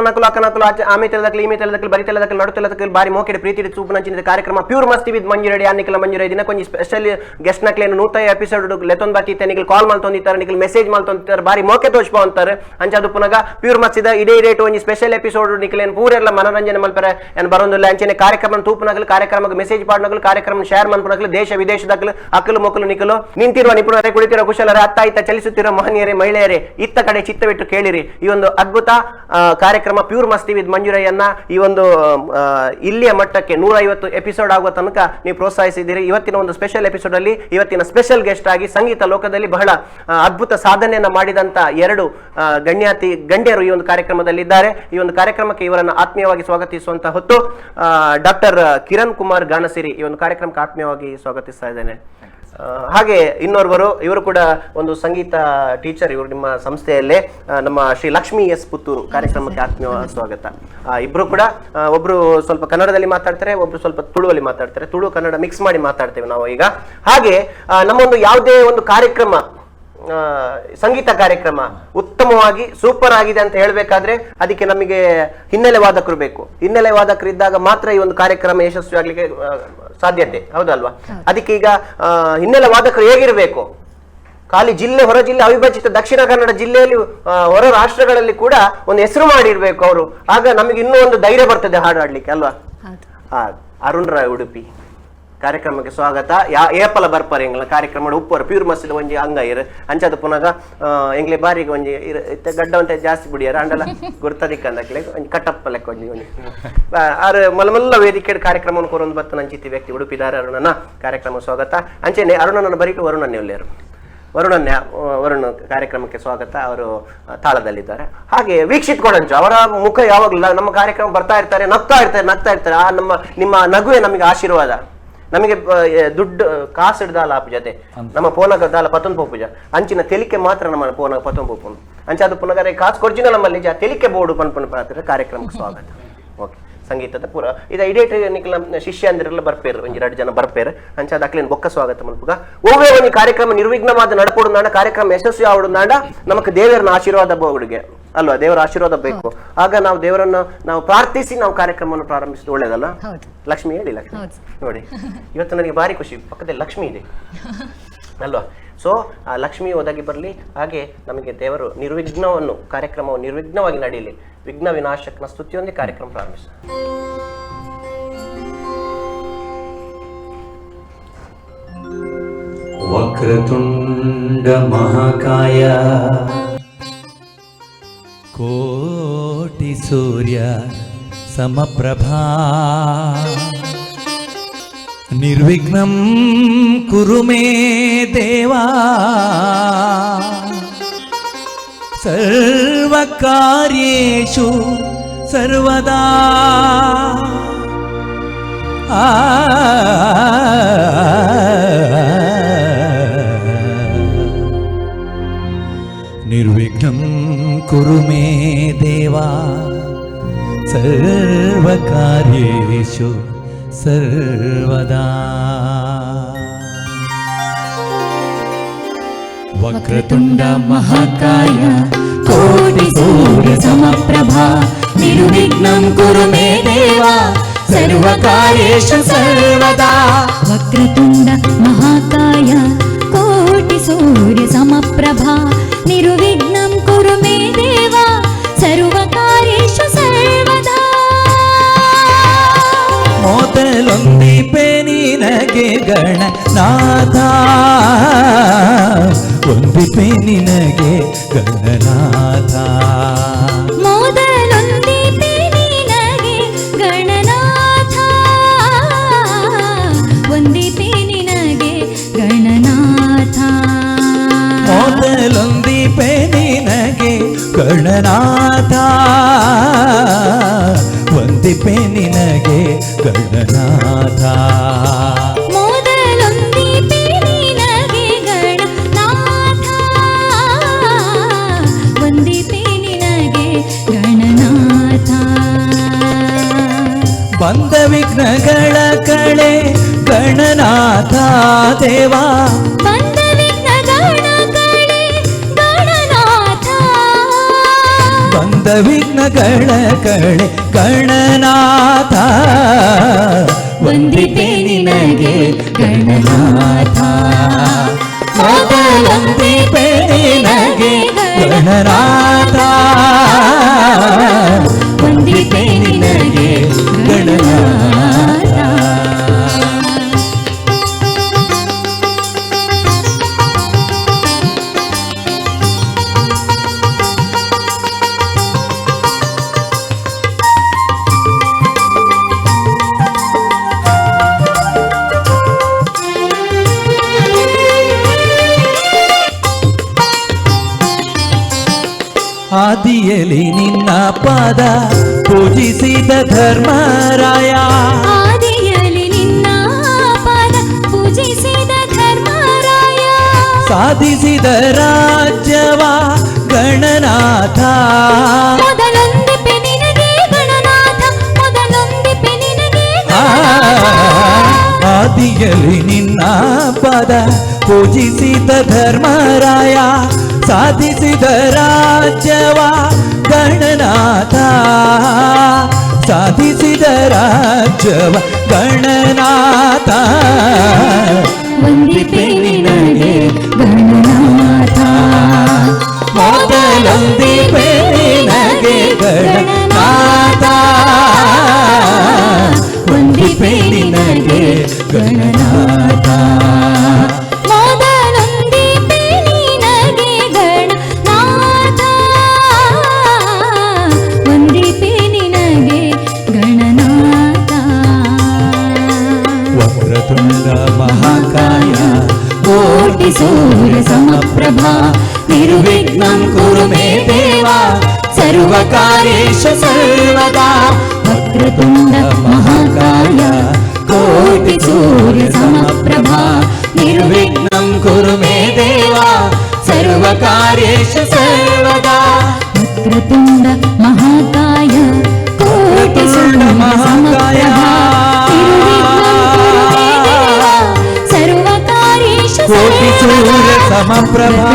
ಅಣ್ಣನಕುಲು ಅಕ್ಕನಕುಲು ಆಮೆ ತೆಲದಕಲು ಈಮೆ ತೆಲದಕಲು ಬರಿ ತೆಲದಕಲು ನಡು ತೆಲದಕಲು ಬಾರಿ ಮೋಕೆಡ್ ಪ್ರೀತಿ ಚೂಪುನಂಚಿನ ಕಾರ್ಯಕ್ರಮ ಪ್ಯೂರ್ ಮಸ್ತಿ ವಿತ್ ಮಂಜು ರೆಡ್ಡಿ ಅನ್ನಿಕಲ ಮಂಜು ರೆಡ್ಡಿ ದಿನ ಕೊಂಚ ಸ್ಪೆಷಲ್ ಗೆಸ್ಟ್ ನಕ್ಲೇನು ನೂತ ಎಪಿಸೋಡ್ ಲೆತ್ತೊಂದು ಬಾಕಿ ನಿಕಲ್ ಕಾಲ್ ಮಲ್ತೊಂದಿತ್ತಾರೆ ನಿಕಲ್ ಮೆಸೇಜ್ ಮಲ್ತೊಂದಿತ್ತಾರೆ ಬಾರಿ ಮೋಕೆ ತೋಚ್ಪ ಅಂತಾರೆ ಅಂಚಾದು ಪುನಗ ಪ್ಯೂರ್ ಮಸ್ತಿದ ಇಡೇ ರೇಟ್ ಒಂಜಿ ಸ್ಪೆಷಲ್ ಎಪಿಸೋಡ್ ನಿಕಲೇನು ಪೂರೆಲ್ಲ ಮನರಂಜನೆ ಮಲ್ಪರೆ ಏನ್ ಬರೋದಿಲ್ಲ. ಅಂಚನೆ ಕಾರ್ಯಕ್ರಮ ತೂಪುನಗಲು ಕಾರ್ಯಕ್ರಮಕ್ಕೆ ಮೆಸೇಜ್ ಪಾಡ್ನಗಲು ಕಾರ್ಯಕ್ರಮ ಶೇರ್ ಮನ್ಪುನಗಲು ದೇಶ ವಿದೇಶದಾಗಲು ಅಕ್ಕಲು ಮೊಕ್ಕಲು ನಿಕಲು ನಿಂತಿರುವ ನಿಪುಣರೇ ಕುಳಿತಿರುವ ಕುಶಲರೇ ಅತ್ತ ಇತ್ತ ಚಲಿಸುತ್ತಿರುವ ಮಹನೀಯರೇ ಮಹಿಳೆಯರೇ ಇತ್ತ ಕಡೆ ಚಿತ್ತವಿಟ್ಟು ಕೇಳಿರಿ. ಈ ಒಂದು ಅದ್ಭುತ ಕಾರ್ಯಕ್ರಮ ಪ್ಯೂರ್ ಮಸ್ತಿ ವಿತ್ ಮಂಜುರಯ್ಯನ್ನ ಈ ಒಂದು ಇಲ್ಲಿಯ ಮಟ್ಟಕ್ಕೆ 150 ಎಪಿಸೋಡ್ ಆಗುವ ತನಕ ನೀವು ಪ್ರೋತ್ಸಾಹಿಸಿದ್ದೀರಿ. ಇವತ್ತಿನ ಒಂದು ಸ್ಪೆಷಲ್ ಎಪಿಸೋಡ್ ಅಲ್ಲಿ ಇವತ್ತಿನ ಸ್ಪೆಷಲ್ ಗೆಸ್ಟ್ ಆಗಿ ಸಂಗೀತ ಲೋಕದಲ್ಲಿ ಬಹಳ ಅದ್ಭುತ ಸಾಧನೆಯನ್ನ ಮಾಡಿದಂತ ಎರಡು ಗಣ್ಯಾತಿ ಗಣ್ಯರು ಈ ಒಂದು ಕಾರ್ಯಕ್ರಮದಲ್ಲಿ ಇದ್ದಾರೆ. ಈ ಒಂದು ಕಾರ್ಯಕ್ರಮಕ್ಕೆ ಇವರನ್ನು ಆತ್ಮೀಯವಾಗಿ ಸ್ವಾಗತಿಸುವಂತ ಹೊತ್ತು ಡಾಕ್ಟರ್ ಕಿರಣ್ ಕುಮಾರ್ ಗಾನಸಿರಿ ಈ ಒಂದು ಕಾರ್ಯಕ್ರಮಕ್ಕೆ ಆತ್ಮೀಯವಾಗಿ ಸ್ವಾಗತಿಸ್ತಾ ಇದ್ದೇನೆ. ಹಾಗೆ ಇನ್ನೋರ್ವರು ಇವರು ಕೂಡ ಒಂದು ಸಂಗೀತ ಟೀಚರ್, ಇವರು ನಿಮ್ಮ ಸಂಸ್ಥೆಯಲ್ಲೇ ನಮ್ಮ ಶ್ರೀ ಲಕ್ಷ್ಮಿ ಎಸ್ ಪುತ್ತೂರು ಕಾರ್ಯಕ್ರಮಕ್ಕೆ ಆತ್ಮೀಯ ಸ್ವಾಗತ. ಇಬ್ರು ಕೂಡ ಒಬ್ರು ಸ್ವಲ್ಪ ಕನ್ನಡದಲ್ಲಿ ಮಾತಾಡ್ತಾರೆ, ಒಬ್ರು ಸ್ವಲ್ಪ ತುಳುವಲ್ಲಿ ಮಾತಾಡ್ತಾರೆ. ತುಳು ಕನ್ನಡ ಮಿಕ್ಸ್ ಮಾಡಿ ಮಾತಾಡ್ತೇವೆ ನಾವು ಈಗ. ಹಾಗೆ ನಮ್ಮೊಂದು ಯಾವುದೇ ಒಂದು ಕಾರ್ಯಕ್ರಮ ಸಂಗೀತ ಕಾರ್ಯಕ್ರಮ ಉತ್ತಮವಾಗಿ ಸೂಪರ್ ಆಗಿದೆ ಅಂತ ಹೇಳ್ಬೇಕಾದ್ರೆ ಅದಕ್ಕೆ ನಮಗೆ ಹಿನ್ನೆಲೆ ವಾದಕರು ಬೇಕು. ಹಿನ್ನೆಲೆ ವಾದಕರು ಇದ್ದಾಗ ಮಾತ್ರ ಈ ಒಂದು ಕಾರ್ಯಕ್ರಮ ಯಶಸ್ವಿ ಆಗ್ಲಿಕ್ಕೆ ಸಾಧ್ಯತೆ, ಹೌದಲ್ವಾ? ಅದಕ್ಕೆ ಈಗ ಹಿನ್ನೆಲೆ ವಾದಕರು ಹೇಗಿರಬೇಕು? ಖಾಲಿ ಜಿಲ್ಲೆ ಹೊರ ಜಿಲ್ಲೆ ಅವಿಭಜಿತ ದಕ್ಷಿಣ ಕನ್ನಡ ಜಿಲ್ಲೆಯಲ್ಲಿ ಹೊರ ರಾಷ್ಟ್ರಗಳಲ್ಲಿ ಕೂಡ ಒಂದು ಹೆಸರು ಮಾಡಿರ್ಬೇಕು ಅವರು. ಆಗ ನಮಗೆ ಇನ್ನೂ ಒಂದು ಧೈರ್ಯ ಬರ್ತದೆ ಹಾಡು ಹಾಡ್ಲಿಕ್ಕೆ, ಅಲ್ವಾ? ಅರುಣ್ ರಾಯ್ ಉಡುಪಿ ಕಾರ್ಯಕ್ರಮಕ್ಕೆ ಸ್ವಾಗತ. ಏಪಲ ಬರ್ಪಾರೆ ಎಂಗ್ಲ ಕಾರ್ಯಕ್ರಮ ಉಪ್ಪರು ಪ್ಯೂರ್ ಮಸ್ತಿದ ಒಂಜಿ ಅಂಗ ಇರು ಅಂಚಾದ ಪುನಗ ಎಂಗ್ಲೆ ಬಾರಿಗೆ ಒಂಜಿ ಇತ್ತೆ ಗಡ್ಡ ಜಾಸ್ತಿ ಬಿಡಿಯಾರ ಅಂಡಲ ಗುರ್ತದಿಕ್ಕಂದಕ್ಲೆ ಒಂಜಿ ಕಟ್ಟಪ್ಪ ಲೆಕ್ಕ ಒಂಜಿ ಒಂಜಿ ಆರು ಮಲ್ಲ ಮಲ್ಲ ವೇದಿಕೆ ಕಾರ್ಯಕ್ರಮವನ್ನು ಕೊರೊಂದು ಬತ್ತ ನಂಚಿತ್ತಿ ವ್ಯಕ್ತಿ ಉಡುಪಿದಾರ ಅರುಣನ ಕಾರ್ಯಕ್ರಮ ಸ್ವಾಗತ. ಅಂಚೆನೆ ಅರುಣನ ಬರಿಕೆ ವರುಣನ್ನೇ ಉಲ್ಲೇರು. ವರುಣನ್ಯ ವರುಣ್ ಕಾರ್ಯಕ್ರಮಕ್ಕೆ ಸ್ವಾಗತ. ಅವರು ತಾಳದಲ್ಲಿದ್ದಾರೆ. ಹಾಗೆ ವೀಕ್ಷಿತ್ ಕೊಡಂಚು ಅವರ ಮುಖ ಯಾವಾಗಲೂ ನಮ್ಮ ಕಾರ್ಯಕ್ರಮ ಬರ್ತಾ ಇರ್ತಾರೆ, ನಗ್ತಾ ಇರ್ತಾರೆ, ನಗ್ತಾ ಇರ್ತಾರೆ. ಆ ನಮ್ಮ ನಿಮ್ಮ ನಗುವೆ ನಮಗೆ ಆಶೀರ್ವಾದ. ನಮಗೆ ದುಡ್ಡು ಕಾಸು ಹಿಡ್ದಾಲ ಆಪು ಜೊತೆ ನಮ್ಮ ಪೋನಗ ದಾಲ ಪತ್ತೊಂದು ಪೋಪುಜ ಅಂಚಿನ ತೆಲಿಕೆ ಮಾತ್ರ ನಮ್ಮ ಪೋನಗ ಪತ್ತೊಂದು ಪೋಪುನು ಅಂಚ ಅದು ಪುನಗರೆ ಕಾಸು ಕೊರ್ಜಿನ ನಮ್ಮಲ್ಲಿ ಜಾ ತೆಲಿಕೆ ಬೋರ್ಡು ಪನ್ಪುನ ಪಾತ್ರ. ಕಾರ್ಯಕ್ರಮಕ್ಕೆ ಸ್ವಾಗತ. ಓಕೆ, ಸಂಗೀತದ ಪೂರ ಇದು ಇಡೇಟ್ ನಿಕ್ಲ ಶಿಷ್ಯ ಅಂದಿರಲ್ಲ ಬರ್ಪೇರು ಒಂಜಿ ಎರಡು ಜನ ಬರ್ಪೇರು. ಅಂಚ ಅಕ್ಲೇನ್ ಬೊಕ್ಕ ಸ್ವಾಗತ ಮಲ್ಪುಗ. ಒವ್ವೇ ಒಂಜಿ ಕಾರ್ಯಕ್ರಮ ನಿರ್ವಿಘ್ನವಾದ ನಡಪೋಡು ನಾಡ ಕಾರ್ಯಕ್ರಮ ಯಶಸ್ವಿ ಆವಡು ನಾಡ ನಮಕ್ ದೇವರನ್ನ ಆಶೀರ್ವಾದ ಬೋಗುಡಿಗೆ ಅಲ್ವಾ? ದೇವರ ಆಶೀರ್ವಾದ ಬೇಕು. ಆಗ ನಾವು ದೇವರನ್ನು ನಾವು ಪ್ರಾರ್ಥಿಸಿ ನಾವು ಕಾರ್ಯಕ್ರಮವನ್ನು ಪ್ರಾರಂಭಿಸಿದ ಒಳ್ಳೇದಲ್ಲ? ಲಕ್ಷ್ಮಿ ಹೇಳಿ. ಲಕ್ಷ್ಮಿ ನೋಡಿ, ಇವತ್ತು ನನಗೆ ಭಾರಿ ಖುಷಿ, ಪಕ್ಕದಲ್ಲಿ ಲಕ್ಷ್ಮಿ ಇದೆ ಅಲ್ವಾ? ಸೊ ಆ ಲಕ್ಷ್ಮಿ ಒದಗಿ ಬರಲಿ. ಹಾಗೆ ನಮಗೆ ದೇವರು ನಿರ್ವಿಘ್ನವನ್ನು ಕಾರ್ಯಕ್ರಮವು ನಿರ್ವಿಘ್ನವಾಗಿ ನಡೆಯಲಿ. ವಿಘ್ನ ವಿನಾಶಕನ ಸ್ತುತಿಯೊಂದಿಗೆ ಕಾರ್ಯಕ್ರಮ ಪ್ರಾರಂಭಿಸ. ವಕ್ರತುಂಡ ಮಹಾಕಾಯ ಕೋಟಿ ಸೂರ್ಯ ಸಮಪ್ರಭಾ ನಿರ್ವಿಘ್ನಂ ಕುರು ಮೇ ದೇವಾ ಸರ್ವಕಾರ್ಯೇಷು ಸರ್ವದಾ. ನಿರ್ವಿಘ್ನಂ ಕುರು ಮೇ ದೇವಾ ಸರ್ವಕಾರ್ಯೇಷು ಸರ್ವದಾ. ವಕ್ರತುಂಡ ಮಹಾಕಾಯ ಕೋಟಿ ಸೂರ್ಯ ಸಮಪ್ರಭಾ ನಿರ್ವಿಘ್ನಂ ಕುರು ಮೇ ದೇವಾ ಸರ್ವಕಾರ್ಯೇಷು ಸರ್ವದಾ. ವಕ್ರತುಂಡ ಮಹಾಕಾಯ ಕೋಟಿ ಸೂರ್ಯ ಸಮಪ್ರಭಾ ನಿರ್ವಿಘ್ನಂ ಕುರು ಮೇ ದೇವಾ ಸರ್ವಕಾರ್ಯೇಷು ಸರ್ವದಾ. ಮೊದಲೊಂದಿಪೆ ನಿನಗೆ ಗಣನಾಥ, ಒಂದಿಪೆ ನಿನಗೆ ಗಣನಾಥ. ಮೊದಲೊಂದಿಪೆ ನಿನಗೆ ಗಣನಾಥ, ಒಂದಿಪೆ ನಿನಗೆ ಗಣನಾಥ. ಮೊದಲೊಂದಿಪೆ ನಿನಗೆ ಗಣನಾಥ, ಒಂದಿಪೆ ನಿನಗೆ ಗಣನಾಥ. ಮೊದಲೊಂದಿಪೆ ನಿನಗೆ ಗಣನಾಥ, ಒಂದಿಪೆ ನಿನಗೆ ಗಣನಾಥ. ಬಂದ ವಿಘ್ನಗಳ ಕಳೆ ಗಣನಾಥ ದೇವಾ. ಬಂದ ವಿಘ್ನಗಳ ಕಳೆ ಗಣನಾಥ. ಬಂದ ವಿಘ್ನಗಳ ಕಳೆ ಗಣನಾಥ, ವಂದಿಪೆ ನಿನಗೆ ಗಣನಾಥ. ಮೊದಲೊಂದಿಪೆ ನಿನಗೆ ಗಣನಾಥ, ವಂದಿಪೆ ನಿನಗೆ ಗಣನಾಥ. ಆದಿಯಲ್ಲಿ ನಿನ್ನ ಪಾದ ಪೂಜಿಸಿದ ಧರ್ಮರಾಯ, ಆದಿಯಲ್ಲಿ ನಿನ್ನ ಪಾದ ಪೂಜಿಸಿದ ಧರ್ಮರಾಯ, ಸಾಧಿಸಿದ ರಾಜ್ಯವ ಗಣನಾಥ. ಮೊದಲೊಂದಿಪೆ ನಿನಗೆ ಗಣನಾಥ, ಮೊದಲೊಂದಿಪೆ ನಿನಗೆ ಗಣನಾಥ. ಆದಿಯಲ್ಲಿ ನಿನ್ನ ಪದ ಪೂಜಿಸಿದ ಧರ್ಮರಾಯ, ಸಾಧಿಸಿದ ರಾಜ್ಯವ ಗಣನಾಥ, ಸಾಧಿಸಿದ ರಾಜ್ಯವ ಗಣನಾಥ. ವಂದಿಪೆ ನಿನಗೆ ಗಣನಾಥ, ಮೊದಲೊಂದಿಪೆ ನಿನಗೆ ಗಣನಾಥ, ವಂದಿಪೆ ನಿನಗೆ ಗಣನಾಥ. ಮೊದಲೊಂದಿಪೆ ನಿನಗೆ ಗಣನಾಥ, ವಂದಿಪೆ ನಿನಗೆ ಗಣನಾಥ. ವಕ್ರತುಂಡ ಮಹಾಕಾಯ ಕೋಟಿ ಸೂರ್ಯ ಸಮಪ್ರಭಾ, ನಿರ್ವಿಘ್ನಂ ಕುರು ಮೇ ದೇವ ಸರ್ವಕಾರ್ಯೇಷು ಸರ್ವದಾ. ವಕ್ರತುಂಡ ಮಹಾಕಾಯ ಕೋಟಿ ಸೂರ್ಯ ಸಮಪ್ರಭಾ, ನಿರ್ವಿಘ್ನಂ ಕುರು ಮೇ ದೇವ ಸರ್ವಕಾರ್ಯೇಷು ಸರ್ವದಾ. ವಕ್ರತುಂಡ ಮಹಾಕಾಯ ಕೋಟಿ ಸೂರ್ಯ ಮಹಾಕಾಯ ಸಮಪ್ರಭಾ, ನಿರ್ವಿಘ್ನಂ ಕುರು ಮೇ ದೇವ ಸರ್ವಕಾರ್ಯೇಷು ಕೋಟಿ ಸರ್ವದಾ. ಸೂರ್ಯ ಸಮಪ್ರಭಾ,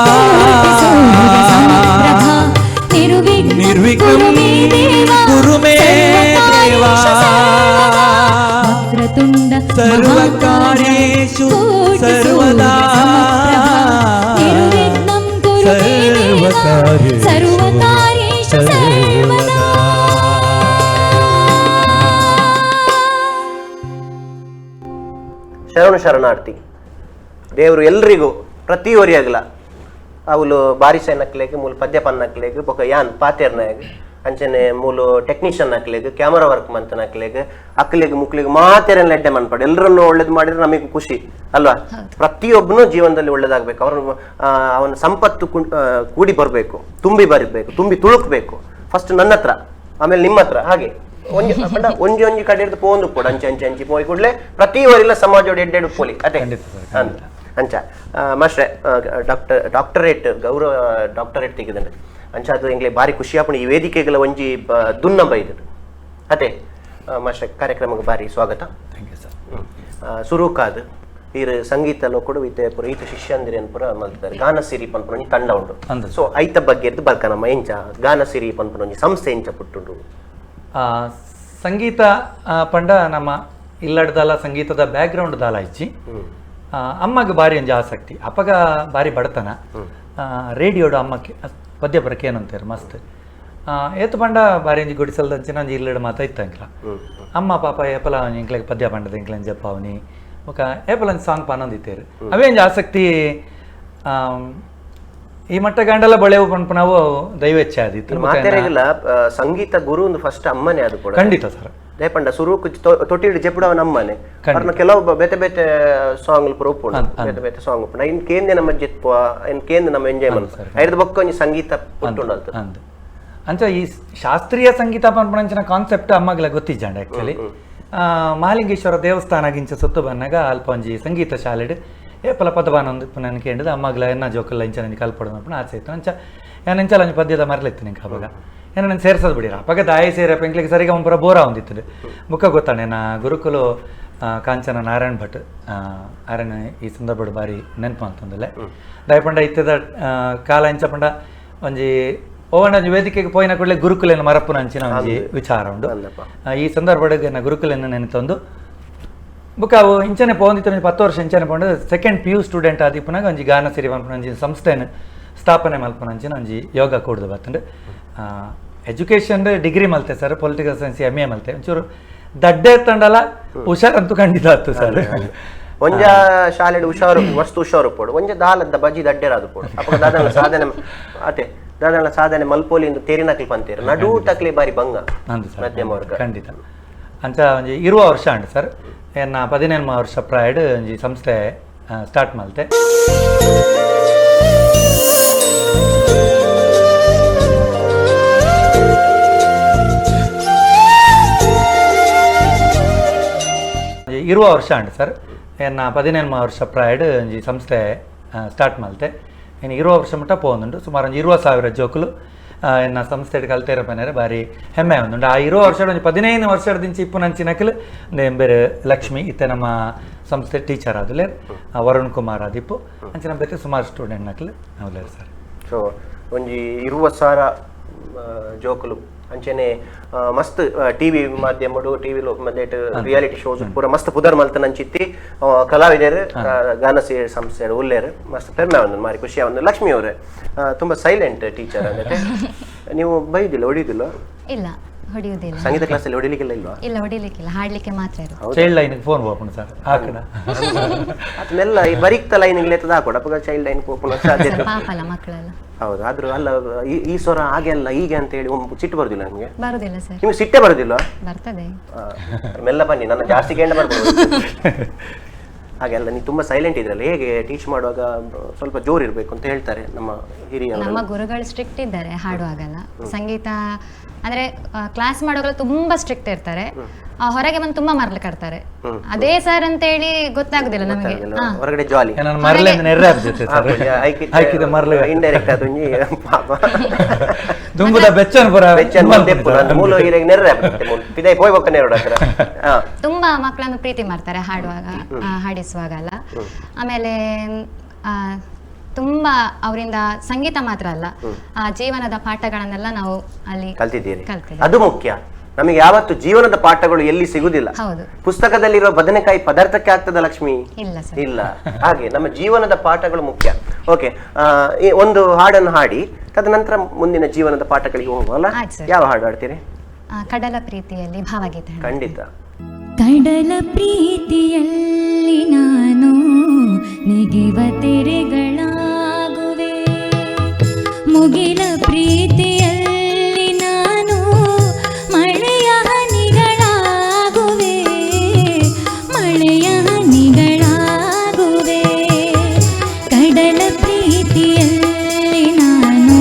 ಕೋಟಿ ಸೂರ್ಯ ಸಮಪ್ರಭಾ, ನಿರ್ವಿಘ್ನಂ ನಿರ್ವಿಘ್ನಂ ಕುರು ಮೇ ದೇವ ಸರ್ವದಾ. ವಕ್ರತುಂಡ ಸರ್ವಕಾರ್ಯೇಷು ಕೋಟಿ ಸೂರ್ಯ ಸರ್ವದಾ. ಸಮಪ್ರಭಾ, ನಿರ್ವಿಘ್ನಂ ಕುರು ಮೇ ದೇವ ಸರ್ವಕಾರ್ಯೇಷು ಸರ್ವಕಾರ್ಯೇಷು ಸರ್ವದಾ. ಶರಣು ಶರಣಾರ್ಥಿ. ದೇವರು ಎಲ್ರಿಗೂ ಪ್ರತಿಯೊರಿಯಾಗಲ ಅವಳು ಬಾರಿಸೆ ನಕ್ಲೆಗ್ ಮೂಲು ಪದ್ಯ ಪನ್ನಕ್ಲೆಗ್ ಬೊಕ ಯಾನ್ ಪಾತೆರ್ನಾಗ್ ಅಂಚನೆ ಮೂಲು ಟೆಕ್ನಿಷಿಯನ್ ಅಕ್ಲೆಗ್ ಕ್ಯಾಮರಾ ವರ್ಕ್ ಮಂತನ ಅಕ್ಲೆಗ್ ಅಕ್ಲೆಗ್ ಮುಕ್ಲೆಗ್ ಮಾತೆರನ್ ಎಡ್ಡೆ ಮನ್ಪಾಡು. ಎಲ್ಲರನ್ನು ಒಳ್ಳೇದು ಮಾಡಿದ್ರೆ ನಮಗೆ ಖುಷಿ ಅಲ್ವಾ? ಪ್ರತಿಯೊಬ್ಬನು ಜೀವನದಲ್ಲಿ ಒಳ್ಳೇದಾಗಬೇಕು, ಅವರ ಅವನ ಸಂಪತ್ತು ಕೂಡಿ ಬರಬೇಕು, ತುಂಬಿ ಬರಬೇಕು, ತುಂಬಿ ತುಳುಕ್ಬೇಕು. ಫಸ್ಟ್ ನನ್ನ ಹತ್ರ, ಆಮೇಲೆ ನಿಮ್ಮ ಹತ್ರ, ಹಾಗೆ ಒಂಜಿ ಪಂಡ ಒಂಜಿ ಒಂಜಿ ಕಡೆ ಹಿಡ್ದು ಪೋಂದು ಪೋಡು ಅಂಚೆ ಅಂಚೆ ಅಂಚೆ ಪೋಯಿ ಕೂಡಲೇ ಪ್ರತಿ ಊರಿಲ್ಲ ಸಮಾಜೋಡು ಎಡ್ಡೆಡು ಪೋಲಿ ಅದೇ ಅಂತ ಅಂಚ. ಮಾಸ್ಟ್ರೆ ಡಾಕ್ಟರೇಟ್ ಗೌರವ ಡಾಕ್ಟರೇಟ್ ತೆಗೆದಂಡೆ ಅಂಚ ಅದು ಎಂಗ್ಲೆ ಭಾರಿ ಖುಷಿ ಆಪುಂಡು. ಈ ವೇದಿಕೆಗಳ ಒಂಜಿ ದುನ್ನ ಬೈದು ಅದೇ. ಮಾಸ್ಟ್ರೆ ಕಾರ್ಯಕ್ರಮಕ್ಕೆ ಭಾರಿ ಸ್ವಾಗತ. Thank you sir. ಸುರುಕಾದ್ ಈರ್ ಸಂಗೀತ ಲೋಕಡು ಇತ್ತೆ ಪೂರ ಈತ ಶಿಷ್ಯಂದಿರೇನ್ ಪೂರ ಮಲ್ತಾರೆ ಗಾನ ಸಿರಿ ಪನ್ಪುನ ಒಂಜಿ ತಂಡ ಉಂಡು. ಅಂದು. ಸೊ ಐತ ಬಗ್ಗೆ ಇರ್ದು ಬಲ್ಕನಮ್ಮ ಎಂಚ ಗಾನ ಸಿರಿ ಪನ್ಪುನ ಒಂಜಿ ಸಂಸ್ಥೆ ಎಂಚ ಪುಟ್ಟುಂಡು? ಸಂಗೀತ ಪಂಡ ನಮ್ಮ ಇಲ್ಲಡ್ದಲ ಸಂಗೀತದ ಬ್ಯಾಕ್ಗ್ರೌಂಡ್ ದಾಲ ಇಜ್ಜಿ. ಅಮ್ಮಗ್ ಬಾರಿ ಒಂಜಿ ಆಸಕ್ತಿ, ಅಪ್ಪಗ ಬಾರಿ ಬಡತನ. ರೇಡಿಯೋಡು ಅಮ್ಮಕ್ಕೆ ಪದ್ಯ ಬರಕ್ಕೆ ಏನಂತಾರೆ ಮಸ್ತ್. ಏತು ಪಂಡ ಬಾರಿ ಒಂಜಿ ಗುಡಿಸಲ್ದಂಚಿನ ಒಂಜಿ ಇಲ್ಲಡ್ ಮಾತ ಇತ್ತಂಕ್ಲ. ಅಮ್ಮ ಪಾಪ ಏಪಲ ಎಂಕ್ಲೆಗ್ ಪದ್ಯ ಪಂಡದ ಎಂಕ್ಲೆನ್ ಜಪ್ಪಾವನಿ ಬೊಕ ಏಪಲ ಒಂಜಿ ಸಾಂಗ್ ಪಾನೊಂದಿತ್ತೇರು. ಅವೇ ಒಂಜಿ ಆಸಕ್ತಿ. ಈ ಮಟ್ಟ ಗಂಡಲ ಬಳೆವು ಪನ್ಪುನವು ದೈವೇಚ್ಛೆ ಆದಿತ್ತು. ಮಾತೆರೆಗಲ ಸಂಗೀತ ಗುರು ಒಂದು ಫಸ್ಟ್ ಅಮ್ಮನೇ ಅದು ಕೂಡ. ಖಂಡಿತ ಸರ್. ದಯಪಂಡ ಸುರುಕು ತೊಟ್ಟಿಡು ಜೆಪುಡವನ ಅಮ್ಮನೆ. ಅವ್ರನ್ನ ಕೆಲವು ಬೇತೆ ಬೇತೆ ಸಾಂಗ್ ಪೂರ ಉಪ್ಪುಂಡು, ಬೇತೆ ಬೇತೆ ಸಾಂಗ್ ಉಪ್ಪುಂಡು. ಐನ್ ಕೇಂದ್ರ ನಮ್ಮ ಜಿತ್ಪ ಐನ್ ಕೇಂದ್ರ ನಮ್ಮ ಎಂಜಾಯ್ ಮನ್ಪ ಐದು ಬೊಕ್ಕ ಒಂಜಿ ಸಂಗೀತ ಪುಟ್ಟುಂಡು ಅಂತ. ಅಂದ್ ಅಂಚ ಈ ಶಾಸ್ತ್ರೀಯ ಸಂಗೀತ ಪನ್ಪುನಂಚಿನ ಕಾನ್ಸೆಪ್ಟ್ ಅಮ್ಮಗ್ಲ ಗೊತ್ತಿಜ್ಜಾಂಡ ಆಕ್ಚುಲಿ. ಮಹಾಲಿಂಗೇಶ್ವರ ದೇವಸ್ಥಾನ ಗಿಂಚ ಸುತ್ತು ಬನ್ನಾಗ ಅಲ್ಪ ಒಂಜಿ ಸಂಗೀತ ಶಾಲೆಡ್ ಏಪಲ ಪದಬಾನೊಂದು ನನ್ ಕೇಂದ್ರದ ಅಮ್ಮಗ್ಲ ಎನ್ನ ಜೋಕಲ್ಲ ಇಂಚ ನಂಜಿ ಕಲ್ಪೊಡು ಪನ್ಪುನ ಆಸೆ ಇತ್ತು. ಅಂಚ ಯಾನ್ ಇಂಚಲ ಒಂಜಿ ಪದ್ಯದ ಮರಲೆತ್ತು ನಿಂಕ ಅಪಗ ಏನ ನಾನು ಸೇರ್ಸೋದು ಬಿಡಿರ. ಅಪಗ ದಾಯಿ ಸೇರ ಎಂಕ್ಲೆಗ್ ಸರಿಗ ಒಂಪುರ ಬೋರ ಒಂದಿತ್ತು. ಬುಕ್ಕ ಗೊತ್ತಾಣೆ ನಾ ಗುರುಕುಲು ಕಾಂಚನ ನಾರಾಯಣ್ ಭಟ್ ಆರನ ಈ ಸಂದರ್ಭಡ್ ಬಾರಿ ನೆನಪು ಅಂತಂದಲೆ. ದಯಪಂಡ ಇತ್ತದ ಕಾಲ ಇಂಚ ಪಂಡ ಒಂಜಿ ಓವಣ್ಣ ವೇದಿಕೆಗೆ ಪೋಯಿನ ಕೂಡಲೇ ಗುರುಕುಲೆನ ಮರಪ್ಪುನ ಅಂಚಿನ ಒಂಜಿ ವಿಚಾರ ಉಂಡು. ಈ ಸಂದರ್ಭಡ್ ಎನ್ನ ಗುರುಕುಲೆನ ನೆನೆತೊಂದು ಬೊಕ ಅವು ಇಂಚನೆ ಪೋಂದಿತ್ತು 10 ವರ್ಷ ಇಂಚನೆ ಪೋಂಡು ಸೆಕೆಂಡ್ ಪಿ ಯು ಸ್ಟೂಡೆಂಟ್ ಆದಿಪ್ಪುನಾಗ ಒಂಜಿ ಗಾನ ಸಿರಿ ಪನ್ಪುನ ಒಂಜಿ ಸಂಸ್ಥೆನ ಸ್ಥಾಪನೆ ಮಲ್ಪುನ ಅಂಚಿನ ಒಂಜಿ ಯೋಗ ಕೂಡ್ದು ಬತ್ತುಂಡು. ಎಜುಕೇಷನ್ ಡಿಗ್ರಿ ಮಲ್ತೆ sir, political science M A ಮಲ್ತೆ. ಒಂಚೂರು ದಡ್ಡೆ ತಂಡಲ ಹುಷಾರಂತೂ ಖಂಡಿತ ಆತು ಸರ್. ಒಂಜ ಶಾಲೆಡ್ ಹುಷಾರು ವಸ್ತು ಹುಷಾರು ಪೋಡು, ಒಂಜ ದಾಲದ ಬಜಿ ದಡ್ಡೆರಾದು ಪೋಡು. ಅಪಗ ದಾದನ ಸಾಧನೆ ಅತೆ ದಾದನ ಸಾಧನೆ ಮಲ್ಪೋಲಿ ಇಂದು ತೇರಿನಕ್ಲಿ ಪಂತೇರು ನಡು ತಕ್ಲಿ ಬಾರಿ ಬಂಗ ಮಧ್ಯಮ ವರ್ಗ ಖಂಡಿತ. ಅಂಚ ಒಂಜಿ 20 ವರ್ಷ ಉಂಟು ಸರ್. ಎನ್ನ 18 ವರ್ಷ ಪ್ರಾಯಡ್ ಒಂಜಿ ಸಂಸ್ಥೆ ಸ್ಟಾರ್ಟ್ ಮಲ್ತೆ. 20 ವರ್ಷ ಉಂಟು ಸರ್. ಎನ್ನ 18 ವರ್ಷ ಪ್ರಾಯಡ್ ಒಂಜಿ ಸಂಸ್ಥೆ ಸ್ಟಾರ್ಟ್ ಮಲ್ತೆ. ಇನ್ನು 20 ವರ್ಷ ಮುಟ್ಟ ಪೋಂದುಂಡು. ಸುಮಾರು ಒಂಜಿ 20,000 ಜೋಕುಲು ಎನ್ನ ಸಂಸ್ಥೆ ಕಲ್ತೇರ ಪನೇರೆ ಬಾರಿ ಹೆಮ್ಮೆ ಒಂದುಂಡು. ಆ 20 ವರ್ಷ ಒಂಜಿ 15 ವರ್ಷದಿಂಚ ಇಪ್ಪುನಂಚಿನಕಲು ಬೇರೆ ಲಕ್ಷ್ಮಿ ಇತ್ತೆ ನಮ್ಮ ಸಂಸ್ಥೆ ಟೀಚರ್ ಆದುಲೆ, ವರುಣ್ ಕುಮಾರ್ ಆದಿಪ್ಪು ಅಂಚಿನ ಬೇತೆ ಸುಮಾರು ಸ್ಟೂಡೆಂಟ್ ನಕಲು ಅವಲೇರು ಸರ್. ಸೊ ಒಂಜಿ 20,000 ಜೋಕುಲು ಅಂಚನೆ ಮಸ್ತ್ ಟಿವಿ ಮಾಧ್ಯಮಡು ಟಿವಿ ರಿಯಾಲಿಟಿ ಶೋಸ್ ಪೂರ ಮಸ್ತ್ ಪುದರ್ ಮಲ್ತನ ಅಂಚಿತ್ತಿ ಕಲಾವಿದರು ಗಾನ ಸಂಸ್ಥೆ ಉಲ್ಲೇರು ಮಸ್ತ್ ಪೆರ್ಮೆ ಒಂದು ಮಾರಿ ಖುಷಿ ಒಂದು. ಲಕ್ಷ್ಮಿ ಅವರೇ ತುಂಬಾ ಸೈಲೆಂಟ್ ಟೀಚರ್ ಅಂದ್ರೆ ನೀವು ಬೈದಿಲ್ಲ, ಹೊಡಿಯುದಿಲ್ಲ? ಇಲ್ಲ, ಹೊಡೆಯುವುದಿಲ್ಲ. ಸಂಗೀತ ಕ್ಲಾಸಲ್ಲಿ ಹೊಡಿಲಿಕ್ಕಿಲ್ಲ ಇಲ್ವಾ? ಇಲ್ಲ, ಹೊಡಿಲಿಕ್ಕಿಲ್ಲ, ಹಾಡ್ಲಿಕ್ಕೆ ಮಾತ್ರ ಇರೋದು. ಚೈಲ್ಡ್ ಲೈನ್ ಫೋನ್ ಹೋಗ್ಕೊಂಡು ಸರ್ ಹಾಕಣ ಅದನ್ನೆಲ್ಲ ಈ ಬರೀಕ್ತ ಲೈನ್ ಲೇತದ ಹಾಕೋಣ ಅಪ್ಪಗ ಚೈಲ್ಡ್ ಲೈನ್ ಹೋಗೋಣ ಸಾಧ್ಯತೆ ಪಾಪಲ್ಲ ಮಕ್ಕಳೆಲ್ಲ. ಹೌದು, ಆದ್ರೂ ಅಲ್ಲ ಈ ಸ್ವರ ಹಾಗೆ ಅಲ್ಲ ಹೀಗೆ ಅಂತ ಹೇಳಿ ಒಮ್ಮೆ ಸಿಟ್ಟು ಬರುದಿಲ್ಲ ನಿಮಗೆ? ಬರುದಿಲ್ಲ ಸರ್. ನಿಮ್ಗೆ ಸಿಟ್ಟೆ ಬರುದಿಲ್ಲ? ಬರ್ತದೆ. ಮೆಲ್ಲ ಬನ್ನಿ, ನನ್ನ ಜಾಸ್ತಿ ಕೇಂದ್ರ ಬರ್ಬೋದು. ಹಾಗೆಲ್ಲ ನೀವು ತುಂಬಾ ಸೈಲೆಂಟ್ ಇದ್ರಲ್ಲ, ಹೇಗೆ ಟೀಚ್ ಮಾಡುವಾಗ ಸ್ವಲ್ಪ ಜೋರು ಇರಬೇಕು ಅಂತ ಹೇಳ್ತಾರೆ ನಮ್ಮ ಹಿರಿಯರು. ನಮ್ಮ ಗುರುಗಳು ಸ್ಟ್ರಿಕ್ಟ್ ಇದ್ದಾರೆ ಹಾಡುವಾಗೆಲ್ಲ. ಸಂಗೀತ ಅಂದ್ರೆ ಕ್ಲಾಸ್ ಮಾಡುವಾಗಲೂ ತುಂಬಾ ಸ್ಟ್ರಿಕ್ಟ್ ಇರ್ತಾರೆ, ಹೊರಗೆ ಬಂದು ತುಂಬಾ ಮರಳು ಕಟ್ತಾರೆ. ಅದೇ ಸರ್ ಅಂತ ಹೇಳಿ ಗೊತ್ತಾಗುದಿಲ್ಲ ನಮಗೆ. ಹೊರಗಡೆ ಜಾಲಿ ಇಂಡೈರೆಕ್ಟ್ ಅದು ಪಾಪ ದುಂಬುದ ಬೆಚ್ಚನ್ ಪುರ ಬೆಚ್ಚನ್ ಮೂಲ ನೆರ್ರೆ ಪಿದಾಯಿ ಪೋಯ್ ನೆರಡು ಹತ್ರ. ತುಂಬಾ ಮಕ್ಕಳನ್ನು ಪ್ರೀತಿ ಮಾಡ್ತಾರೆ ಹಾಡುವಾಗ, ಹಾಡಿಸುವಾಗಲ್ಲ. ಆಮೇಲೆ ತುಂಬಾ ಅವರಿಂದ ಸಂಗೀತ ಮಾತ್ರ ಅಲ್ಲ, ಆ ಜೀವನದ ಪಾಠಗಳನ್ನೆಲ್ಲ ನಾವು ಅಲ್ಲಿ ಕಲ್ತಿದ್ದೀರಿ. ಅದು ಮುಖ್ಯ ನಮಗೆ. ಯಾವತ್ತು ಜೀವನದ ಪಾಠಗಳು ಎಲ್ಲಿ ಸಿಗುದಿಲ್ಲ. ಪುಸ್ತಕದಲ್ಲಿರುವ ಬದನೆಕಾಯಿ ಪದಾರ್ಥಕ್ಕೆ ಆಗ್ತದ ಲಕ್ಷ್ಮಿ? ಇಲ್ಲ ಇಲ್ಲ. ಹಾಗೆ ನಮ್ಮ ಜೀವನದ ಪಾಠಗಳು ಮುಖ್ಯ. ಓಕೆ, ಒಂದು ಹಾಡನ್ನು ಹಾಡಿ ತದನಂತರ ಮುಂದಿನ ಜೀವನದ ಪಾಠಗಳಿಗೆ ಹೋಗುವಲ್ಲ. ಯಾವ ಹಾಡು ಹಾಡ್ತೀರಿ? ಕಡಲ ಪ್ರೀತಿಯಲ್ಲಿ ಭಾವಗೀತೆ. ಖಂಡಿತ. ಕಡಲ ಪ್ರೀತಿಯಲ್ಲಿ ನಾನು ನೆಗೆವ ತೆರೆಗಳಾಗುವೆ, ಮುಗಿಲ ಪ್ರೀತಿಯಲ್ಲಿ ನಾನು ಮಳೆಯ ಹನಿಗಳಾಗುವೆ, ಮಳೆಯ ಹನಿಗಳಾಗುವೆ. ಕಡಲ ಪ್ರೀತಿಯಲ್ಲಿ ನಾನು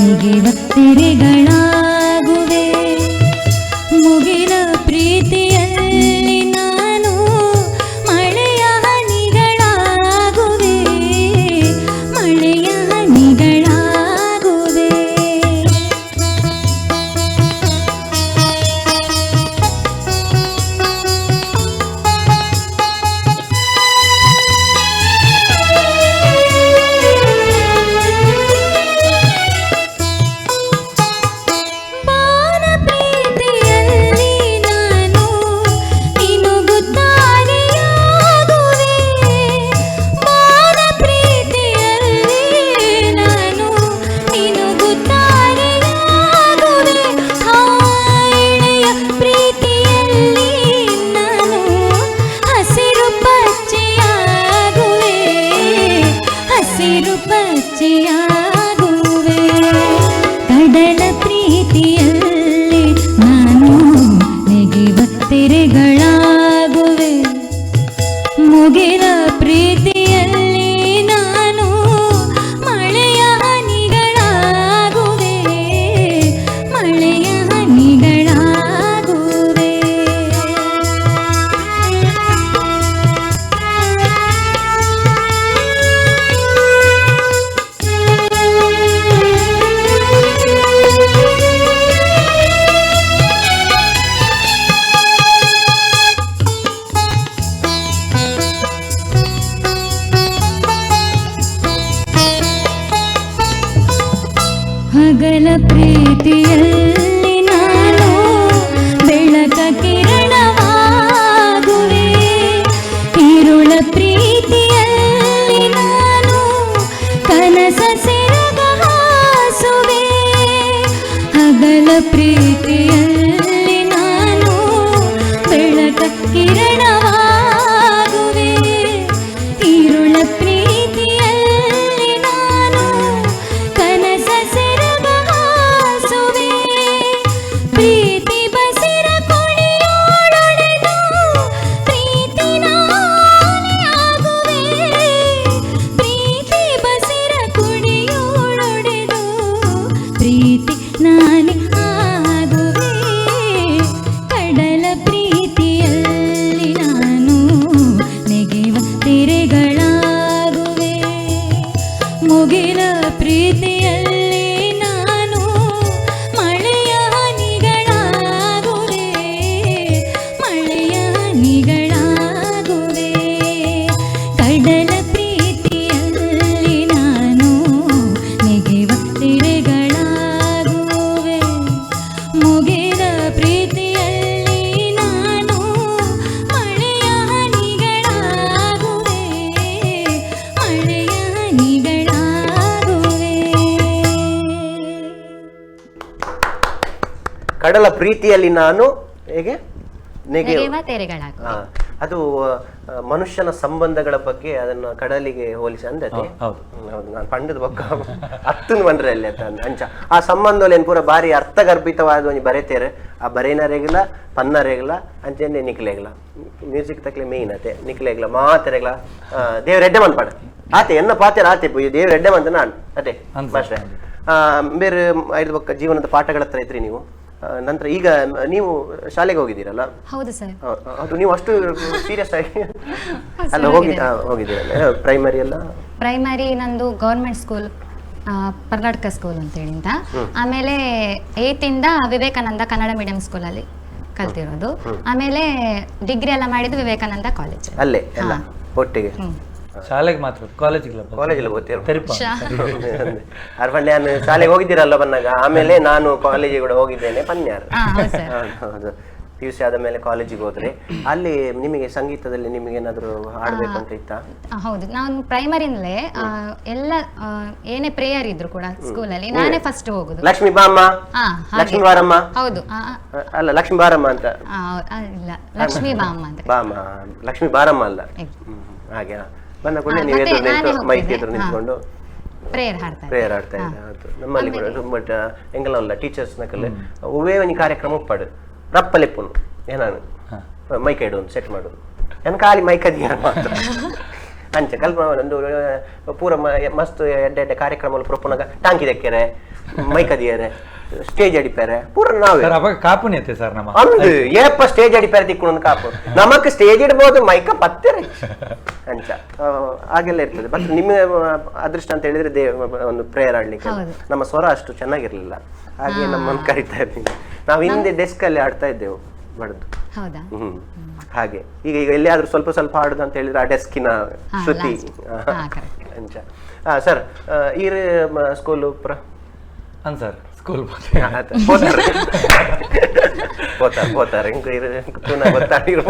ನೆಗೆವ ತೆರೆಗಳಾಗುವೆ, ಮುಗಿಲ ಪ್ರೀತಿಯಲ್ಲಿ ನಾನು ಮಳೆಯ ಹನಿಗಳಾಗುವೆ, ಮಳೆಯ ಹನಿಗಳಾಗುವೆ. ಪ್ರೀತಿಯಲ್ಲಿ ನಾನು ಹೇಗೆ ನೆಗೆವ ತೆರೆಗಳಾಗು. ಅದು ಮನುಷ್ಯನ ಸಂಬಂಧಗಳ ಬಗ್ಗೆ ಅದನ್ನು ಕಡಲಿಗೆ ಹೋಲಿಸಿ ಅಂದತೆ. ಹೌದು. ಹೌದು, ನಾನು ಪಂಡದ ಬೊಕ್ಕ ಹತ್ತನ್ ಬಂದ್ರೆ ಅಲ್ಲಿ ಅತ್ತ ಅಂಚ ಆ ಸಂಬಂಧದಲ್ಲಿ ಪೂರ ಬಾರಿ ಅರ್ಥಗರ್ಭಿತವಾದ ಒಂಜಿ ಬರೆತೇರು. ಆ ಬರೇನರೆಗ್ಲ ಪನ್ನರೆಗ್ಲ ಅಂಚನೆ ನಿಕ್ಲೆಗ್ಲ ಮ್ಯೂಸಿಕ್ ತಕ್ಲೆ ಮೇಯ್ನ್ ಅತೆ ನಿಕ್ಲೆಗ್ಲ ಮಾತೆರೆಗ್ಲ ದೇವ್ರ ಎಡ್ಡೆ ಮನ್ಪಾಡ ಆತೆ ಎನ್ನ ಪಾತೆರ ಆತೆ ದೇವ್ರ ಎಡ್ಡೆ ಮಂತ ನಾನು ಅತೆ ಮಾಸ್ಟ್ರೆ. ಬೇರೆ ಐದು ಬೊಕ್ಕ ಜೀವನದ ಪಾಠಗಳ ಹತ್ರ ಇದ್ರಿ ನೀವು. ನಂತರ ಈಗ ನೀವು ಶಾಲೆಗೆ ಹೋಗಿದ್ದೀರಲ್ಲ? ಹೌದು ಸರ್. ಅದು ನೀವು ಅಷ್ಟು ಸೀರಿಯಸ್ ಆಗಿ ಅಲ್ಲ ಹೋಗಿದ್ದೀರಲ್ಲ? ಪ್ರೈಮರಿ ಎಲ್ಲ? ಪ್ರೈಮರಿ ನಂದು ಗೌರ್ಮೆಂಟ್ ಸ್ಕೂಲ್, ಕರ್ನಾಟಕ ಸ್ಕೂಲ್ ಅಂತ ಹೇಳಿ ಅಂತ. ಆಮೇಲೆ 8th ಇಂದ ವಿವೇಕಾನಂದ ಕನ್ನಡ ಮೀಡಿಯಂ ಸ್ಕೂಲಲ್ಲಿ ಕಲ್ತಿರೋದು. ಆಮೇಲೆ ಡಿಗ್ರಿ ಎಲ್ಲ ಮಾಡಿದ್ದು ವಿವೇಕಾನಂದ ಕಾಲೇಜ್ ಅಲ್ಲೇ ಎಲ್ಲ ಒಟ್ಟಿಗೆ. ಶಾಲೆಗೆ ಮಾತ್ರ, ಕಾಲೇಜಿಗೆ ಕಾಲೇಜಲ್ಲಿ ಅರ್ಪಣೆ ನಾನು ಶಾಲೆಗೆ ಹೋಗಿದ್ದೀರಲ್ಲ ಬಂದಾಗ, ಆಮೇಲೆ ನಾನು ಕಾಲೇಜಿಗೆ ಕೂಡ ಹೋಗಿದ್ದೇನೆ ಪನ್ಯಾರು. ಹೌದು, ಪಿ ಯು ಸಿ ಆದ ಮೇಲೆ ಕಾಲೇಜಿಗೆ ಹೋದ್ರೆ ಅಲ್ಲಿ ನಿಮಗೆ ಸಂಗೀತದಲ್ಲಿ ನಿಮಗೆ ಏನಾದ್ರು ಹಾಡ್ಬೇಕು ಅಂತ ಇತ್ತಾ? ಹೌದು, ನಾನು ಪ್ರೈಮರಿಯಿಂದಲೇ ಎಲ್ಲ ಏನೇ ಪ್ರೇಯರ್ ಇದ್ರು ಕೂಡ ಸ್ಕೂಲಲ್ಲಿ ನಾನೇ ಫಸ್ಟ್ ಹೋಗುದು. ಲಕ್ಷ್ಮೀ ಬಾಮ್ಮ, ಲಕ್ಷ್ಮೀ ಬಾರಮ್ಮ. ಹೌದು, ಅಲ್ಲ ಲಕ್ಷ್ಮೀ ಬಾರಮ್ಮ ಅಂತ ಇಲ್ಲ, ಲಕ್ಷ್ಮೀ ಬಾಮ್ಮ ಅಂತ. ಬಾಮ್ಮ, ಲಕ್ಷ್ಮೀ ಬಾರಮ್ಮ ಅಲ್ಲ, ಹಾಗೆ ಬಂದ ಕೂಡಲೇ ನೀವು ಎದುರು ನಿಂತು ಮೈಕ್ ಎದುರು ನಿಂತ್ಕೊಂಡು ಪ್ರೇಯರ್ ಹಾಡ್ತಾ ಪ್ರೇಯರ್ ಆಡ್ತಾ ಇದ್ದೆ. ಹೌದು, ನಮ್ಮಲ್ಲಿ ಕೂಡ ತುಂಬ ಎಂಗಲ ಅಲ್ಲ ಟೀಚರ್ಸ್ ನಕಲೆ ಒವ್ವೇ ಒಂದು ಕಾರ್ಯಕ್ರಮ ಉಪ್ಪಾಡು ರಪ್ಪಲೆಪ್ಪುನು ಏನಾನು ಮೈಕ್ ಇಡು ಒಂದು ಸೆಟ್ ಮಾಡೋದು ನನ್ನ ಖಾಲಿ ಮೈಕ್ ಅದಿಯ ಮಾತ್ರ ಅಂಚೆ ಕಲ್ಪನಾ ಒಂದು ಪೂರ ಮಸ್ತ್ ಎಡ್ಡೆ ಎಡ್ಡೆ ಕಾರ್ಯಕ್ರಮ ಪ್ರೊಪುನಗ ಟಾಂಕಿ ದಕ್ಕೆರೆ ಮೈಕ್ ಅದಿಯರೆ ಸ್ಟೇಜ್ ಅಡಿಪಾರೆ ಪೂರ ನಾವೇ. ಅವಾಗ ಕಾಪುನಿ ಐತೆ ಸರ್ ನಮ್ಮ ಅಂದು ಏಪ ಸ್ಟೇಜ್ ಅಡಿಪಾರೆ ದಿಕ್ಕು ಕಾಪು ನಮಕ್ ಸ್ಟೇಜ್ ಇಡ್ಬೋದು ಮೈಕ ಪತ್ತೆರೆ ಅಂಚ ಹಾಗೆಲ್ಲ ಇರ್ತದೆ. ಬಟ್ ನಿಮ್ಮ ಅದೃಷ್ಟ ಅಂತ ಹೇಳಿದ್ರೆ ಒಂದು ಪ್ರೇಯರ್ ಆಡ್ಲಿಕ್ಕೆ ನಮ್ಮ ಸ್ವರ ಅಷ್ಟು ಚೆನ್ನಾಗಿರ್ಲಿಲ್ಲ, ಹಾಗೆ ನಮ್ಮನ್ನು ಕರಿತಾ ಇರ್ಲಿಲ್ಲ. ನಾವು ಹಿಂದೆ ಡೆಸ್ಕ್ ಅಲ್ಲಿ ಆಡ್ತಾ ಇದ್ದೆವು ಬಡ್ದು. ಹ್ಮ್, ಹಾಗೆ ಈಗ ಈಗ ಎಲ್ಲಿಯಾದ್ರೂ ಸ್ವಲ್ಪ ಸ್ವಲ್ಪ ಆಡುದು ಅಂತ ಹೇಳಿದ್ರೆ ಆ ಡೆಸ್ಕಿನ ಶ್ರುತಿ ಅಂಚ. ಸರ್ ಈ ಸ್ಕೂಲ್ ಪುರ ಸರ್ ಸ್ಕೂಲ್ ಪೋತಾರೆ ಪೋತಾರೆ ಗೊತ್ತಾಡಿರ್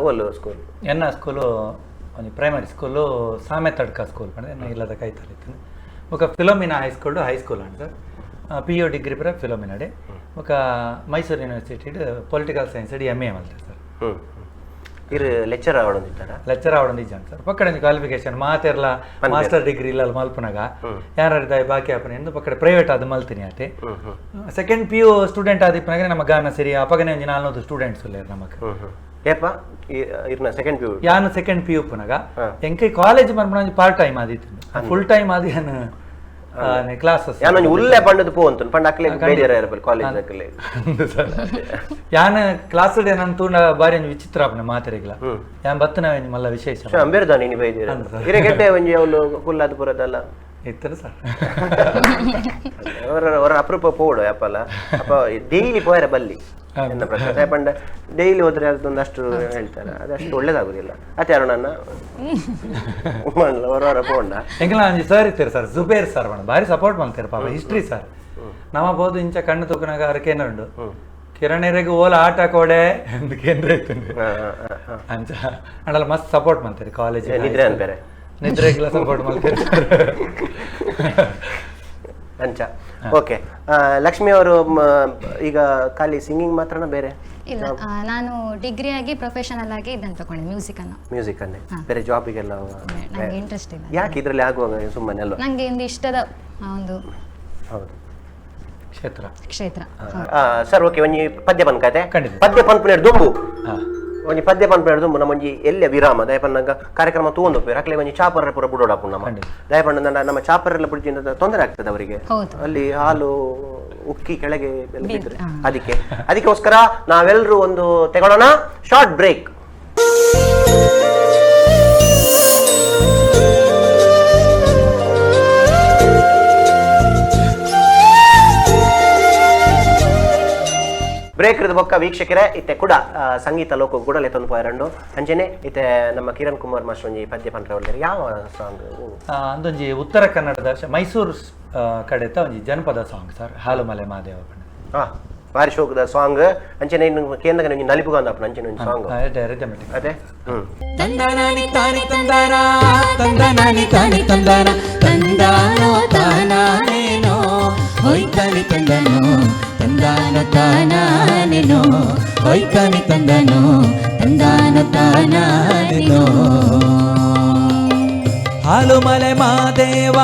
ಓಲು ಸ್ಕೂಲ್ ಎನ್ನ ಸ್ಕೂಲು ಒಂಜಿ ಪ್ರೈಮರಿ ಸ್ಕೂಲು ಸಾಮೆತಡ್ಕ ಸ್ಕೂಲ್ ಪಂಡ ಎನ್ನ ಇಲ್ಲದ ಕೈತಲ್ ಬೊಕ Philomena high school high school and sir. P U degree ಪೂರ ಫಿಲೋಮಿನಾಡೆ. ಬೊಕ Mysuru university political science M A ಮಲ್ತೆ ಸರ್. ಇರು ಲೆಕ್ಚರ್ ಆವಡೊಂದಿತ್ತಾರ? ಲೆಕ್ಚರ್ ಆವಡೊಂದಿಜ್ಜಾಂಡ್ ಸರ್. ಪಕ್ಕಡೆ ಒಂಜಿ ಕ್ವಾಲಿಫಿಕೇಶನ್ ಮಾತೆರ್ಲ ಮಾಸ್ಟರ್ ಡಿಗ್ರಿ ಇಲ್ಲ ಮಲ್ಪುನಗ ಯಾರು ದಾಯ ಬಾಕಿ ಆಪನೆ ಎಂದು ಪಕ್ಕಡೆ ಪ್ರೈವೇಟ್ ಆದ್ ಮಲ್ತೀನಿ ಆತೆ. ಸೆಕೆಂಡ್ ಪಿ ಯು ಸ್ಟೂಡೆಂಟ್ ಆದಿಪ್ಪನಾಗ ನಮ್ಮ ಗಾನ ಸರಿ ಅಪಗನೆ ಒಂಜಿ 400 ಸ್ಟೂಡೆಂಟ್ಸ್ ಉಲ್ಲೇರ್ ನಮಕ್. ಏಪ ಇರ್ನ ಸೆಕೆಂಡ್ ಪಿ ಯು ಯಾನು ಸೆಕೆಂಡ್ ಪಿ ಯು ಪುನಗ ಎಂಕೆ ಕಾಲೇಜ್ ಮನ್ಪುನ ಒಂಜಿ ಪಾರ್ಟ್ ಟೈಮ್ ಆದಿತ್ತು, ಫುಲ್ ಟೈಮ್ ಆದಿ ಯಾನು ಕ್ಲಾಸಸ್ ಯಾನು ಒಂಜಿ ಉಲ್ಲೆ ಪಂಡದು ಪೋ ಅಂತ ಪಂಡ ಅಕ್ಲೆ ಬೇಜಾರ ಇರಬಲ್ ಕಾಲೇಜ್ ಅಕ್ಲೆ ಯಾನ ಕ್ಲಾಸ್ ಡೇ ನನ್ ತೂಂಡ ಬಾರಿ ಒಂಜಿ ವಿಚಿತ್ರ ಆಪುನ ಮಾತೆರೆಗ್ಲ ಯಾನ್ ಬತ್ತನ ಒಂಜಿ ಮಲ್ಲ ವಿಶೇಷ ಅಂಬೇರ್ದ ನೀನು ಬೈದಿರ ಇರೆ ಗೆಡ್ಡೆ ಒಂಜಿ ಅವಳು ಕುಲ್ಲಾದ ಪುರದಲ್ಲ ಇತ್ತರ ಸರ್. ಅವರ ಅಪರೂಪ ಪೋಡು ಅಪ್ಪಲ್ಲ ಅಪ್ಪ ಡೈಲಿ ಪೋಯರ ಬಲ್ಲಿ ಎನ್ನ ಪ್ರಕಾರ ಪಂಡ ಡೈಲಿ ಹೋದ್ರೆ ಅದೊಂದಷ್ಟು ಹೇಳ್ತಾರೆ, ಅದಷ್ಟು ಒಳ್ಳೇದಾಗುದಿಲ್ಲ. ಅತ್ತೆ ಯಾರು ನನ್ನ ಹೊರ ಹೊರ ಪೋಂಡ ಎಂಕಲ ಒಂಜಿ ಸರ್ ಇತ್ತೀರ ಸರ್, ಜುಬೇರ್ ಸರ್ ಬಣ್ಣ ಭಾರಿ ಸಪೋರ್ಟ್ ಮಾಡ್ತಾರೆ ಪಾಪ, ಹಿಸ್ಟ್ರಿ ಸರ್. ನಮ್ಮ ಬೋದು ಇಂಚ ಕಣ್ಣು ತೂಕನಾಗ ಅರಕೇನ ಉಂಡು ಕಿರಣೆರೆಗ್ ಓಲ ಆಟ ಕೊಡೆ ಎಂದು ಕೇಂದ್ರ ಇತ್ತು ಅಂಚ ಅಂಡಲ ಮಸ್ತ್ ಸಪೋರ್ಟ್ ಮಾಡ್ತಾರೆ ಕಾಲೇಜ್ ನಿದ್ರೆ ಅನ್ಬೇರೆ ನಿದ್ರೆಗೆಲ್ಲ ಸಪೋರ್ಟ್ ಮಾಡ್ತಾರೆ ಅಂಚ. ಓಕೆ ಲಕ್ಷ್ಮಿ ಅವರು ಈಗ ಖಾಲಿ ಸಿಂಗಿಂಗ್ ಮಾತ್ರನಾ ಬೇರೆ? ಇಲ್ಲ, ನಾನು ಡಿಗ್ರಿಯಾಗಿ ಪ್ರೊಫೆಷನಲ್ ಆಗಿ ಇದನ್ನು ತಗೊಂಡೆ ಮ್ಯೂಸಿಕ್ ಅನ್ನು. ಮ್ಯೂಸಿಕ್ ಅನ್ನೇ ಬೇರೆ ಜಾಬಿಗೆಲ್ಲ ನಂಗೆ ಇಂಟ್ರೆಸ್ಟ್ ಇಲ್ಲ. ಯಾಕೆ ಇದರಲ್ಲಿ ಆಗುವಾಗ ಸುಮ್ಮನೆ ಅಲ್ವಾ? ನಂಗೆ ಒಂದು ಇಷ್ಟದ ಒಂದು ಹೌದು ಕ್ಷೇತ್ರ ಕ್ಷೇತ್ರ. ಸರ್ ಓಕೆ ಒಂಜಿ ಪದ್ಯ ಪನ್ಕತೆ ಪದ್ಯ ಪನ್ಪುನೇರ್ ದುಂಬು ಒಂಜಿ ಪದ್ಯ ಪನ್ಪುನೇರ್ ದುಂಬು ನಮ್ಮ ಒಂಜಿ ಎಲ್ಲೆ ವಿರಾಮ ದಯಪನ್ನಗ ಕಾರ್ಯಕ್ರಮ ತೂವೊಂದು ಅಕ್ಲೆ ಒಂಜಿ ಚಾಪರ ಪೂರ ಬುಡೋಡಪ್ಪು ನಮ್ಮ ದಯಪಣ್ಣ ನಮ್ಮ ಚಾಪರೆಲ್ಲ ಬುಡ್ಜಿಂದ ತೊಂದರೆ ಆಗ್ತದೆ ಅವರಿಗೆ, ಅಲ್ಲಿ ಹಾಲು ಉಕ್ಕಿ ಕೆಳಗೆ ಎಲ್ಲ ಬಿದ್ದರೆ ಅದಕ್ಕೆ ಅದಕ್ಕೋಸ್ಕರ ನಾವೆಲ್ಲರೂ ಒಂದು ತಗೊಳ್ಳೋಣ ಶಾರ್ಟ್ ಬ್ರೇಕ್. ಬ್ರೇಕ್ ಇರದ ಬೊಕ್ಕ ವೀಕ್ಷಕರೇ ಇತ್ತೆ ಕೂಡ ಸಂಗೀತ ಲೋಕ ಕೂಡ ಲೆತ್ತೊಂದು ಪೋಯರಂಡು ಅಂಚನೆ ಇತ್ತೆ ನಮ್ಮ ಕಿರಣ್ ಕುಮಾರ್ ಮಾಸ್ಟರ್ ಒಂಜಿ ಪದ್ಯ ಪಂಡ್ರೆ ಒಳ್ಳೆ ಯಾವ ಸಾಂಗ್? ಅಂದೊಂಜಿ ಉತ್ತರ ಕನ್ನಡದ ಮೈಸೂರು ಕಡೆತ ಒಂಜಿ ಜನಪದ ಸಾಂಗ್ ಸರ್, ಹಾಲುಮಲೆ ಮಹಾದೇವ ಪಂಡ. ಭಾರಿ ಶೋಕದ ಸಾಂಗ್ ಅಂಚನೆ ಇನ್ನು ಕೇಂದ್ರ ಒಂಜಿ ನಲಿಪುಗ ಅಂದಪ್ಪ ಅಂಚನೆ ಒಂಜಿ ಸಾಂಗ್ ಅದೇ. ತಂದನಾನಿ ತಾನಿ ತಂದಾನ ತಂದನಾನಿ ತಾನಿ ತಂದಾನ ತಂದಾನೋ ತಾನಾನೇನೋ ಹೋಯ್ ತಾನಿ ತಂದನೋ ತಂದಾನ ತಾನಾನೆನೋ ಹೊಯ್ತಾನೆ ತಂದನೋ ತಂದಾನ ತಾನಾನೆನೋ. ಹಾಲು ಮಲೆ ಮಾದೇವ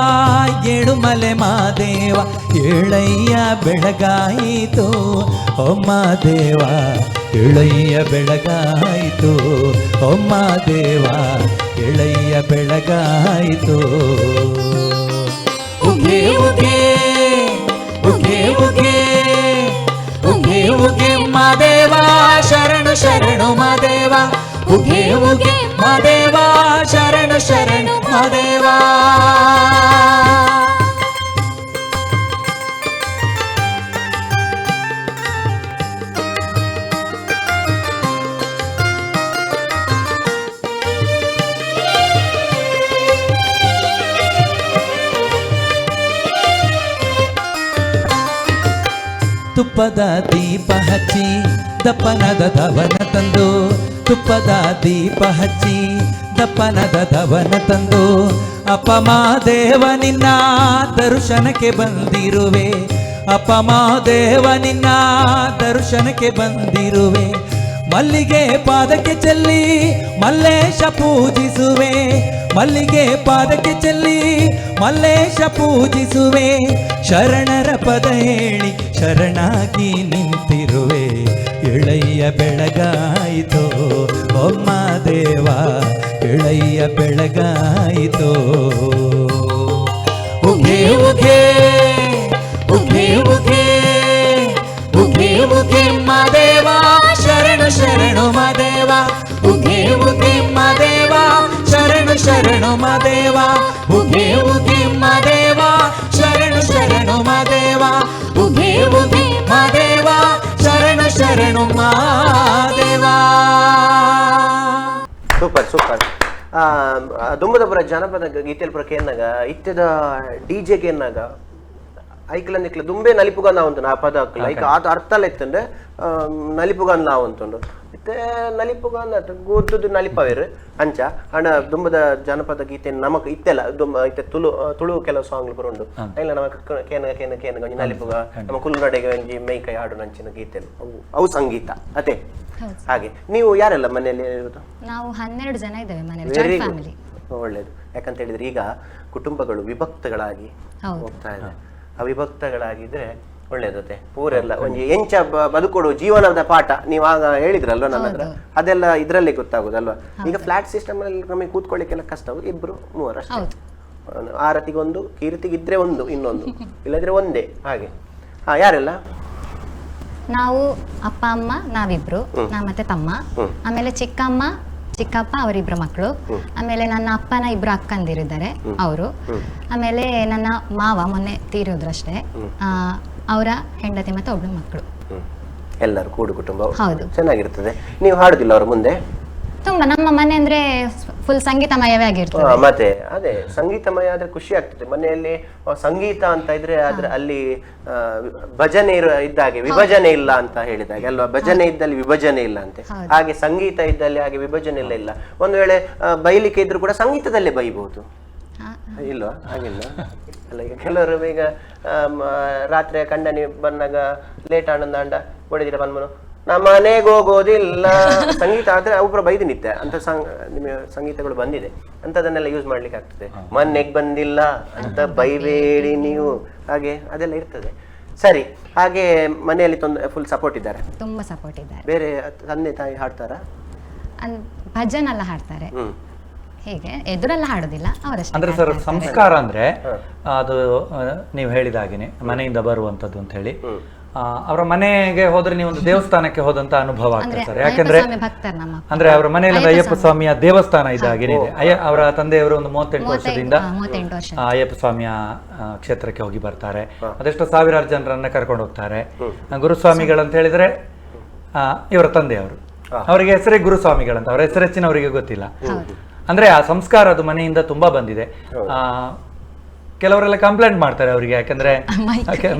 ಏಳು ಮಲೆ ಮಾದೇವ ಏಳಯ್ಯ ಬೆಳಗಾಯಿತು ಓ ಮಾದೇವ ಏಳಯ್ಯ ಬೆಳಗಾಯಿತು ಓ ಮಾದೇವ ಏಳಯ್ಯ ಬೆಳಗಾಯಿತು. ಉಘೆ ಉಘೆ ಉಘೆ ಉಘೆ ಉಘೆ ಉಘೆ ಮಾದೇವ ಶರಣು ಶರಣು ಮಾದೇವ ಉಘೆ ಉಘೆ ಮಾದೇವ ಶರಣು ಶರಣು ಮಾದೇವ. ತುಪ್ಪದ ದೀಪ ಹಚ್ಚಿ ದಪ್ಪನದ ದವನ ತಂದು ತುಪ್ಪದ ದೀಪ ಹಚ್ಚಿ ದಪ್ಪನದ ದವನ ತಂದು ಅಪಮಾದೇವ ನಿನ್ನ ದರ್ಶನಕ್ಕೆ ಬಂದಿರುವೆ ಅಪಮಾದೇವ ನಿನ್ನ ದರ್ಶನಕ್ಕೆ ಬಂದಿರುವೆ. ಮಲ್ಲಿಗೆ ಪಾದಕ್ಕೆ ಚೆಲ್ಲಿ ಮಲ್ಲೇಶ ಪೂಜಿಸುವೆ ಮಲ್ಲಿಗೆ ಪಾದಕ್ಕೆ ಚೆಲ್ಲಿ ಮಲ್ಲೇಶ ಪೂಜಿಸುವೆ. ಶರಣರ ಪದ ಹೇಳಿ ಶರಣಾಗಿ ನಿಂತಿರುವೆ ಎಳಯ್ಯ ಬೆಳಗಾಯಿತೋ ಒಮ್ಮ ದೇವ ಎಳಯ್ಯ ಬೆಳಗಾಯಿತೋ. ಉಘೆ ಉಘೆ ಉಘೆ ಉಘೆ ಉಘೆ ಉಘೆ ಮಾದೇವ ಶರಣು ಶರಣು ಮಾದೇವ ಉಘೆ ಉಘೆ ಮಾದೇವ ಶರಣು ಶರಣು ಮಾದೇವ ಉಘೆ ಉಘೆ ಮಾದೇವ ಶರಣು ಶರಣು ಮಾದೇವ ಉಘೆ ಉಘೆ ಮಾದೇವ ಶರಣು ಶರಣು ಮಾದೇವ. Super super. ದುಂಬದಪುರ ಜನಪದ ಗೀತೆಲ್ ಪುರ ಕೇನ್ನಾಗ ಇತ್ತೆದ ಡಿ ಜೆ ಕೇನ್ನಾಗ ಐಕ್ಲ ನಿಕ್ಲ ದುಂಬೆ ನಲಿಪುಗಂದ ಉಂಟು ಆ ಪದ ಐಕ್ ಆತ ಅರ್ಥ ಇತ್ತಂದ್ರೆ ನಲಿಪುಗಂದ ಉಂಟುಂಡು ಇತ್ತೆ ನಲಿಪುಗಂದ ಗೊತ್ತದು ನಲಿಪವೇರು ಅಂಚ ಅಣ್ಣ. ದುಂಬದ ಜನಪದ ಗೀತೆ ನಮಕ್ ಇತ್ತೆಲ್ಲ ದುಂಬ ಇತ್ತೆ ತುಳು ತುಳು ಕೆಲವು ಸಾಂಗ್ ಪೂರ ಉಂಡು. ಐಲ ನಮಕ್ ಕೇನ ಕೇನ ಕೇನ ಒಂಜಿ ನಲಿಪುಗ ನಮ್ಮ ಕುಲ್ಲುನಡೆಗೆ ಒಂಜಿ ಮೈಕೈ ಹಾಡು ನಂಚಿನ ಗೀತೆ ಅವು ಅವು ಸಂಗೀತ ಅದೇ. ಹೌದು. ಹಾಗೆ ನೀವು ಯಾರೆಲ್ಲ ಮನೆಯಲ್ಲಿ ಇರೋದು? ನಾವು 12 ಜನ ಇದ್ದೇವೆ ಮನೇಲಿ, very joint family. ಒಳ್ಳೇದು. ಯಾಕಂತ ಹೇಳಿದ್ರೆ ಈಗ ಕುಟುಂಬಗಳು ವಿಭಕ್ತಗಳಾಗಿ ಹೋಗ್ತಾ ಇದೆ. ಅವಿಭಕ್ತಗಳಾಗಿದ್ರೆ ಒಳ್ಳೇದತ್ತೆ. ಪೂರೆಲ್ಲ ಒಂಜಿ ಎಂಚ ಬದುಕೊಡು ಜೀವನದ ಪಾಠ ನೀವು ಆಗ ಹೇಳಿದ್ರಲ್ವ ನನ್ನ ಹತ್ರ, ಅದೆಲ್ಲ ಇದರಲ್ಲೇ ಗೊತ್ತಾಗೋದಲ್ವಾ. ಈಗ ಫ್ಲಾಟ್ ಸಿಸ್ಟಮ್ ಅಲ್ಲಿ ನಮಗೆ ಕೂತ್ಕೊಳ್ಳಿಕ್ಕೆಲ್ಲ ಕಷ್ಟ. ಇಬ್ರು ಮೂವರು ಅಷ್ಟೇ. ಆರತಿಗೊಂದು, ಕೀರ್ತಿಗಿದ್ರೆ ಒಂದು, ಇನ್ನೊಂದು ಇಲ್ಲದ್ರೆ ಒಂದೇ ಹಾಗೆ. ಹಾ, ಯಾರೆಲ್ಲ? ನಾವು ಅಪ್ಪ ಅಮ್ಮ ನಾವಿಬ್ರು, ನಾ ಮತ್ತೆ ತಮ್ಮ, ಆಮೇಲೆ ಚಿಕ್ಕಮ್ಮ ಚಿಕ್ಕಪ್ಪ ಅವರಿಬ್ರು ಮಕ್ಕಳು, ಆಮೇಲೆ ನನ್ನ ಅಪ್ಪನ ಇಬ್ರು ಅಕ್ಕಂದಿರಿದ್ದಾರೆ ಅವರು, ಆಮೇಲೆ ನನ್ನ ಮಾವ ಮೊನ್ನೆ ತೀರೋದ್ರಷ್ಟೇ, ಅವರ ಹೆಂಡತಿ ಮತ್ತೆ ಒಬ್ಳು ಮಕ್ಕಳು. ಎಲ್ಲರೂ ಕೂಡು ಕುಟುಂಬ. ಹೌದು. ಚೆನ್ನಾಗಿರ್ತದೆ. ನೀವು ಹಾಡುದಿಲ್ಲ ಅವ್ರ ಮುಂದೆ? ತುಂಬಾ. ನಮ್ಮ ಮನೆ ಅಂದ್ರೆ ಫುಲ್ ಸಂಗೀತಮಯವೇ ಆಗಿರ್ತದೆ. ಮತ್ತೆ ಅದೇ ಸಂಗೀತಮಯ ಆದ್ರೆ ಖುಷಿ ಆಗ್ತದೆ ಮನೆಯಲ್ಲಿ. ಸಂಗೀತ ಅಂತ ಇದ್ರೆ ಅದ್ರ ಅಲ್ಲಿ ಭಜನೆ ಇದ್ದಾಗೆ ವಿಭಜನೆ ಇಲ್ಲ ಅಂತ ಹೇಳಿದಾಗೆ ಅಲ್ವಾ. ಭಜನೆ ಇದ್ದಲ್ಲಿ ವಿಭಜನೆ ಇಲ್ಲ ಅಂತೆ, ಹಾಗೆ ಸಂಗೀತ ಇದ್ದಲ್ಲಿ ಹಾಗೆ ವಿಭಜನೆ ಇಲ್ಲ ಇಲ್ಲ. ಒಂದು ವೇಳೆ ಬೈಲಿಕ್ಕೆ ಇದ್ರು ಕೂಡ ಸಂಗೀತದಲ್ಲೇ ಬೈಬಹುದು ಇಲ್ವಾ? ಹಾಗಿಲ್ಲ ಅಲ್ಲ. ಈಗ ಕೆಲವರು ಈಗ ರಾತ್ರಿ ಕಂಡನಿ ಬಂದಾಗ ಲೇಟ್ ಆನಂದ ಅಂಡ ಹೊಡೆದಿರ ಬಂದ್ಮನು ನಾ ಮನೆಗೆ ಹೋಗೋದಿಲ್ಲ ಸಂಗೀತ ಆದ್ರೆ ಒಬ್ರು ಬೈದು ನಿತ್ಯ ಅಂತ ನಿಮ್ಮ ಸಂಗೀತಗಳು ಬಂದಿದೆ ಅಂತದನ್ನೆಲ್ಲ ಯೂಸ್ ಮಾಡ್ಲಿಕ್ಕೆ ಆಗ್ತದೆ. ಮನೆಗೆ ಬಂದಿಲ್ಲ ಅಂತ ಬೈಬೇಡಿ ನೀವು, ಹಾಗೆ ಅದೆಲ್ಲ ಇರ್ತದೆ. ಸರಿ, ಹಾಗೆ ಮನೆಯಲ್ಲಿ ತೊಂದರೆ ಫುಲ್ ಸಪೋರ್ಟ್ ಇದ್ದಾರೆ? ತುಂಬಾ ಸಪೋರ್ಟ್ ಇದ್ದಾರೆ. ಬೇರೆ ತಂದೆ ತಾಯಿ ಹಾಡ್ತಾರಾ? ಭಜನ್ ಎಲ್ಲ ಹಾಡ್ತಾರೆ, ಹೀಗೆ ಎದುರೆಲ್ಲ ಹಾಡೋದಿಲ್ಲ ಅವರಷ್ಟೇ. ಅಂದ್ರೆ ಸರ್ ಸಂಸ್ಕಾರ ಅಂದ್ರೆ ಅದು ನೀವು ಹೇಳಿದ ಹಾಗೇನೆ ಮನೆಯಿಂದ ಬರುವಂತದ್ದು ಅಂತ ಹೇಳಿ. ಅವರ ಮನೆಗೆ ಹೋದ್ರೆ ನೀವು ಒಂದು ದೇವಸ್ಥಾನಕ್ಕೆ ಹೋದಂತ ಅನುಭವ ಆಗ್ತದೆ ಸರ್. ಯಾಕಂದ್ರೆ ಅಂದ್ರೆ ಅವರ ಮನೆಯಲ್ಲಿ ಅಯ್ಯಪ್ಪ ಸ್ವಾಮಿಯ ದೇವಸ್ಥಾನ ಇದ್ದ ಹಾಗೇನೆ ಇದೆ. ಅವರ ತಂದೆಯವರು ಒಂದು 38 ವರ್ಷದಿಂದ ಅಯ್ಯಪ್ಪ ಸ್ವಾಮಿಯ ಕ್ಷೇತ್ರಕ್ಕೆ ಹೋಗಿ ಬರ್ತಾರೆ. ಅದೆಷ್ಟೋ ಸಾವಿರಾರು ಜನರನ್ನ ಕರ್ಕೊಂಡು ಹೋಗ್ತಾರೆ. ಗುರುಸ್ವಾಮಿಗಳಂತ ಹೇಳಿದ್ರೆ ಇವರ ತಂದೆಯವರು, ಅವರಿಗೆ ಹೆಸರೇ ಗುರುಸ್ವಾಮಿಗಳಂತ, ಅವರ ಹೆಸರು ಹೆಚ್ಚಿನವರಿಗೆ ಗೊತ್ತಿಲ್ಲ. ಅಂದ್ರೆ ಆ ಸಂಸ್ಕಾರ ಅದು ಮನೆಯಿಂದ ತುಂಬಾ ಬಂದಿದೆ. ಕೆಲವರೆಲ್ಲ ಕಂಪ್ಲೇಂಟ್ ಮಾಡ್ತಾರೆ ಅವರಿಗೆ, ಯಾಕಂದ್ರೆ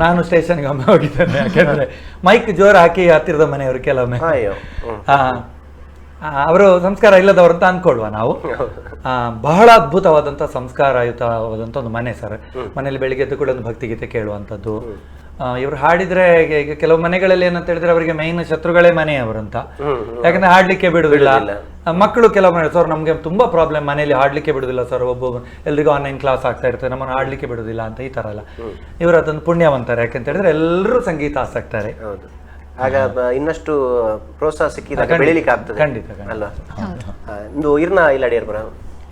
ನಾನು ಸ್ಟೇಷನ್ಗೆ ಒಮ್ಮೆ ಹೋಗಿದ್ದೇನೆ, ಯಾಕಂದ್ರೆ ಮೈಕ್ ಜೋರು ಹಾಕಿ ಹತ್ತಿರದ ಮನೆಯವರು ಕೆಲವೊಮ್ಮೆ ಅವರು ಸಂಸ್ಕಾರ ಇಲ್ಲದವರು ಅಂತ ಅನ್ಕೊಳ್ವ ನಾವು. ಬಹಳ ಅದ್ಭುತವಾದಂಥ ಸಂಸ್ಕಾರಯುತವಾದಂಥ ಒಂದು ಮನೆ ಸರ್. ಮನೆಯಲ್ಲಿ ಬೆಳಿಗ್ಗೆ ಎದ್ದು ಕೂಡ ಒಂದು ಭಕ್ತಿಗೀತೆ ಕೇಳುವಂಥದ್ದು, ಇವರು ಹಾಡಿದ್ರೆ ಈಗ ಕೆಲವು ಮನೆಗಳಲ್ಲಿ ಏನಂತ ಹೇಳಿದ್ರೆ ಅವರಿಗೆ ಮೈನ್ ಶತ್ರುಗಳೇ ಮನೆಯವರು ಅಂತ, ಯಾಕಂದ್ರೆ ಹಾಡ್ಲಿಕ್ಕೆ ಬಿಡುದಿಲ್ಲ. ಮಕ್ಕಳು ಕೆಲವು ಮನೆ ಸರ್ ನಮ್ಗೆ ತುಂಬಾ ಪ್ರಾಬ್ಲಮ್, ಮನೆಯಲ್ಲಿ ಹಾಡ್ಲಿಕ್ಕೆ ಬಿಡುದಿಲ್ಲ ಸರ್, ಒಬ್ಬೊಬ್ಬ ಎಲ್ರಿಗೂ ಆನ್ಲೈನ್ ಕ್ಲಾಸ್ ಆಗ್ತಾ ಇರ್ತದೆ, ನಮ್ಮನ್ನು ಹಾಡ್ಲಿಕ್ಕೆ ಬಿಡುದಿಲ್ಲ ಅಂತ ಈ ತರ ಎಲ್ಲ. ಇವರು ಅದೊಂದು ಪುಣ್ಯವಂತಾರೆ, ಯಾಕಂತ ಹೇಳಿದ್ರೆ ಎಲ್ಲರೂ ಸಂಗೀತ ಆಸಕ್ತಾರೆ. ಹೌದು, ಆಗ ಇನ್ನಷ್ಟು ಪ್ರೋತ್ಸಾಹ ಸಿಕ್ಕಿದಾಗ ಬೆಳಿಲಿಕ್ಕೆ ಆಗ್ತದೆ. ಖಂಡಿತ ಅಲ್ಲ ಇಂದು ಇರ್ನ ಇಲ್ಲ ಅಡಿಯರ್ ಬರ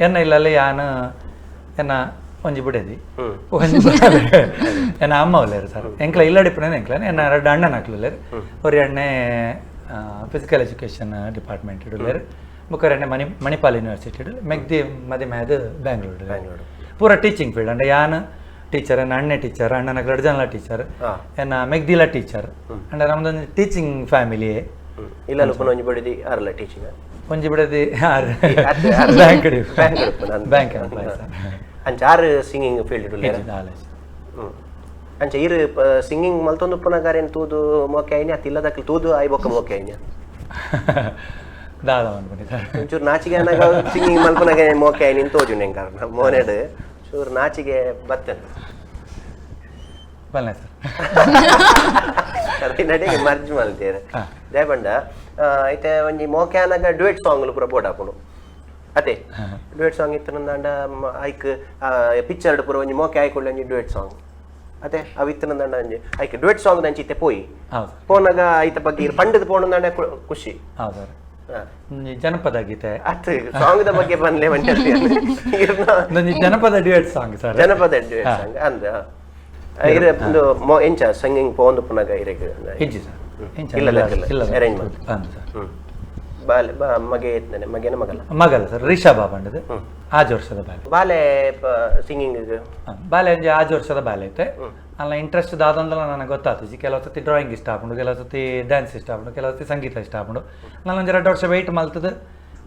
ಎನ್ನ ಇಲ್ಲಲ್ಲಿ ಯಾನ ಎನ್ನ ಒಂಜಿ ಬಿಡದಿ ಒಂಜಿ ಬಾಲೆ ಎನ್ನ ಅಮ್ಮ ಒಲ್ಲೇರು ಸರ್, ಎಂಕ್ಲ ಇಲ್ಲಡಿಪುನ ಎಂಕ್ಲ ಎನ್ನ ಎರಡು ಅಣ್ಣನ ಹಾಕ್ಲುಲ್ಲೇರು. ಒರಿ ಅಣ್ಣೆ ಫಿಸಿಕಲ್ ಎಜುಕೇಷನ್ ಡಿಪಾರ್ಟ್ಮೆಂಟ್ ಇಡುಲ್ಲೇರು, ಬೊಕ್ಕ ಅಣ್ಣೆ ಮಣಿಪಾಲ್ ಯೂನಿವರ್ಸಿಟಿ ಇಡಲು, ಮೆಗ್ದಿ ಮದಿ ಮ್ಯಾದ ಬ್ಯಾಂಗ್ಳೂರು ಪೂರ ಟೀಚಿಂಗ್ ಫೀಲ್ಡ್. ಅಂಡ ಯಾನ್ ಟೀಚರ್, ಎನ್ನ ಅಣ್ಣೆ ಟೀಚರ್, ಅಣ್ಣನ ಎರಡು ಜನಲ ಟೀಚರ್, ಎನ್ನ ಮೆಗ್ದಿಲ ಟೀಚರ್. ಅಂಡ ನಮ್ದೊಂದು ಟೀಚಿಂಗ್ ಫ್ಯಾಮಿಲಿಯೇ. ಇಲ್ಲ ಒಂಜಿ ಬಿಡದಿ ಆರಲ್ಲ ಟೀಚಿಂಗ್ ಒಂಜಿ ಬಿಡದಿ ಆರು ಬ್ಯಾಂಕ್ ಬ್ಯಾಂಕ್ ಅಂಚ ಆರು ಸಿಂಗಿಂಗ್ ಫೀಲ್ಡ್ ಇಡುಲ್ಲೇರ. ಅಂಚ ಇರು ಸಿಂಗಿಂಗ್ ಮಲ್ತೊಂದು ಪುನಗಾರೇನು ತೂದು ಮೋಕೆ ಆಯ್ನೆ ಅತ್ತ ಇಲ್ಲದಕ್ಕೆ ತೂದು ಆಯ್ಬೊಕ್ಕ ಮೋಕೆ ಆಯ್ನೆ ದಾದ ಅನ್ಕೊಂಡಿದ್ದಾರೆ. ಒಂಚೂರು ನಾಚಿಗೆ ಅನ್ನಾಗ ಸಿಂಗಿಂಗ್ ಮಲ್ಪನಾಗ ಮೋಕೆ ಆಯ್ನಿ ತೋಜು ನೆಂಗಾರ ಮೋನೆಡ್ ಚೂರು ನಾಚಿಗೆ ಬತ್ತೇನೆ ಬಲ್ಲೆ ಸರ್ ನಡೆಗೆ ಮರ್ಜ್ ಮಲ್ತೇರೆ ದಯಪಂಡ. ಐತೆ ಒಂಜಿ ಮೋಕೆ ಆನಾಗ ಡ್ಯುಯೆಟ್ ಸಾಂಗ್ಲು ಪೂರ ಬೋರ್ಡ್ ಹಾಪುಂಡು ಅದೇ ಡ್ಯುಯೆಟ್ ಸಾಂಗ್ ಇತ್ತು ನಂದಾಂಡ ಐಕ್ ಪಿಕ್ಚರ್ ಪೂರ ಒಂಜಿ ಮೋಕೆ ಆಯ್ಕೊಳ್ಳಿ ಒಂಜಿ ಡ್ಯುಯೆಟ್ ಸಾಂಗ್ ಅದೇ ಅವು ಇತ್ತು ನಂದಾಂಡ ಒಂಜಿ ಐಕ್ ಡ್ಯುಯೆಟ್ ಸಾಂಗ್ ದಂಚಿ ಇತ್ತೆ ಪೋಯಿ ಪೋನಾಗ ಐತ ಬಗ್ಗೆ ಪಂಡದ ಪೋಣಂದಾಂಡ ಖುಷಿ. ಹೌದು ಸರ್, ಜನಪದ ಗೀತೆ ಅತ್ ಸಾಂಗ್ the ಬಗ್ಗೆ ಬಂದ್ಲೆ ಒಂಜಿ ಜನಪದ ಡ್ಯುಯೆಟ್ ಸಾಂಗ್ ಸರ್, ಜನಪದ ಡ್ಯುಯೆಟ್ ಸಾಂಗ್ ಅಂದ ಇರ ಒಂದು ಎಂಚ ಸಿಂಗಿಂಗ್ ಪೋಂದು ಪುನಗ ಇರೆಗ್ ಇಜ್ಜಿ ಸರ್, ಇಲ್ಲ ಇಲ್ಲ ಅರೇಂಜ್ ಮಾಡಿ ಬಾಲೆ ಮಗೆ ಇದ್ದಾನೆ, ಮಗೇನ ಮಗಲ ಮಗಲ ಸರ್, ರಿಷಭ ಬಂಡದು ಆಜ್ ವರ್ಷದ ಬಾಲೆ. ಬಾಲೆ ಸಿಂಗಿಂಗ್ ಬಾಲೆ ಒಂಜಿ ಆಜ್ ವರ್ಷದ ಬಾಲೆ ಐತೆ ಅಲ್ಲ. ಇಂಟ್ರೆಸ್ಟ್ ದಾದಂದಲ ನನಗೆ ಗೊತ್ತಾಗ್ತದೆ. ಕೆಲವು ಸತಿ ಡ್ರಾಯಿಂಗ್ ಇಷ್ಟ ಆಪುಂಡು, ಕೆಲವು ಸತಿ ಡ್ಯಾನ್ಸ್ ಇಷ್ಟ ಆಪುಂಡು, ಕೆಲವು ಸತಿ ಸಂಗೀತ ಇಷ್ಟ ಆಪುಂಡು. ನಾನು ಒಂಜಿ 2 ವರ್ಷ ವೆಯ್ಟ್ ಮಲ್ತದ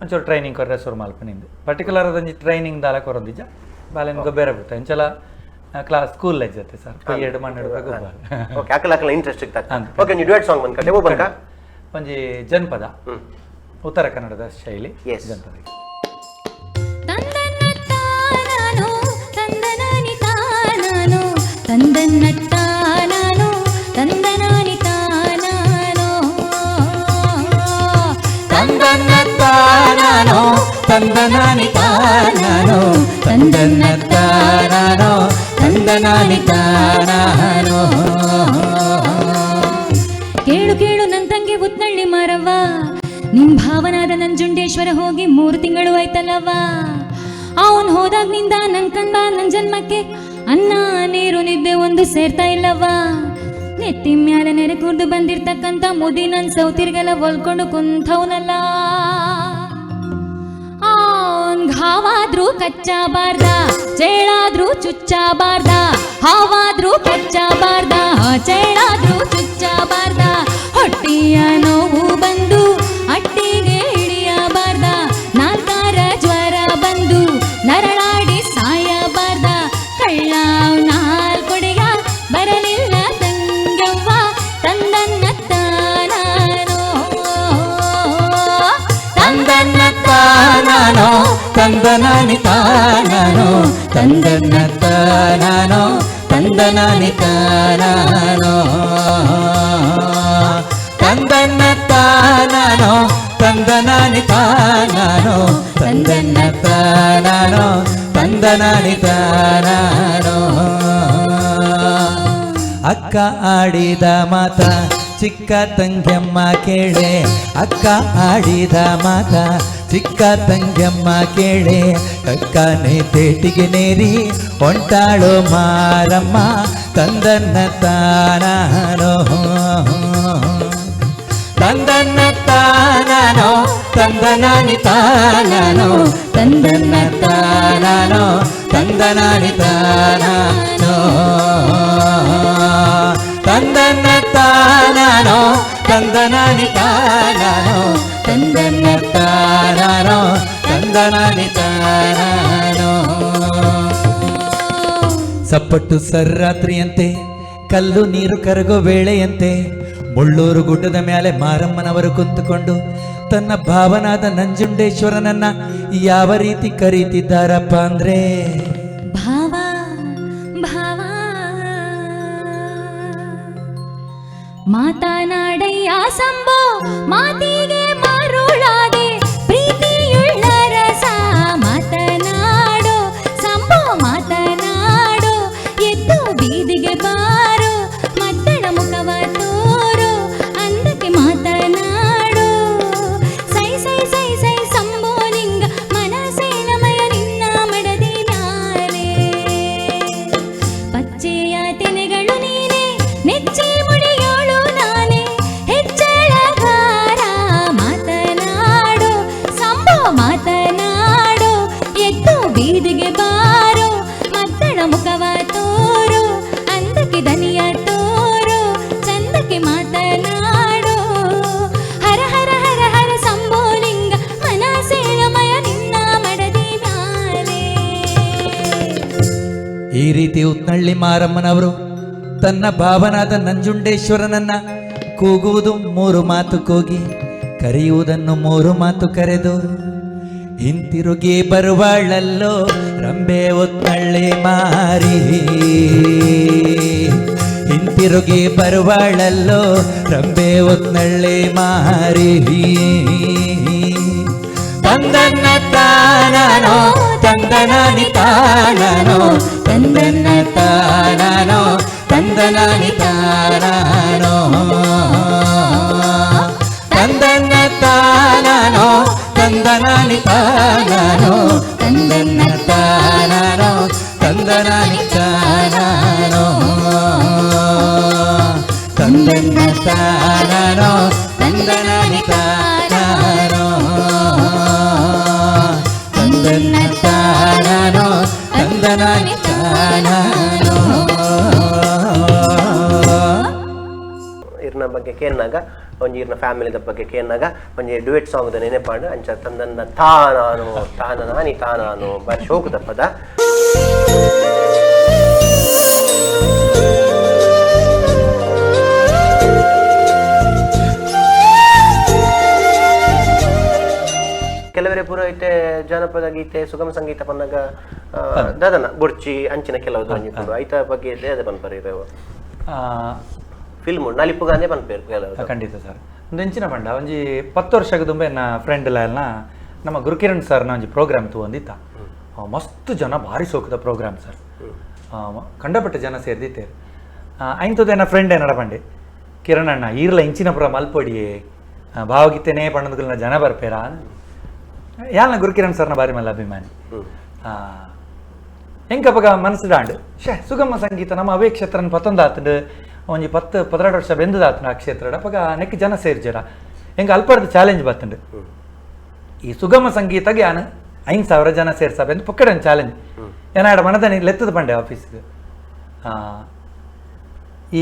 ಒಂಚೂರು ಟ್ರೈನಿಂಗ್ ಕೊರ್ರೆ ಶುರು ಮಲ್ಪನಿಂದು. ಪರ್ಟಿಕ್ಯುಲರ್ ಅದೊಂಜಿ ಟ್ರೈನಿಂಗ್ ದಾಲ ಕೊರೊಂದಿಜ್ಜ ಬಾಲೆ ಬೇರೆ ಬಿಡ್ತೆ ಅಂಚಲ ಕ್ಲಾಸ್ ಸ್ಕೂಲ್ ಜೊತೆ ಸರ್ ಎರಡು ಮಣ್ಣು ಗೊಬ್ಬರ. ಓಕೆ, ಅಕಲ ಅಕಲ ಇಂಟ್ರೆಸ್ಟ್ ಇತ್ತು. ಓಕೆ, ನೀವು ಡ್ಯುಯೆಟ್ ಸಾಂಗ್ ಬಂದ್ಕಟ್ಟೆ ಓ ಬಂಕ ಒಂಜಿ ಜನಪದ ಉತ್ತರ ಕನ್ನಡದ ಶೈಲಿ ಜನಪದ. ತಂದನ್ನ ತಾನಾನೋ ತಂದನ್ನ ತಾನಾನೋ ತಂದನಾನಿ ತಾನಾನೋ ತಂದನ್ನ ತಾನಾನೋ ತಂದನಾನಿ ತಾನಾನೋ ತಂದನ್ನ ತಾನಾನೋ ತಂದನಾನಿ ತಾನಾನೋ. ಕೇಳು ಕೇಳು ನನ್ ತಂಗಿ ಉತ್ನಳ್ಳಿ ಮಾರವ್ವ, ನಿಮ್ ಭಾವನಾದ ನಂಜುಂಡೇಶ್ವರ ಹೋಗಿ 3 ತಿಂಗಳು ಆಯ್ತಲ್ಲವ್ವ. ಅವನ್ ಹೋದಾಗ್ನಿಂದ ನನ್ ಕಂದ ನನ್ ಜನ್ಮಕ್ಕೆ ಅನ್ನ ನೀರು ನಿದ್ದೆ ಒಂದು ಸೇರ್ತಾ ಇಲ್ಲವ್ವ. ನೆತ್ತಿ ಮ್ಯಾಲೆ ನೆರೆ ಕೂರ್ದು ಬಂದಿರ್ತಕ್ಕಂಥ ಮುದಿ ನನ್ ಸೌತಿರ್ಗೆಲ್ಲ ಒಲ್ಕೊಂಡು ಕುಂತವನಲ್ಲ. ಅವನ್ ಹಾವಾದ್ರೂ ಕಚ್ಚಬಾರ್ದ, ಚೇಳಾದ್ರೂ ಚುಚ್ಚಬಾರ್ದ, ಹಾವಾದ್ರೂ ಕಚ್ಚಬಾರ್ದ, ಚೇಳಾದ್ರೂ ಚುಚ್ಚಬಾರ್ದ, ಹೊಟ್ಟೆಯ ನೋವು ಬಂದು ಅಟ್ಟಿಗೆ ಹಿಡಿಯಬಾರ್ದ, ನಾಲ್ಕಾರ ಜ್ವರ ಬಂದು ನರಳಾಡಿ ಸಾಯಬಾರ್ದ, ಕಳ್ಳ ನಾಲ್ಕೊಡೆಯ ಬರಲಿಲ್ಲ ತಂಗವ್ವ ತಂದನ್ನ ತಾನಾನೋ ತಂದನ್ನ ತಾನಾನೋ ತಂದನಾನಿ ತಾನಾನೋ ತಂದನ್ನ ತಾನಾನೋ ತಂದನಾನಿ ತಾನಾನೋ ತಂದನ್ನ ತಾನಾನೋ ತಂದನಾನಿ ತಾನಾನೋ ತಂದನ್ನ ತಾನಾನೋ ತಂದನಾನಿ ತಾನಾನೋ. ಅಕ್ಕ ಆಡಿದ ಮಾತ ಚಿಕ್ಕ ತಂಗ್ಯಮ್ಮ ಕೇಳೆ, ಅಕ್ಕ ಆಡಿದ ಮಾತ ಚಿಕ್ಕ ತಂಗ್ಯಮ್ಮ ಕೇಳೆ, ಕಕ್ಕನೆ ತೇಟಿಗೆ ನೇರಿ ಹೊಂಟಾಳೋ ಮಾರಮ್ಮ ತಂದನ್ನ ತಾನಾನೋ ತಂದನ್ನ ತಾನಾನೋ ತಂದನಾನಿ ತಾನಾನೋ ತಂದನ್ನ ತಾನಾನೋ ತಂದನಾನಿ ತಾನಾನೋ ತಂದನ್ನ ತಾನಾನೋ ತಂದನಾನಿ ತಾನಾನೋ ತಂದನ್ನ ತಾನಾನೋ ತಂದನಾನಿ ತಾನಾನೋ. ಸಪ್ಪಟ್ಟು ಸರ್ರಾತ್ರಿಯಂತೆ ಕಲ್ಲು ನೀರು ಕರಗೋ ವೇಳೆಯಂತೆ ಮುಳ್ಳೂರು ಗುಡ್ಡದ ಮೇಲೆ ಮಾರಮ್ಮನವರು ಕುಂತುಕೊಂಡು ತನ್ನ ಭಾವನಾದ ನಂಜುಂಡೇಶ್ವರನನ್ನ ಯಾವ ರೀತಿ ಕರೀತಿದ್ದಾರಪ್ಪ ಅಂದ್ರೆ ಭಾವ ಭಾವ ಮಾತನಾಡಯ್ಯ ಸಂಬೋ ಮಾತಿಗೆ ಮರುಳಾದೆ ಪ್ರೀತಿಯುಳ್ಳ ರಸ ಮಾತನಾಡೋ ಸಂಬೋ ಮಾತನಾಡೋ ಎದ್ದು ಬೀದಿಗೆ ಬಾರೋ ಮದ್ದಳ ಮುಖವ ತೋರೋ ಅಂದಕ್ಕೆ ಮಾತನಾಡೋ ಸೈ ಸೈ ಸೈ ಸೈ ಸಂಬೋ ಲಿಂಗ ಮನಸೇನಮಯ ನಿನ್ನ ಮಡದಿ ಮ್ಯಾಲೆ ಪಚ್ಚೆಯ ತೆನೆಗಳು ನೀನೆ ನೆಚ್ಚಿ ಮುಡಿಯೋಳು ನಾನೇ ಹೆಚ್ಚಳಗಾರ ಮಾತನಾಡೋ ಸಂಭೋ ಮಾತನಾಡೋ ಎದ್ದು ಬೀದಿಗೆ ಬಾರೋ ಮದ್ದಳ ಮುಖವ ತೋರೋ ಅಂದಕ್ಕೆ ದನಿಯ ತೋರೋ ಚಂದಕ್ಕೆ ಮಾತನಾಡೋ ಹರ ಹರ ಹರ ಹರ ಸಂಭೋಲಿಂಗ ಮನಸೇಳಮಯ ನಿನ್ನ ಮಡದಿ ಮ್ಯಾಲೆ. ಈ ರೀತಿ ಉತ್ನಳ್ಳಿ ಮಾರಮ್ಮನವರು ತನ್ನ ಭಾವನಾದ ನಂಜುಂಡೇಶ್ವರನನ್ನ ಕೂಗುವುದು ಮೂರು ಮಾತು ಕೂಗಿ, ಕರೆಯುವುದನ್ನು ಮೂರು ಮಾತು ಕರೆದು ಹಿಂತಿರುಗಿ ಬರುವಾಳಲ್ಲೋ ರಂಬೆ ಉತ್ನಳ್ಳಿ ಮಾರಿ, ಹಿಂತಿರುಗಿ ಬರುವಾಳಲ್ಲೋ ರಂಬೆ ಉತ್ನಳ್ಳಿ ಮಾರಿ. ತಂದನ್ನ ತಾನೋ ತಂದನಾನಿ ತಾನೋ ತಂದನ್ನ ತಾನೋ ತಂದನಾನಿ ತಾನೋ ತಂದನ್ನ ತಾನೋ ತಂದನಾನಿ ತಾನೋ ತಂದನ್ನ ತಾನೋ ತಂದನಾನಿ ತಾನೋ ತಂದನ್ನ ತಾನೋ ತಂದನಾನಿ ತಾನೋ ತಂದನ್ನ ತಾನೋ ತಂದನಾನಿ ತಾನೋ. ಇರ್ನ ಬಗ್ಗೆ ಕೇನ್ನಾಗ ಒಂಜಿ ಇರ್ನ ಫ್ಯಾಮಿಲಿದ ಬಗ್ಗೆ ಕೇನ್ನಾಗ ಒಂಜಿ ಡ್ಯುಯೆಟ್ ಸಾಂಗ್ the ನೆನೆಪಾಂಡು ಅಂಚ ತಂದನ್ನ ತಾನಾನು ತಾನನಾನಿ ತಾನಾನು ಬಾರಿ ಶೋಕದ ಪದ. ಕೆಲವರೆ ಪೂರ ಐತೆ ಜಾನಪದ ಗೀತೆ ಸುಗಮ ಸಂಗೀತ ಪನ್ನಗ ದಾದನ ಬುರ್ಚಿ ಅಂಚಿನ ಕೆಲವು ಒಂಜಿ ಪೂರ ಐತ ಬಗ್ಗೆ ದಾದ ಪನ್ಪರ್ ಇರವು ಫಿಲ್ಮ್ ನಲಿಪುಗಾಂದೇ ಪನ್ಪೇರು ಕೆಲವು. ಖಂಡಿತ ಸರ್. ಒಂದು ಎಂಚಿನ ಪಂಡ ಒಂಜಿ 10 ವರ್ಷಕ್ಕೆ ದುಂಬೆ ಎನ್ನ ಫ್ರೆಂಡ್ ಎಲ್ಲ ನಮ್ಮ ಗುರುಕಿರಣ್ ಸರ್ನ ಒಂಜಿ ಪ್ರೋಗ್ರಾಮ್ ತೂವೊಂದಿತ್ತ. ಮಸ್ತ್ ಜನ ಭಾರಿ ಸೋಕದ ಪ್ರೋಗ್ರಾಮ್ ಸರ್, ಕಂಡಪಟ್ಟ ಜನ ಸೇರ್ದಿತ್ತೇರು. ಐಂತದ ಎನ್ನ ಫ್ರೆಂಡ್ ಏನಡ ಪಂಡೆ ಕಿರಣ್ ಅಣ್ಣ ಈರ್ಲ ಇಂಚಿನ ಪುರ ಮಲ್ಪೊಡಿಯೇ ಭಾವಗೀತೆನೇ ಪಣ್ಣದುಗಳನ್ನ ಜನ ಬರ್ಪೇರಾ ಯಾಲ್ನ ಗುರುಕಿರಣ್ ಸರ್ನ ಬಾರಿ ಮಲ್ಲ ಅಭಿಮಾನಿ. ಎಂಕಪಗ ಮನಸ್ಸು ದಾಂಡು ಶೇ ಸುಗಮ ಸಂಗೀತ ನಮ್ಮ ಅವೇ ಕ್ಷೇತ್ರನ ಪತ್ತೊಂದಾತಂಡು ಒಂಜಿ 10 12 ವರ್ಷ ಬೆಂದದಾತಂಡು ಆ ಕ್ಷೇತ್ರ ಅಪಗ ನೆಕ್ ಜನ ಸೇರ್ಜರ ಎಂಕ ಅಲ್ಪರ್ದ ಚಾಲೆಂಜ್ ಬತ್ತಂಡು ಈ ಸುಗಮ ಸಂಗೀತಗೆ ಯಾನು 5000 ಜನ ಸೇರ್ಸ ಬೆಂದು ಪೊಕ್ಕಡೆ ಒಂದು ಚಾಲೆಂಜ್ ಏನಾಡ ಮನದನಿ ಲೆತ್ತದ ಪಂಡೆ ಆಫೀಸ್ಗೆ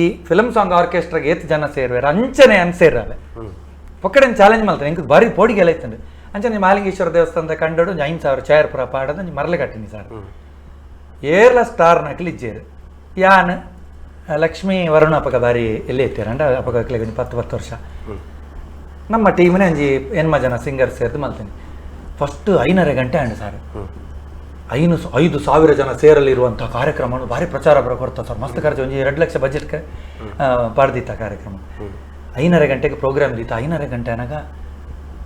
ಈ ಫಿಲಮ್ ಸಾಂಗ್ ಆರ್ಕೆಸ್ಟ್ರಾಗೆ ಏತ್ ಜನ ಸೇರುವೆರ್ ಅಂಚನೆ ಅನ್ಸೇರವೆ ಪೊಕ್ಕಡೆ ಒಂದು ಚಾಲೆಂಜ್ ಮಲ್ತಾನೆ ಎಂಕ್ ಬಾರಿ ಪೋಡಿಗೆಲ್ಲ ಇತ್ತಂಡು ಅಂಚನೆ ಮಾಲಿಂಗೇಶ್ವರ ದೇವಸ್ಥಾನದ ಕಂಡಡು ಒಂಜಿ 5000 ಚೇರ್ ಪುರ ಪಾಡದ ಒಂಜಿ ಮರಲೆ ಕಟ್ಟಿನಿ ಸರ್. ಏರ್ಲ ಸ್ಟಾರ್ ನಕಲಿ ಇಜ್ಜೇರು ಯಾನ್ ಲಕ್ಷ್ಮೀ ವರುಣ ಅಪಗ ಬಾರಿ ಎಲ್ಲಿ ಎತ್ತೀರಂಡ ಅಪಗ ಒಂಜಿ 10 10 ವರ್ಷ ನಮ್ಮ ಟೀಮ್ನೇ ಒಂಜಿ ಎನ್ಮ ಜನ ಸಿಂಗರ್ ಸೇರ್ದು ಮಲ್ತೀನಿ. ಫಸ್ಟ್ 5.5 ಗಂಟೆ ಅಂಡು ಸರ್. 5,000 ಜನ ಸೇರಲಿರುವಂಥ ಕಾರ್ಯಕ್ರಮವನ್ನು ಭಾರಿ ಪ್ರಚಾರ ಬರೋ ಕೊಡ್ತಾ ಸರ್. ಮಸ್ತ್ ಖರ್ಚು ಒಂಜಿ 2 ಲಕ್ಷ ಬಜೆಟ್ಗೆ ಪಾಡ್ದಿತ್ತ ಕಾರ್ಯಕ್ರಮ. 5.5 ಗಂಟೆಗೆ ಪ್ರೋಗ್ರಾಮ್ ದಿತ್ತ. 5.5 ಗಂಟೆ ಅನಾಗ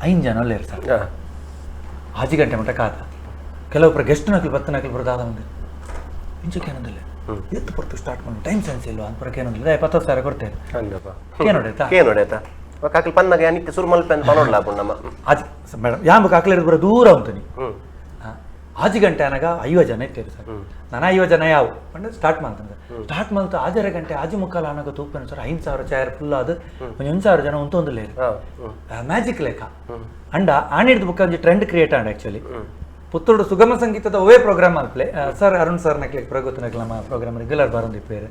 5 ಜನ ಅಲ್ಲೇರು ಸರ್. 5 ಗಂಟೆ ಮಟ್ಟ ಕಾದ ಕೆಲವೊಬ್ಬರು ಗೆಸ್ಟ್ ನಕಲು ಬತ್ತ ನಕಲು ಬರೋದಾದ ಮುಂದೆ ಇಂಚಕ್ಕೆ ಏನೊಂದಿಲ್ಲ ಎತ್ತು ಪೊರ್ತು ಸ್ಟಾರ್ಟ್ ಮಾಡಿ ಟೈಮ್ ಸೆನ್ಸ್ ಇಲ್ವಾ ಅಂತ ಬರಕ್ಕೆ ಏನೊಂದಿಲ್ಲ 10,000 ಕೊಡ್ತೇನೆ ಏನೋಡಾಯ್ತಾ ಏನೋಡಾಯ್ತಾ ಕಾಕಲ್ ಪನ್ನಾಗ ನಿತ್ಯ ಸುರು ಮಲ್ಪೆ ಅಂತ ಪನೋಡ್ಲ ನಮ್ಮ ಆಜ್ ಮೇಡಮ್ ಯಾಂಬ ಕಾಕಲೆ ಬರೋ ದೂರ ಉಂಟು 5 ಗಂಟೆ ಅನಾಗ 50 ಜನ ಇತ್ತೇರು ಸರ್. ನಾನು 50 ಜನ ಯಾವ ಅಂದ್ರೆ ಸ್ಟಾರ್ಟ್ ಮಾಡ್ತಾನೆ ಸರ್. ಸ್ಟಾರ್ಟ್ ಮಾಡ್ತಾ 5.5 ಗಂಟೆ 5:45 ಅನಾಗ ತೂಪೇನು sir. 5,000 chair full ಅದು ಒಂದು 1,000 ಜನ ಉಂಟೊಂದು ಲೇರು ಮ್ಯಾಜಿಕ್ ಲೇಖ ಅಂಡ ಆಣಿಡ್ದು ಬುಕ್ಕ ಒಂಜಿ ಟ್ರೆಂಡ್ ಕ್ರಿಯೇಟ್ ಆಂಡ್ ಆಕ್ಚುಲಿ ಪುತ್ತೂರು ಸುಗಮ ಸಂಗೀತದ ಒವೇ ಪ್ರೋಗ್ರಾಮ್ ಅಲ್ಪ್ಲೆ ಸರ್ ಅರುಣ್ ಸರ್ ನಕ್ಲಿ ಪ್ರಗೋತ ನಕ್ಲಿ ನಮ್ಮ ಪ್ರೋಗ್ರಾಮ್ ರೆಗ್ಯುಲರ್ ಬರೋದಿಪ್ಪೇರು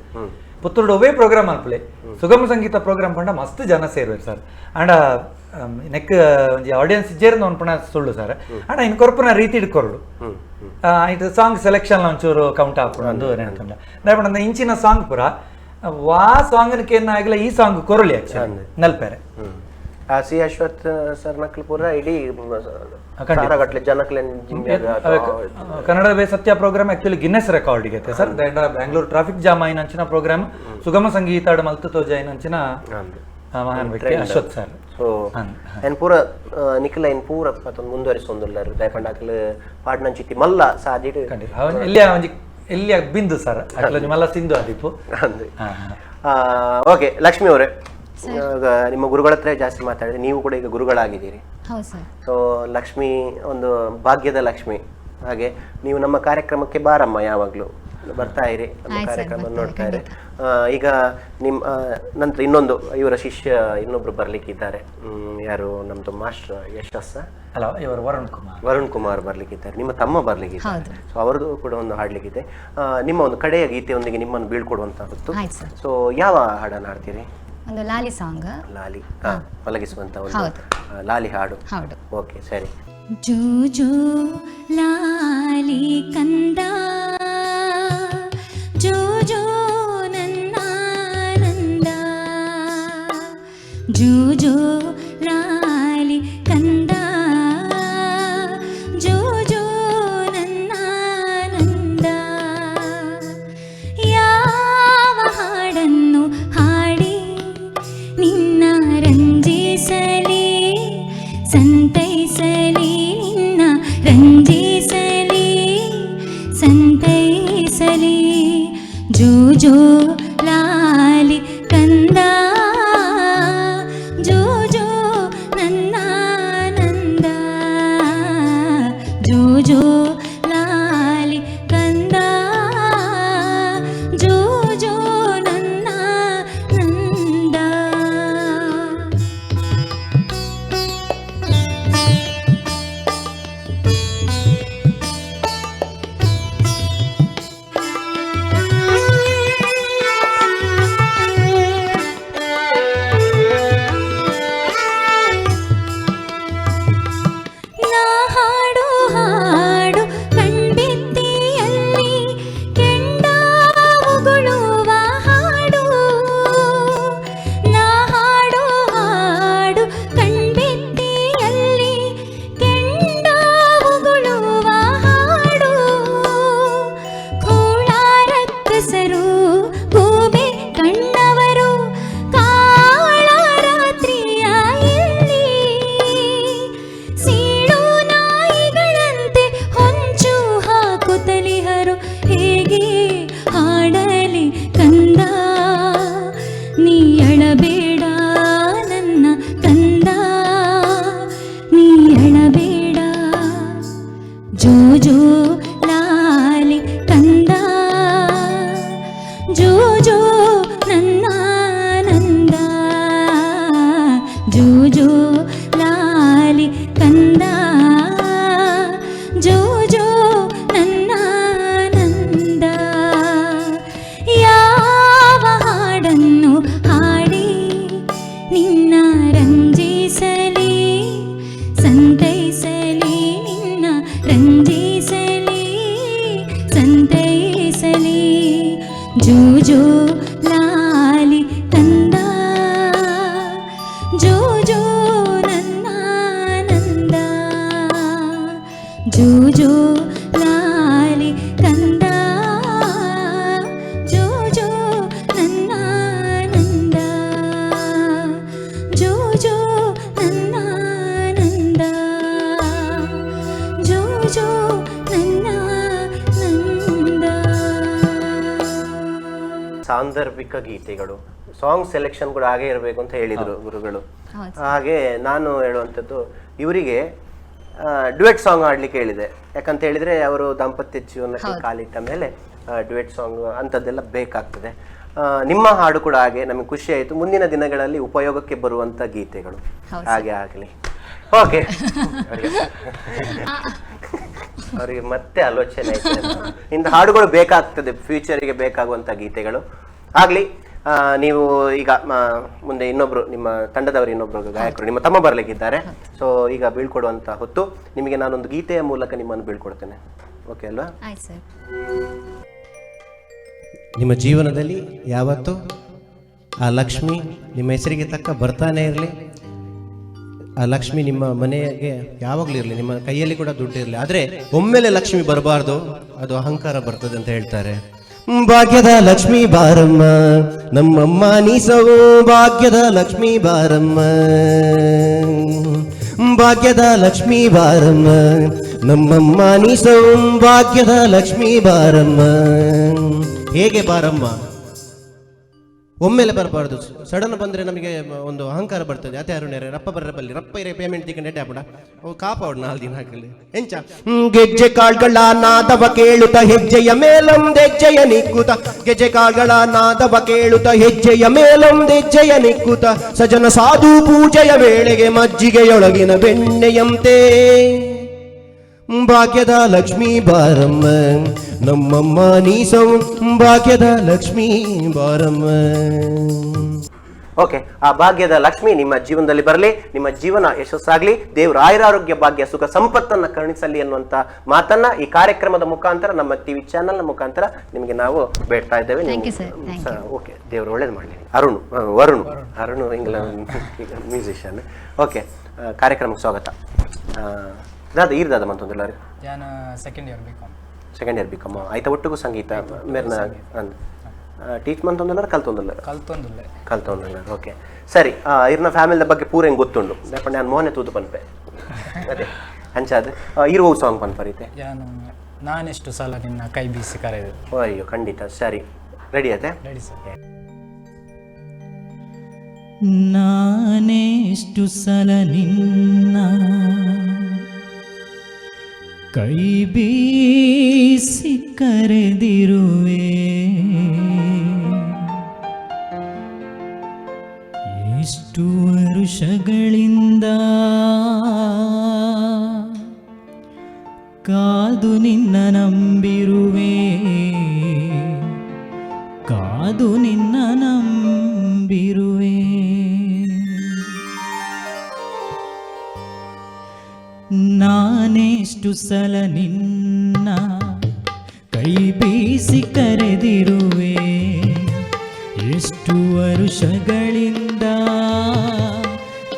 ಪುತ್ತೂರು ಒವೇ ಪ್ರೋಗ್ರಾಮ್ ಅಲ್ಪ್ಲೆ ಸುಗಮ ಸಂಗೀತ ಪ್ರೋಗ್ರಾಮ್ ಪಂಡ ಮಸ್ತ್ ಜನ ಸೇರುವೆರ್ ಸರ್. ಅಂಡ ನೆಕ್ ಒಂಜಿ ಆಡಿಯನ್ಸ್ ಜೇರ್ನ ಒಂಪಣ ಸುಳ್ಳು ಸರ್. ಅಂಡ ಇನ್ ಕೊರ್ಪುನ ರೀತಿ ಇಡ್ಕೊರಡು ಇದು ಸಾಂಗ್ ಸೆಲೆಕ್ಷನ್ ಒಂಚೂರು ಕೌಂಟ್ ಆಪುಂಡು ಒಂದು ನೆನಪುಂಡ ದಾಯಪಂಡ ಇಂಚಿನ ಸಾಂಗ್ ಪುರ ವಾ ಸಾಂಗ್ ಕೇನ ಆಗಲ ಈ ಸಾಂಗ್ ಕೊರಲಿ ಆಕ್ಚುಲಿ ನಲ್ಪೇರೆ. ಆ ಸಿ ಅಶ್ವಥ್ ಸರ್ ನಕ್ಲು ಪೂರ ಇಡೀ ಸಾವಿರಗಟ್ಟಲೆ ಜನಕ್ಲೆನ್ ಕನ್ನಡ ಬೇ ಸತ್ಯ ಪ್ರೋಗ್ರಾಮ್ ಆಕ್ಚುಲಿ ಗಿನ್ನೆಸ್ ರೆಕಾರ್ಡ್ ಇತ್ತೆ ಸರ್. ಬ್ಯಾಂಗ್ಳೂರ್ ಟ್ರಾಫಿಕ್ ಜಾಮ್ ಆಯಿನಂಚಿನ ಪ್ರೋಗ್ರಾಮ್ ಸುಗಮ ಸಂಗೀತ ಮಲ್ತು ತೋಜ ಆಯಿನಂಚಿನ ಮಹಾನ್ ವ್ಯಕ್ತಿ ಅಶ್ವಥ್ ಸರ್. ಸೊ ಏನ್ ಪೂರ ನಿಖಿಲ ಏನ್ ಪೂರ ಪತ್ತೊಂದು ಮುಂದುವರಿಸೊಂದುಲ್ಲಾರು. ದಯಪಂಡ ಅಕ್ಲು ಪಾಡ್ನಂಚಿತ್ತಿ ಮಲ್ಲ ಸಾದಿಡ್. ಖಂಡಿತ ಅವನ್ ಎಲ್ಲಿಯ ಒಂಜಿ ಎಲ್ಲಿಯ ಬಿಂದು ಸರ್, ಅಕ್ಲ ಮಲ್ಲ ಸಿಂಧು ಆದಿಪ್ಪು. ಅಂದ್. ಓಕೆ ಲಕ್ಷ್ಮಿ ಅವರೇ, ಈಗ ನಿಮ್ಮ ಗುರುಗಳ ಹತ್ರ ಜಾಸ್ತಿ ಮಾತಾಡಿದ್ರೆ, ನೀವು ಕೂಡ ಈಗ ಗುರುಗಳಾಗಿದ್ದೀರಿ. ಹೌದು ಸರ್. ಸೊ ಲಕ್ಷ್ಮಿ ಒಂದು ಭಾಗ್ಯದ ಲಕ್ಷ್ಮಿ. ಹಾಗೆ ನೀವು ನಮ್ಮ ಕಾರ್ಯಕ್ರಮಕ್ಕೆ ಬಾರಮ್ಮ, ಯಾವಾಗಲೂ ಬರ್ತಾ ಇರಿ, ನಮ್ಮ ಆಯ್ತು ಸರ್, ಕಾರ್ಯಕ್ರಮ ಬರ್ತೀನಿ, ನೋಡ್ತಾ ಇರಿ. ಈಗ ನಿಮ್ಮ ನಂತರ ಇನ್ನೊಂದು ಇವರ ಶಿಷ್ಯ ಇನ್ನೊಬ್ರು ಬರ್ಲಿಕ್ಕಿದ್ದಾರೆ. ಯಾರು ನಮ್ದು ಮಾಸ್ಟರ್ ಯಶಸ್ಸ ಅಲ್ಲ, ಇವರು ವರುಣ್ ಕುಮಾರ್. ವರುಣ್ ಕುಮಾರ್ ಬರ್ಲಿಕ್ಕಿದ್ದಾರೆ, ನಿಮ್ಮ ತಮ್ಮ ಬರ್ಲಿಕ್ಕಿದ್ದಾರೆ. ಹೌದು. ಸೊ ಅವರದ್ದು ಕೂಡ ಒಂದು ಹಾಡ್ಲಿಕ್ಕಿದೆ. ನಿಮ್ಮ ಒಂದು ಕಡೆಯ ಗೀತೆಯೊಂದಿಗೆ ನಿಮ್ಮನ್ನು ಬೀಳ್ಕೊಡುವಂತ ಹೊತ್ತು. ಆಯ್ತು ಸರ್. ಸೊ ಯಾವ ಹಾಡನ್ನು ಹಾಡ್ತೀರಿ? ಒಂದು ಲಾಲಿ ಸಾಂಗ್. ಲಾಲಿ, ಮಲಗಿಸುವಂತ ಒಂದು ಹೌದು. ಲಾಲಿ ಹಾಡು. ಹೌದು. ಓಕೆ ಸರಿ. ಜೋ ಜೋ ಲಾಲಿ ಕಂದ, ಜೋ ಜೋ ನನ್ನಾನಂದ, ಜೋ ಜೋ ಲಾಲಿ ಕಂದ, ಜೋ ಜೋ ನನ್ನಾನಂದ. ಯಾವ ಹಾಡನ್ನು ಹಾಡಿ ನಿನ್ನ ರಂಜಿಸಲಿ, ಸಂತೈಸಲಿ, ನಿನ್ನ ರಂಜಿಸಲಿ, ಸಂತೈಸಲಿ. ಜೋ ಜೋ ಲಾಲಿ ಕಂದ, ಜೋ ಜೋ ನನ್ನಾನಂದ, ಜೋ ಜೋ ಲಾಲಿ ಕಂದ, ಜೋ ಜೋ ನನ್ನಾನಂದ. ನಾ ಹಾಡು ಹಾಡು ಕಣ್ಬಿತ್ತಿಯಲ್ಲಿ ಕೆಂಡ ಉಗುಳುವ ಹಾಡು, ನಾ ಹಾಡು ಹಾಡು ಕಣ್ಬಿತ್ತಿಯಲ್ಲಿ ಕೆಂಡ ಉಗುಳುವ ಹಾಡು. ಖೋಳಾರಕ್ಕಸರು ಗೂಬೆ ಕಣ್ಣವರು ಕಾಳ ರಾತ್ರಿಯ ಇಲ್ಲಿ ಸೀಳು ನಾಯಿಗಳಂತೆ ಹೊಂಚು ಹಾಕುತ್ತಲಿಹರು. ಹೇಗೆ ಹಾಡಲಿ ಕಂದ, ನೀ ಅಳಬೇಡ ನನ್ನ ಕಂದ, ನೀ ಅಳಬೇಡ. ಜೋ ಜೋ ಲಾಲಿ ಕಂದ, ಜೋ ಜೋ ನನ್ನಾನಂದ, ಜೋ ಜೋ ಲಾಲಿ ಕಂದ, ಜೋ ಜೋ ನನ್ನಾನಂದ. ಯಾವ ಹಾಡನ್ನು ಹಾಡಿ ನಿನ್ನ ರಂಜಿಸಲಿ, ಸಂತೈಸಲಿ, ನಿನ್ನ ರಂಜಿಸಲಿ, ಸಂತೈಸಲಿ. ಜೋ ಜೋ ಲಾಲಿ ಕಂದ, ಜೋ ಜೋ ನನ್ನಾನಂದ, ಜೋ ಜೋ ಲಾಲಿ ಕಂದ, ಜೋ ಜೋ ನನ್ನಾನಂದ, ಜೋ ಜೋ ನನ್ನಾನಂದ, ಜೋ ಜೋ ನನ್ನಾನಂದ. ಸಾಂದರ್ಭಿಕ ಗೀತೆಗಳು, ಸಾಂಗ್ ಸೆಲೆಕ್ಷನ್ ಕೂಡ ಹಾಗೆ ಇರಬೇಕು ಅಂತ ಹೇಳಿದ್ರು ಗುರುಗಳು. ಹೌದು. ಹಾಗೆ ನಾನು ಹೇಳುವಂಥದ್ದು, ಇವರಿಗೆ ಡ್ಯುಯೆಟ್ ಸಾಂಗ್ ಹಾಡ್ಲಿಕ್ಕೆ ಹೇಳಿದೆ. ಯಾಕಂತ ಹೇಳಿದ್ರೆ ಅವರು ದಾಂಪತ್ಯ ಜೀವನಕ್ಕೆ ಕಾಲಿಟ್ಟ ಮೇಲೆ ಡ್ಯುಯೆಟ್ ಸಾಂಗ್ ಅಂಥದ್ದೆಲ್ಲ ಬೇಕಾಗ್ತದೆ. ನಿಮ್ಮ ಹಾಡು ಕೂಡ ಹಾಗೆ ನಮಗೆ ಖುಷಿ ಆಯಿತು. ಮುಂದಿನ ದಿನಗಳಲ್ಲಿ ಉಪಯೋಗಕ್ಕೆ ಬರುವಂತ ಗೀತೆಗಳು ಹೌದು. ಹಾಗೆ ಆಗಲಿ. ಓಕೆ, ಅವರಿಗೆ ಮತ್ತೆ ಆಲೋಚನೆ ಆಯ್ತು. ಇಂಥ ಹಾಡುಗಳು ಬೇಕಾಗ್ತದೆ, ಫ್ಯೂಚರಿಗೆ ಬೇಕಾಗುವಂತ ಗೀತೆಗಳು ಆಗ್ಲಿ. ನೀವು ಈಗ ಮುಂದೆ ಇನ್ನೊಬ್ರು ನಿಮ್ಮ ತಂಡದವರು ಇನ್ನೊಬ್ರು ಗಾಯಕರು ನಿಮ್ಮ ತಮ್ಮ ಬರ್ಲಿಕ್ಕಿದ್ದಾರೆ. ಸೊ ಈಗ ಬೀಳ್ಕೊಡುವಂತ ಹೊತ್ತು ನಿಮಗೆ. ನಾನೊಂದು ಗೀತೆಯ ಮೂಲಕ ನಿಮ್ಮನ್ನು ಬೀಳ್ಕೊಡ್ತೇನೆ, ಓಕೆ ಅಲ್ವಾ? ಆಯ್ತು ಸರ್. ನಿಮ್ಮ ಜೀವನದಲ್ಲಿ ಯಾವತ್ತೂ ಆ ಲಕ್ಷ್ಮಿ ನಿಮ್ಮ ಹೆಸರಿಗೆ ತಕ್ಕ ಬರ್ತಾನೆ ಇರಲಿ. ಆ ಲಕ್ಷ್ಮಿ ನಿಮ್ಮ ಮನೆಗೆ ಯಾವಾಗಲೂ ಇರಲಿ, ನಿಮ್ಮ ಕೈಯಲ್ಲಿ ಕೂಡ ದುಡ್ಡು ಇರಲಿ, ಆದರೆ ಒಮ್ಮೆಲೆ ಲಕ್ಷ್ಮಿ ಬರಬಾರ್ದು, ಅದು ಅಹಂಕಾರ ಬರ್ತದೆ ಅಂತ ಹೇಳ್ತಾರೆ. ಭಾಗ್ಯದ ಲಕ್ಷ್ಮಿ ಬಾರಮ್ಮ ನಮ್ಮಮ್ಮ ನೀಸವು, ಭಾಗ್ಯದ ಲಕ್ಷ್ಮಿ ಬಾರಮ್ಮ, ಭಾಗ್ಯದ ಲಕ್ಷ್ಮಿ ಬಾರಮ್ಮ ನಮ್ಮಮ್ಮ ನೀಸವು, ಭಾಗ್ಯದ ಲಕ್ಷ್ಮಿ ಬಾರಮ್ಮ. ಹೇಗೆ ಬಾರಮ್ಮ? ಒಮ್ಮೆಲೆ ಬರಬಾರ್ದು, ಸಡನ್ ಬಂದರೆ ನಮಗೆ ಒಂದು ಅಹಂಕಾರ ಬರ್ತದೆ. ಅದೇ ಅರುಣೇರೆ ರಪ್ಪ ಬರ್ರ ಬಲ್ಲಿ ರಪ್ಪ ಇರೆ ಪೇಮೆಂಟ್ ತಿಕ್ಕಂಡೆ ಆಪಡ ಅವು ಕಾಪಾಡು 4 ದಿನ ಹಾಕಲಿ ಎಂಚ. ಗೆಜ್ಜೆ ಕಾಳ್ಗಳ ನಾದವ ಕೇಳುತ್ತ ಹೆಜ್ಜೆಯ ಮೇಲೊಂದೆಜ್ಜೆಯ ನಿಕ್ಕುತ, ಗೆಜ್ಜೆ ಕಾಳ್ಗಳ ನಾದವ ಕೇಳುತ್ತ ಹೆಜ್ಜೆಯ ಮೇಲೊಂದೆಜ್ಜೆಯ ನಿಕ್ಕುತ, ಸಜನ ಸಾಧು ಪೂಜೆಯ ವೇಳೆಗೆ ಮಜ್ಜಿಗೆಯೊಳಗಿನ ಬೆಣ್ಣೆಯಂತೆ ಭಾಗ್ಯದ ಲಕ್ಷ್ಮೀ ಬಾರಮ್ಮ ನಮ್ಮಮ್ಮ ನೀಸವು, ಭಾಗ್ಯದ ಲಕ್ಷ್ಮೀ ಬಾರಮ್ಮ. ಓಕೆ, ಆ ಭಾಗ್ಯದ ಲಕ್ಷ್ಮಿ ನಿಮ್ಮ ಜೀವನದಲ್ಲಿ ಬರಲಿ, ನಿಮ್ಮ ಜೀವನ ಯಶಸ್ಸಾಗ್ಲಿ, ದೇವರ ಆಯುರಾರೋಗ್ಯ ಭಾಗ್ಯ ಸುಖ ಸಂಪತ್ತನ್ನ ಕರುಣಿಸಲಿ ಅನ್ನುವಂತ ಮಾತನ್ನ ಈ ಕಾರ್ಯಕ್ರಮದ ಮುಖಾಂತರ, ನಮ್ಮ ಟಿವಿ ಚಾನೆಲ್ ನ ಮುಖಾಂತರ ನಿಮಗೆ ನಾವು ಬೇಡ್ತಾ ಇದ್ದೇವೆ. Thank you, sir. Thank you. Okay, ದೇವರು ಒಳ್ಳೇದು ಮಾಡಲಿ. ಅರುಣ್, ವರುಣ್, ಅರುಣ್ ಇಂಗ್ಲ ಮ್ಯೂಸಿಷಿಯನ್. ಓಕೆ, ಕಾರ್ಯಕ್ರಮಕ್ಕೆ ಸ್ವಾಗತ. ದಾದ ಈರ್ ದಾದ ಮಂತೊಂದಿಲ್ಲ? ಯಾನ್ second year B com. Second year B com. ಆಯ್ತಾ, ಒಟ್ಟಿಗೂ ಸಂಗೀತ ಮೇರ್ನ ಟೀಚ್ ಮಂತೊಂದಿಲ್ಲ, ಕಲ್ತೊಂದಿಲ್ಲ? ಕಲ್ತೊಂದುಲ್ಲೆ. ಕಲ್ತೊಂದಿಲ್ಲ. ಓಕೆ, ಸರಿ. ಇರ್ನ ಫ್ಯಾಮಿಲಿದ ಬಗ್ಗೆ ಪೂರ ಹೆಂಗೆ ಗೊತ್ತುಂಡು, ಯಾಕಂದ್ರೆ ನಾನು ಮೋನೆ ತೂತು ಪನ್ಪೆ ಅದೇ ಅಂಚಾದ. ಇರುವ ಸಾಂಗ್ ಪನ್ಪರಿತೆ? ಯಾನು ನಾನೆಷ್ಟು ಸಲ ನಿನ್ನ ಕೈ ಬೀಸಿ ಕರೆದೆ. ಅಯ್ಯೋ, ಖಂಡಿತ. ಸರಿ, ರೆಡಿ ಆಯ್ತಾ? Ready sir. ನಾನೆಷ್ಟು ಸಲ ನಿನ್ನ ಕೈ ಬೀಸಿ ಕರೆದಿರುವೆ, ಎಷ್ಟು ವರುಷಗಳಿಂದ ಕಾದು ನಿನ್ನ ನಂಬಿರುವೆ, ಕಾದು ನಿನ್ನ ನಂಬಿರುವೆ. ನಾನೆಷ್ಟು ಸಲ ನಿನ್ನ ಕೈ ಬೀಸಿ ಕರೆದಿರುವೆ, ಎಷ್ಟು ವರುಷಗಳಿಂದ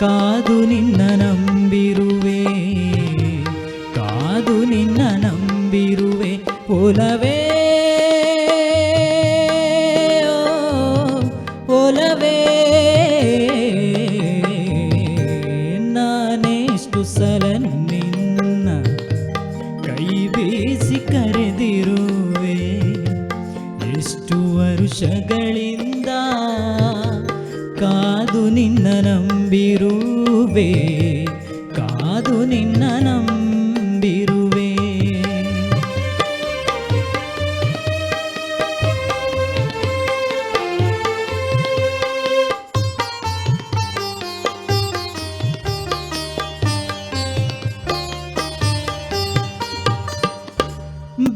ಕಾದು ನಿನ್ನ ನಂಬಿರುವೆ, ಕಾದು ನಿನ್ನ ನಂಬಿರುವೆ. ಒಲವೇ ಒಲವೇ, ನಾನೆಷ್ಟು ಸಲ ನಿನ್ನ ಕೈ ಬೀಸಿ ಕರೆದಿರುವೆ, ಎಷ್ಟು ವರುಷಗಳಿಂದ ಕಾದು ನಿನ್ನ ನಂಬಿರುವೆ, ಕಾದು ನಿನ್ನ ನಂಬಿರುವೆ.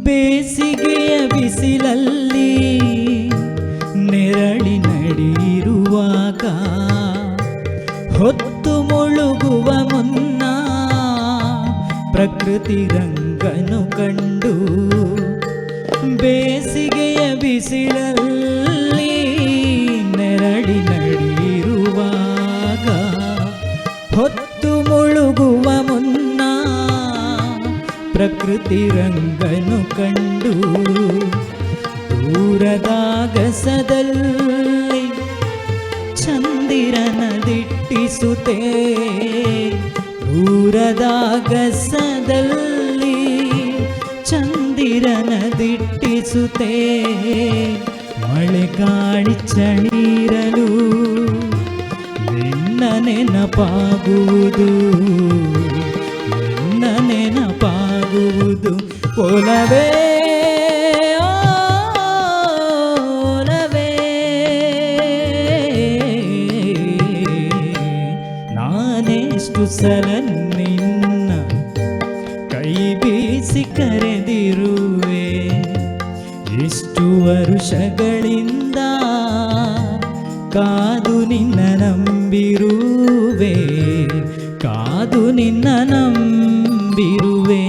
ಬೇಸಿಗೆಯ ಬಿಸಿಲಲ್ಲಿ ನೆರಳಿ ನಡಿರುವಾಗ, ಹೊತ್ತು ಮುಳುಗುವ ಮುನ್ನ ಪ್ರಕೃತಿ ರಂಗನು ಕಂಡು, ಬೇಸಿಗೆಯ ಬಿಸಿಲಲ್ಲಿ ನೆರಳಿ ನಡಿರುವಾಗ, ಹೊತ್ತು ಮುಳುಗುವ ಮುನ್ನ ಪ್ರಕೃತಿ ರಂಗನು ಕಂಡು, ದೂರದಾಗಸದಲ್ಲಿ ಚಂದಿರನ ದಿಟ್ಟಿಸುತ್ತೆ, ದೂರದಾಗಸದಲ್ಲಿ ಚಂದಿರನ ದಿಟ್ಟಿಸುತ್ತೆ, ಮಳೆ ಗಾಳಿ ಚಳಿರಲು ನಿನ್ನ ನೆನಪಾಗುವುದು, ನಿನ್ನ ನೆನಪಾಗುವುದು. ಒಲವೇ ಒಲವೇ, ನಾನೆಷ್ಟು ಸಲ ನಿನ್ನ ಕೈ ಬೀಸಿ ಕರೆದಿರುವೆ, ಎಷ್ಟು ವರುಷಗಳಿಂದ ಕಾದು ನಿನ್ನ ನಂಬಿರುವೆ, ಕಾದು ನಿನ್ನ ನಂಬಿರುವೆ.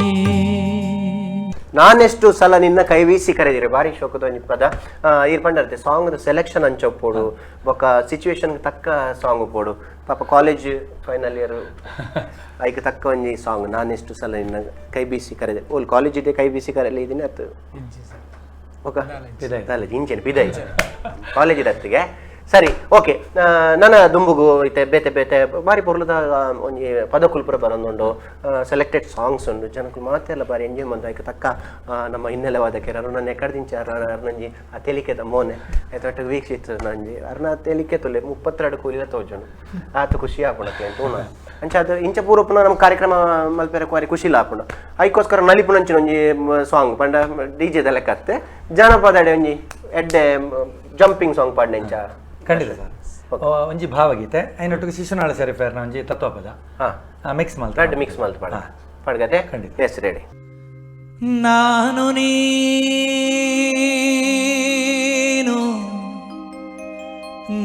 ನಾನೆಷ್ಟು ಸಲ ನಿನ್ನ ಕೈ ವೀಸಿ ಕರೆದಿರಿ ಬಾರಿ ಶೋಕದ ಒಂಜಿ ಪದ. ಈರ್ ಪಂಡರ್ತೆ ಸಾಂಗ್ ಸೆಲೆಕ್ಷನ್ ಅಂಚೊಪ್ಪೋಡು ಬೊಕ್ಕ ಸಿಚುವೇಶನ್ ತಕ್ಕ ಸಾಂಗ್ ಪೋಡು. ಪಾಪ ಕಾಲೇಜ್ ಫೈನಲ್ ಇಯರ್ ಐಕ್ ತಕ್ಕ ಒಂಜಿ ಸಾಂಗ್ ನಾನೆಷ್ಟು ಸಲ ನಿನ್ನ ಕೈ ಬೀಸಿ ಕರೆದೆ. ಓಲ್ ಕಾಲೇಜ್ ಇದೆ ಕೈ ಬೀಸಿ ಕರೆಯಲ್ಲ ಇದೀನಿ ಅತ್ತು ಇಜ್ಜಿ ಸರ್. ಓಕೆ ಇಂಚೆನ್ ಪಿದಾಯಿ ಕಾಲೇಜ್ ಅತ್ತಿಗೆ. ಸರಿ ಓಕೆ. ನನ್ನ ದುಂಬುಗು ಇತ್ತೆ ಬೇತೆ ಬೇತೆ ಬಾರಿ ಪೊರ್ಲುದ ಒಂಜಿ ಪದಕುಲ್ಪುರ ಬರೊಂದುಂಡು, ಸೆಲೆಕ್ಟೆಡ್ ಸಾಂಗ್ಸ್ ಉಂಡು, ಜನಕುಲು ಮಾತೆಲ್ಲ ಬಾರಿ ಎಂಜಾಯ್ ಮಂದು ಐಕ್ ತಕ್ಕ ನಮ್ಮ ಹಿನ್ನೆಲೆ ವಾದಕರು ಅರುಣನ ಎಕಡ್ದಿಂಚ ಅರುಣಂಜಿ ಆ ತೆಲಿಕೆದ ಮೋನೆ ಐತೊಟ್ಟಿಗೆ ವೀಕ್ಷಿತ ನಂಜಿ ಅರುಣ ತೆಲಿಕೆ ತುಲೆ 32 ಕೂಲಿಲ ತೋಜುಂಡು ಆತ ಖುಷಿ ಆಪುಂಡು ತೂಣ ಅಂಚ ಅದು ಇಂಚ ಪೂರ್ವಪುನ ನಮ್ಮ ಕಾರ್ಯಕ್ರಮ ಮಲ್ಪೆರೆ ಬಾರಿ ಖುಷಿ ಆಪುಂಡು. ಐಕೋಸ್ಕರ ನಲಿಪುನಂಚಿನ ಒಂಜಿ ಸಾಂಗ್ ಪಂಡ ಡಿ ಜೆ ಲೆಕ್ಕತ್ತೆ ಜಾನಪದ ಒಂಜಿ ಎಡ್ಡೆ ಜಂಪಿಂಗ್ ಸಾಂಗ್ ಪಾಡ್ನೆಂಚ. ಖಂಡಿತ ಸರ್. ಒಂಜಿ ಭಾವಗೀತೆ ಐನೊಟ್ಟಿಗೆ ಶಿಶುನಾಳ ಶರೀಫರ್ನ ಒಂಜಿ ತತ್ವಪದ ಮಿಕ್ಸ್ ಮಲ್ತ ರಡ್ಡ್ ಮಿಕ್ಸ್ ಮಲ್ತ್ ಪಾಡ ಪಡ್ಗತೆ. ಖಂಡಿತ. Yes ready. ನಾನು ನೀನು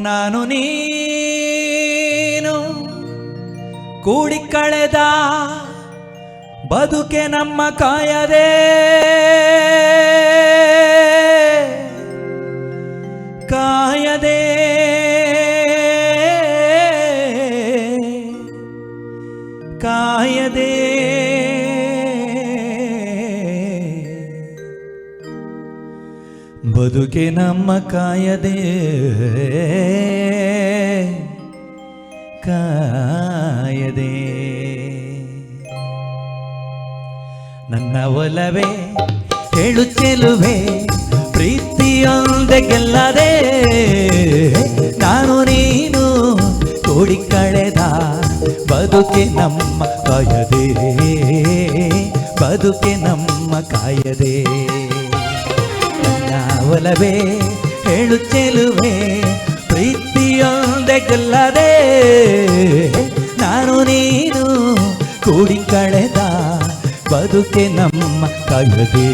ನಾನು ನೀನು ಕೂಡಿ ಕಳೆದ ಬದುಕೆ ನಮ್ಮ ಕಾಯದೆ ಕಾಯದೆ ಕಾಯದೆ ಬದುಕೆ ನಮ್ಮ ಕಾಯದೆ ಕಾಯದೆ. ನನ್ನ ಒಲವೇ ಹೇಳು ಚೆಲುವೆ ಪ್ರೀತಿಯೊಂದೆ ಗೆಲ್ಲದೆ ನಾನು ನೀನು ಕೂಡಿ ಕಳೆದ ಬದುಕೆ ನಮ್ಮ ಕಾಯದೆ ಬದುಕೆ ನಮ್ಮ ಕಾಯದೆ. ನನ್ನ ಒಲವೇ ಹೇಳು ಚೆಲುವೆ ಪ್ರೀತಿಯೊಂದೆ ಗೆಲ್ಲದೆ ನಾನು ನೀನು ಕೂಡಿ ಕಳೆದ ಬದುಕೆ ನಮ್ಮ ಕಾಯದೆ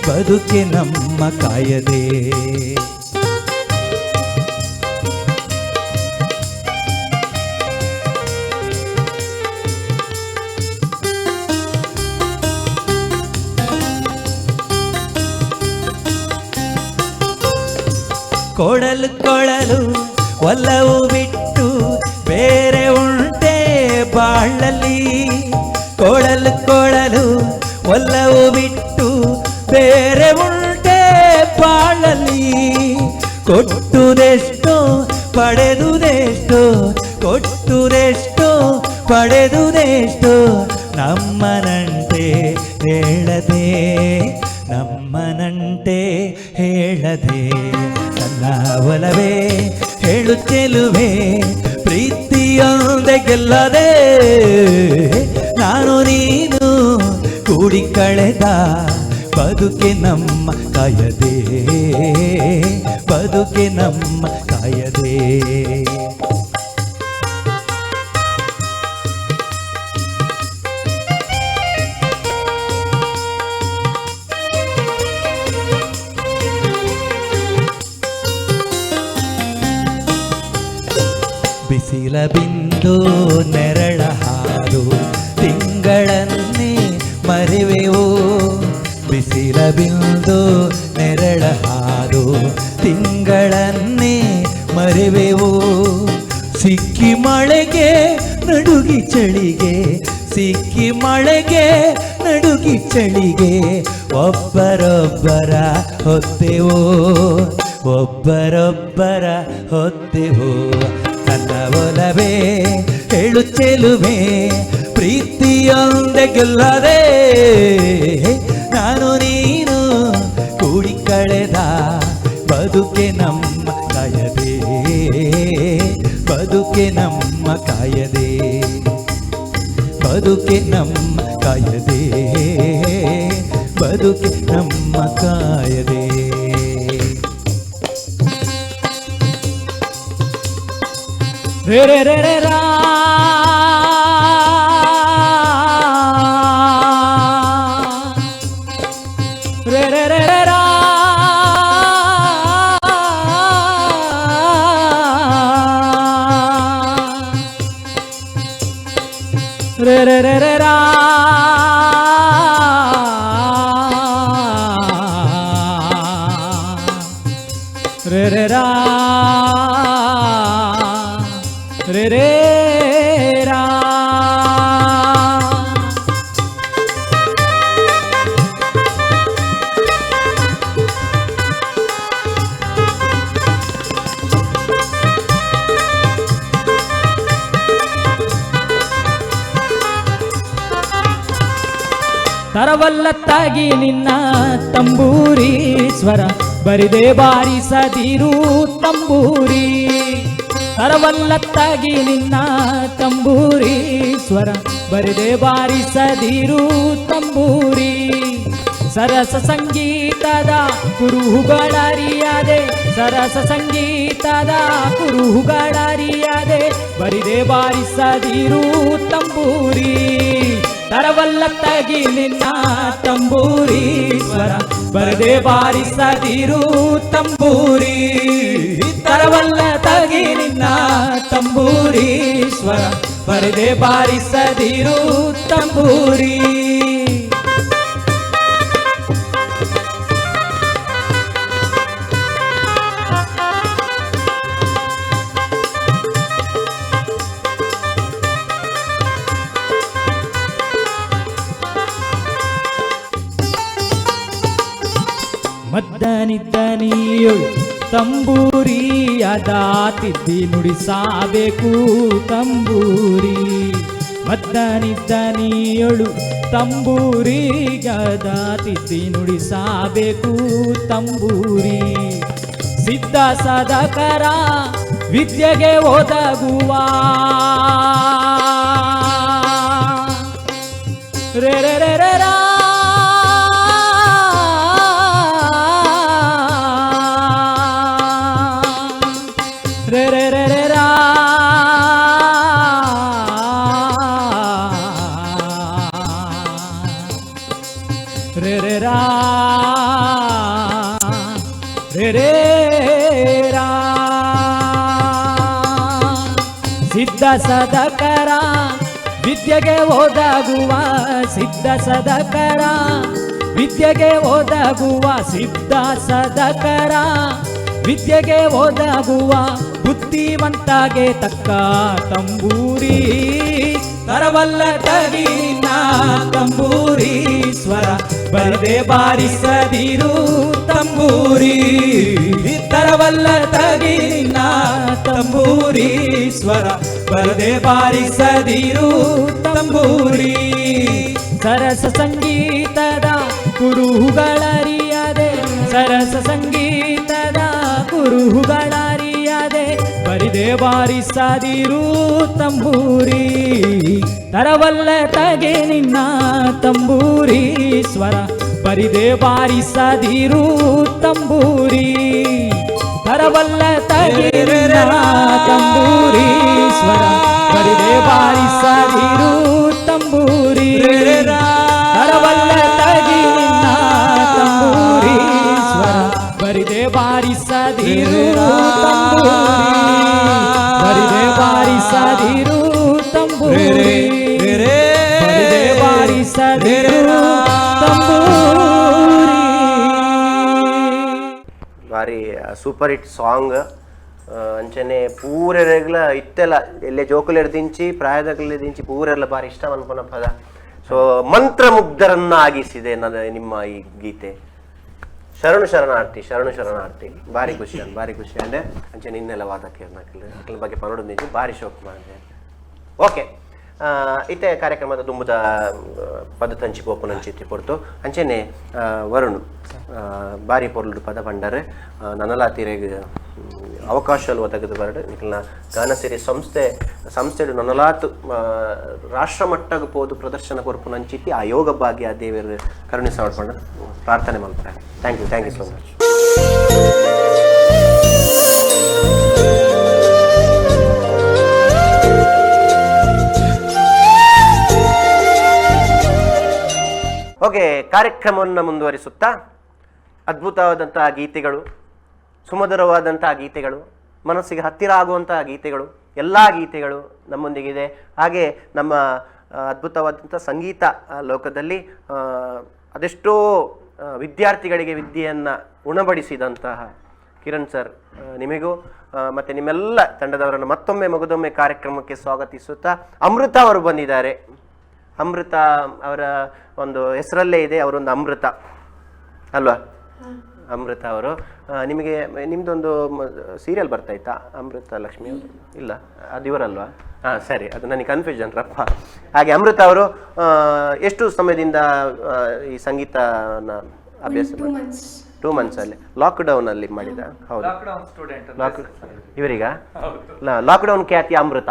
ಬದುಕೆ ನಮ್ಮ ಕಾಯದೆ. ಕೊಡಲು ಕೊಳಲು ಒಲವು ಬಿಟ್ಟು ಬೇರೆ ಉಂಟೆ ಬಾಳಲಿ, ಕೊಡಲು ಕೊಳಲು ಒಲವು ಬಿಟ್ಟು ಬೇರೆ ಉಂಟೆ ಬಾಳಲಿ, ಕೊಟ್ಟುದೆಷ್ಟೋ ಪಡೆದುದೆಷ್ಟೋ ಕೊಟ್ಟುದೆಷ್ಟೋ ಪಡೆದುದೆಷ್ಟೋ ನಮ್ಮನಂತೆ ಹೇಳದೆ ನಮ್ಮನಂತೆ ಹೇಳದೆ. ನನ್ನ ಒಲವೇ ಹೇಳು ಚೆಲುವೆ ಪ್ರೀತಿಯೊಂದೆ ಗೆಲ್ಲದೆ ನಾನು ನೀನು ಕೂಡಿ ಕಳೆದ ಬದುಕೆ ನಮ್ಮ ಕಾಯದೆ ಬದುಕೆ ನಮ್ಮ ಕಾಯದೆ. ಬಿಸಿಲ ಬಿಂದು ನೆರಳ ಹಾಲು ತಿಂಗಳನ್ನೇ ಮರೆವೆವು, ಬಿಸಿಲ ಬಿಂದು ನೆರಳ ಹಾಲು ತಿಂಗಳನ್ನೇ ಮರೆವೆವು, ಸಿಕ್ಕಿ ಮಳೆಗೆ ನಡುಗಿ ಚಳಿಗೆ ಸಿಕ್ಕಿ ಮಳೆಗೆ ನಡುಗಿ ಚಳಿಗೆ ಒಬ್ಬರೊಬ್ಬರ ಹೊತ್ತೆವು ಒಬ್ಬರೊಬ್ಬರ ಹೊತ್ತೆವು. ನನ್ನ ಒಲವೇ ಹೇಳು ಚೆಲುವೆ ಪ್ರೀತಿಯೊಂದೆ ಗೆಲ್ಲದೆ ನಾನು ನೀನು ಕೂಡಿ ಕಳೆದ ಬದುಕೆ ನಮ್ಮ ಕಾಯದೆ ಬದುಕೆ ನಮ್ಮ ಕಾಯದೆ ಬದುಕೆ ನಮ್ಮ ಕಾಯದೆ ಬದುಕೆ ನಮ್ಮ ಕಾಯದೆ. ರೇ ರೇ ರೇ ರೇ ರಾ ರೇ ರೇ ರೇ ರೇ ರಾ ರೇ ರೇ ರೇ ರೇ ರಾ. ತರವಲ್ಲತ್ತಾಗಿ ನಿನ್ನ ತಂಬೂರಿ ಸ್ವರ ಬರಿದೆ ಬಾರಿಸದಿರು ತಂಬೂರಿ. ತರವಲ್ಲತ್ತಾಗಿ ನಿನ್ನ ತಂಬೂರಿ ಸ್ವರ ಬರಿದೆ ಬಾರಿಸದಿರು ತಂಬೂರಿ. ಸರಸ ಸಂಗೀತದ ಕುರುಹುಗಳರಿಯದೆ, ಸರಸ ಸಂಗೀತದ ಕುರುಹುಗಳರಿಯದೆ ಬರಿದೆ ಬಾರಿಸದಿರು ತಂಬೂರಿ. ತರವಲ್ಲತ್ತಾಗಿ ನಿನ್ನ ತಂಬೂರಿ ಸ್ವರ ಬರದೆ ಬಾರಿಸದಿರು ತಂಬೂರಿ. ತರವಲ್ಲ ತಗಿ ನಿನ್ನ ತಂಬೂರಿ ಸ್ವರ ಬರದೆ ಬಾರಿಸದಿರು ತಂಬೂರಿ. ಮದ್ದನಿದ್ದನಿಯೊಳು ತಂಬೂರಿ ತಿದ್ದಿ ನುಡಿಸಬೇಕು ತಂಬೂರಿ. ಮದ್ದನಿದ್ದನಿಯೊಳು ತಂಬೂರಿ ತಿದ್ದಿ ನುಡಿಸಬೇಕು ತಂಬೂರಿ. ಸಿದ್ಧ ಸದಕರ ವಿದ್ಯೆಗೆ ಒದಗುವ ರೇ ರೇ ರೇ ರೇ ರಾ. ರೇ ರೇ ರೇ ರೇ ರಾ. ರೇ ರೇ ರಾ. ರೇ ರೇ ರಾ. ಸಿದ್ಧ ಸದಕರ ವಿದ್ಯೆಗೆ ಒದಗುವ, ಸಿದ್ಧ ಸದಕರ ವಿದ್ಯೆಗೆ ಒದಗುವ, ಸಿದ್ಧ ಸದಕರ ವಿದ್ಯೆಗೆ ಒದಗುವ ಬುದ್ಧಿವಂತಗೆ ತಕ್ಕ ತಂಬೂರಿ. ತರವಲ್ಲ ತಗಿನ ತಂಬೂರಿ ಸ್ವರ ಬರದೆ ಬಾರಿಸದಿರು ತಂಬೂರಿ. ತರವಲ್ಲ ತಗಿನ ತಂಬೂರಿ ಸ್ವರ ಬರದೆ ಬಾರಿಸದಿರು ತಂಬೂರಿ. ಸರಸ ಸಂಗೀತದ ಕುರುಹುಗಳರಿಯದೆ, ಸರಸ ಸಂಗೀತದ ಕುರುಹುಗಳರಿಯದೆ ಬರಿದೆ ಬಾರಿಸದಿರು ತಂಬೂರಿ. ತರವಲ್ಲ ತಗೆ ನಿನ್ನ ತಂಬೂರಿ ಸ್ವರ ಬರಿದೆ ಬಾರಿಸದಿರು ತಂಬೂರಿ. ತರವಲ್ಲ ತಗೆ ನಿನ್ನ ತಂಬೂರಿ ಸ್ವರ ಬರಿದೆ ಬಾರಿಸದಿರು ತಂಬೂರಿ. ತರವಲ್ಲ ತಗಿ ನಿನ್ನ ತಂಬೂರಿ ಸ್ವರ ಬರಿದೆ ಬಾರಿಸದಿರು ತಂಬೂರಿ. ಬರಿದೆ ಬಾರಿಸದಿರು ತಂಬೂರಿ. ಬರಿದೆ ಬಾರಿಸದಿರು ತಂಬೂರಿ. ಬಾರಿ ಸೂಪರ್ ಹಿಟ್ ಸಾಂಗ್. ಅಂಚನೆ ಪೂರೆರೆಗ್ಲ ಇತ್ತೆಲ್ಲ ಎಲ್ಲೆ ಜೋಕುಲೆರ್ ದಿಂಚಿ ಪ್ರಾಯದಗ್ಲೆ ದಿಂಚಿ ಪೂರೆಲ್ಲ ಬಾರಿ ಇಷ್ಟ ಅನ್ಪುನ ಪದ. ಸೊ ಮಂತ್ರಮುಗ್ಧರನ್ನಾಗಿಸಿದೆ ನನ್ನ ನಿಮ್ಮ ಈ ಗೀತೆ. ಶರಣು ಶರಣಾರ್ಥಿ, ಶರಣು ಶರಣಾರ್ಥಿ. ಬಾರಿ ಖುಷಿ ಅನ್, ಬಾರಿ ಖುಷಿ ಅಂಡೆ. ಅಂಚನೆ ಇನ್ನೆಲ್ಲ ವಾದಕ್ಕೆ ಅಕ್ಲ ಬಗ್ಗೆ ಪನೋಡು ನಿಜ ಬಾರಿ ಶೋಕ್ ಮಾಡಿದೆ. ಓಕೆ, ಇತ್ತೆ ಕಾರ್ಯಕ್ರಮದ ದುಂಬುದ ಪದ ತಂಚಿ ಪೋಪುನಂಚಿತ್ತಿ ಪೊರ್ತು. ಅಂಚನೆ ವರುಣ್ ಬಾರಿ ಪೊರ್ಲುಡು ಪದ ಪಂಡರೆ ನನಲಾತಿರೆಗ್ ಅವಕಾಶ ಒದಗದು ಬರಡು. ನಿಖಲ್ನ ಗಾನಸಿರಿ ಸಂಸ್ಥೆ ನನಲಾತು ರಾಷ್ಟ್ರ ಮಟ್ಟಗ್ ಪೋದು ಪ್ರದರ್ಶನ ಕೊರ್ಪುನಂಚಿತ್ತಿ ಆ ಯೋಗ ಭಾಗ್ಯ ದೇವರು ಕರುಣಿಸ ಮಾಡ್ಕೊಂಡು ಪ್ರಾರ್ಥನೆ ಮಾಡ್ತಾರೆ. Thank you, thank you so much. Okay, ಕಾರ್ಯಕ್ರಮವನ್ನು ಮುಂದುವರಿಸುತ್ತಾ ಅದ್ಭುತವಾದಂತಹ ಗೀತೆಗಳು, ಸುಮಧುರವಾದಂತಹ ಗೀತೆಗಳು, ಮನಸ್ಸಿಗೆ ಹತ್ತಿರ ಆಗುವಂತಹ ಗೀತೆಗಳು, ಎಲ್ಲ ಗೀತೆಗಳು ನಮ್ಮೊಂದಿಗಿದೆ. ಹಾಗೆ ನಮ್ಮ ಅದ್ಭುತವಾದಂಥ ಸಂಗೀತ ಲೋಕದಲ್ಲಿ ಅದೆಷ್ಟೋ ವಿದ್ಯಾರ್ಥಿಗಳಿಗೆ ವಿದ್ಯೆಯನ್ನು ಉಣಬಡಿಸಿದಂತಹ ಕಿರಣ್ ಸರ್, ನಿಮಗೂ ಮತ್ತು ನಿಮ್ಮೆಲ್ಲ ತಂಡದವರನ್ನು ಮತ್ತೊಮ್ಮೆ ಮಗದೊಮ್ಮೆ ಕಾರ್ಯಕ್ರಮಕ್ಕೆ ಸ್ವಾಗತಿಸುತ್ತಾ ಅಮೃತ ಅವರು ಬಂದಿದ್ದಾರೆ. ಅಮೃತ ಅವರ ಒಂದು ಹೆಸರಲ್ಲೇ ಇದೆ, ಅವರೊಂದು ಅಮೃತ ಅಲ್ವಾ? ಅಮೃತ ಅವರು, ನಿಮಗೆ ನಿಮ್ಮದೊಂದು ಸೀರಿಯಲ್ ಬರ್ತಾಯಿತ್ತಾ ಅಮೃತ ಲಕ್ಷ್ಮಿ ಅವರು? ಇಲ್ಲ, ಅದು ಇವರಲ್ವಾ? ಹಾಂ ಸರಿ, ಅದು ನನಗೆ ಕನ್ಫ್ಯೂಷನ್ ರಪ್ಪ. ಹಾಗೆ ಅಮೃತ ಅವರು ಎಷ್ಟು ಸಮಯದಿಂದ ಈ ಸಂಗೀತನ ಅಭ್ಯಾಸ? 2 ಮಂತ್ಸ್ ಅಲ್ಲಿ ಲಾಕ್ಡೌನ್ ಅಲ್ಲಿ ಮಾಡಿದ? ಹೌದು, ಲಾಕ್ ಇವರೀಗ ಲಾಕ್ಡೌನ್ ಖ್ಯಾತಿ ಅಮೃತ.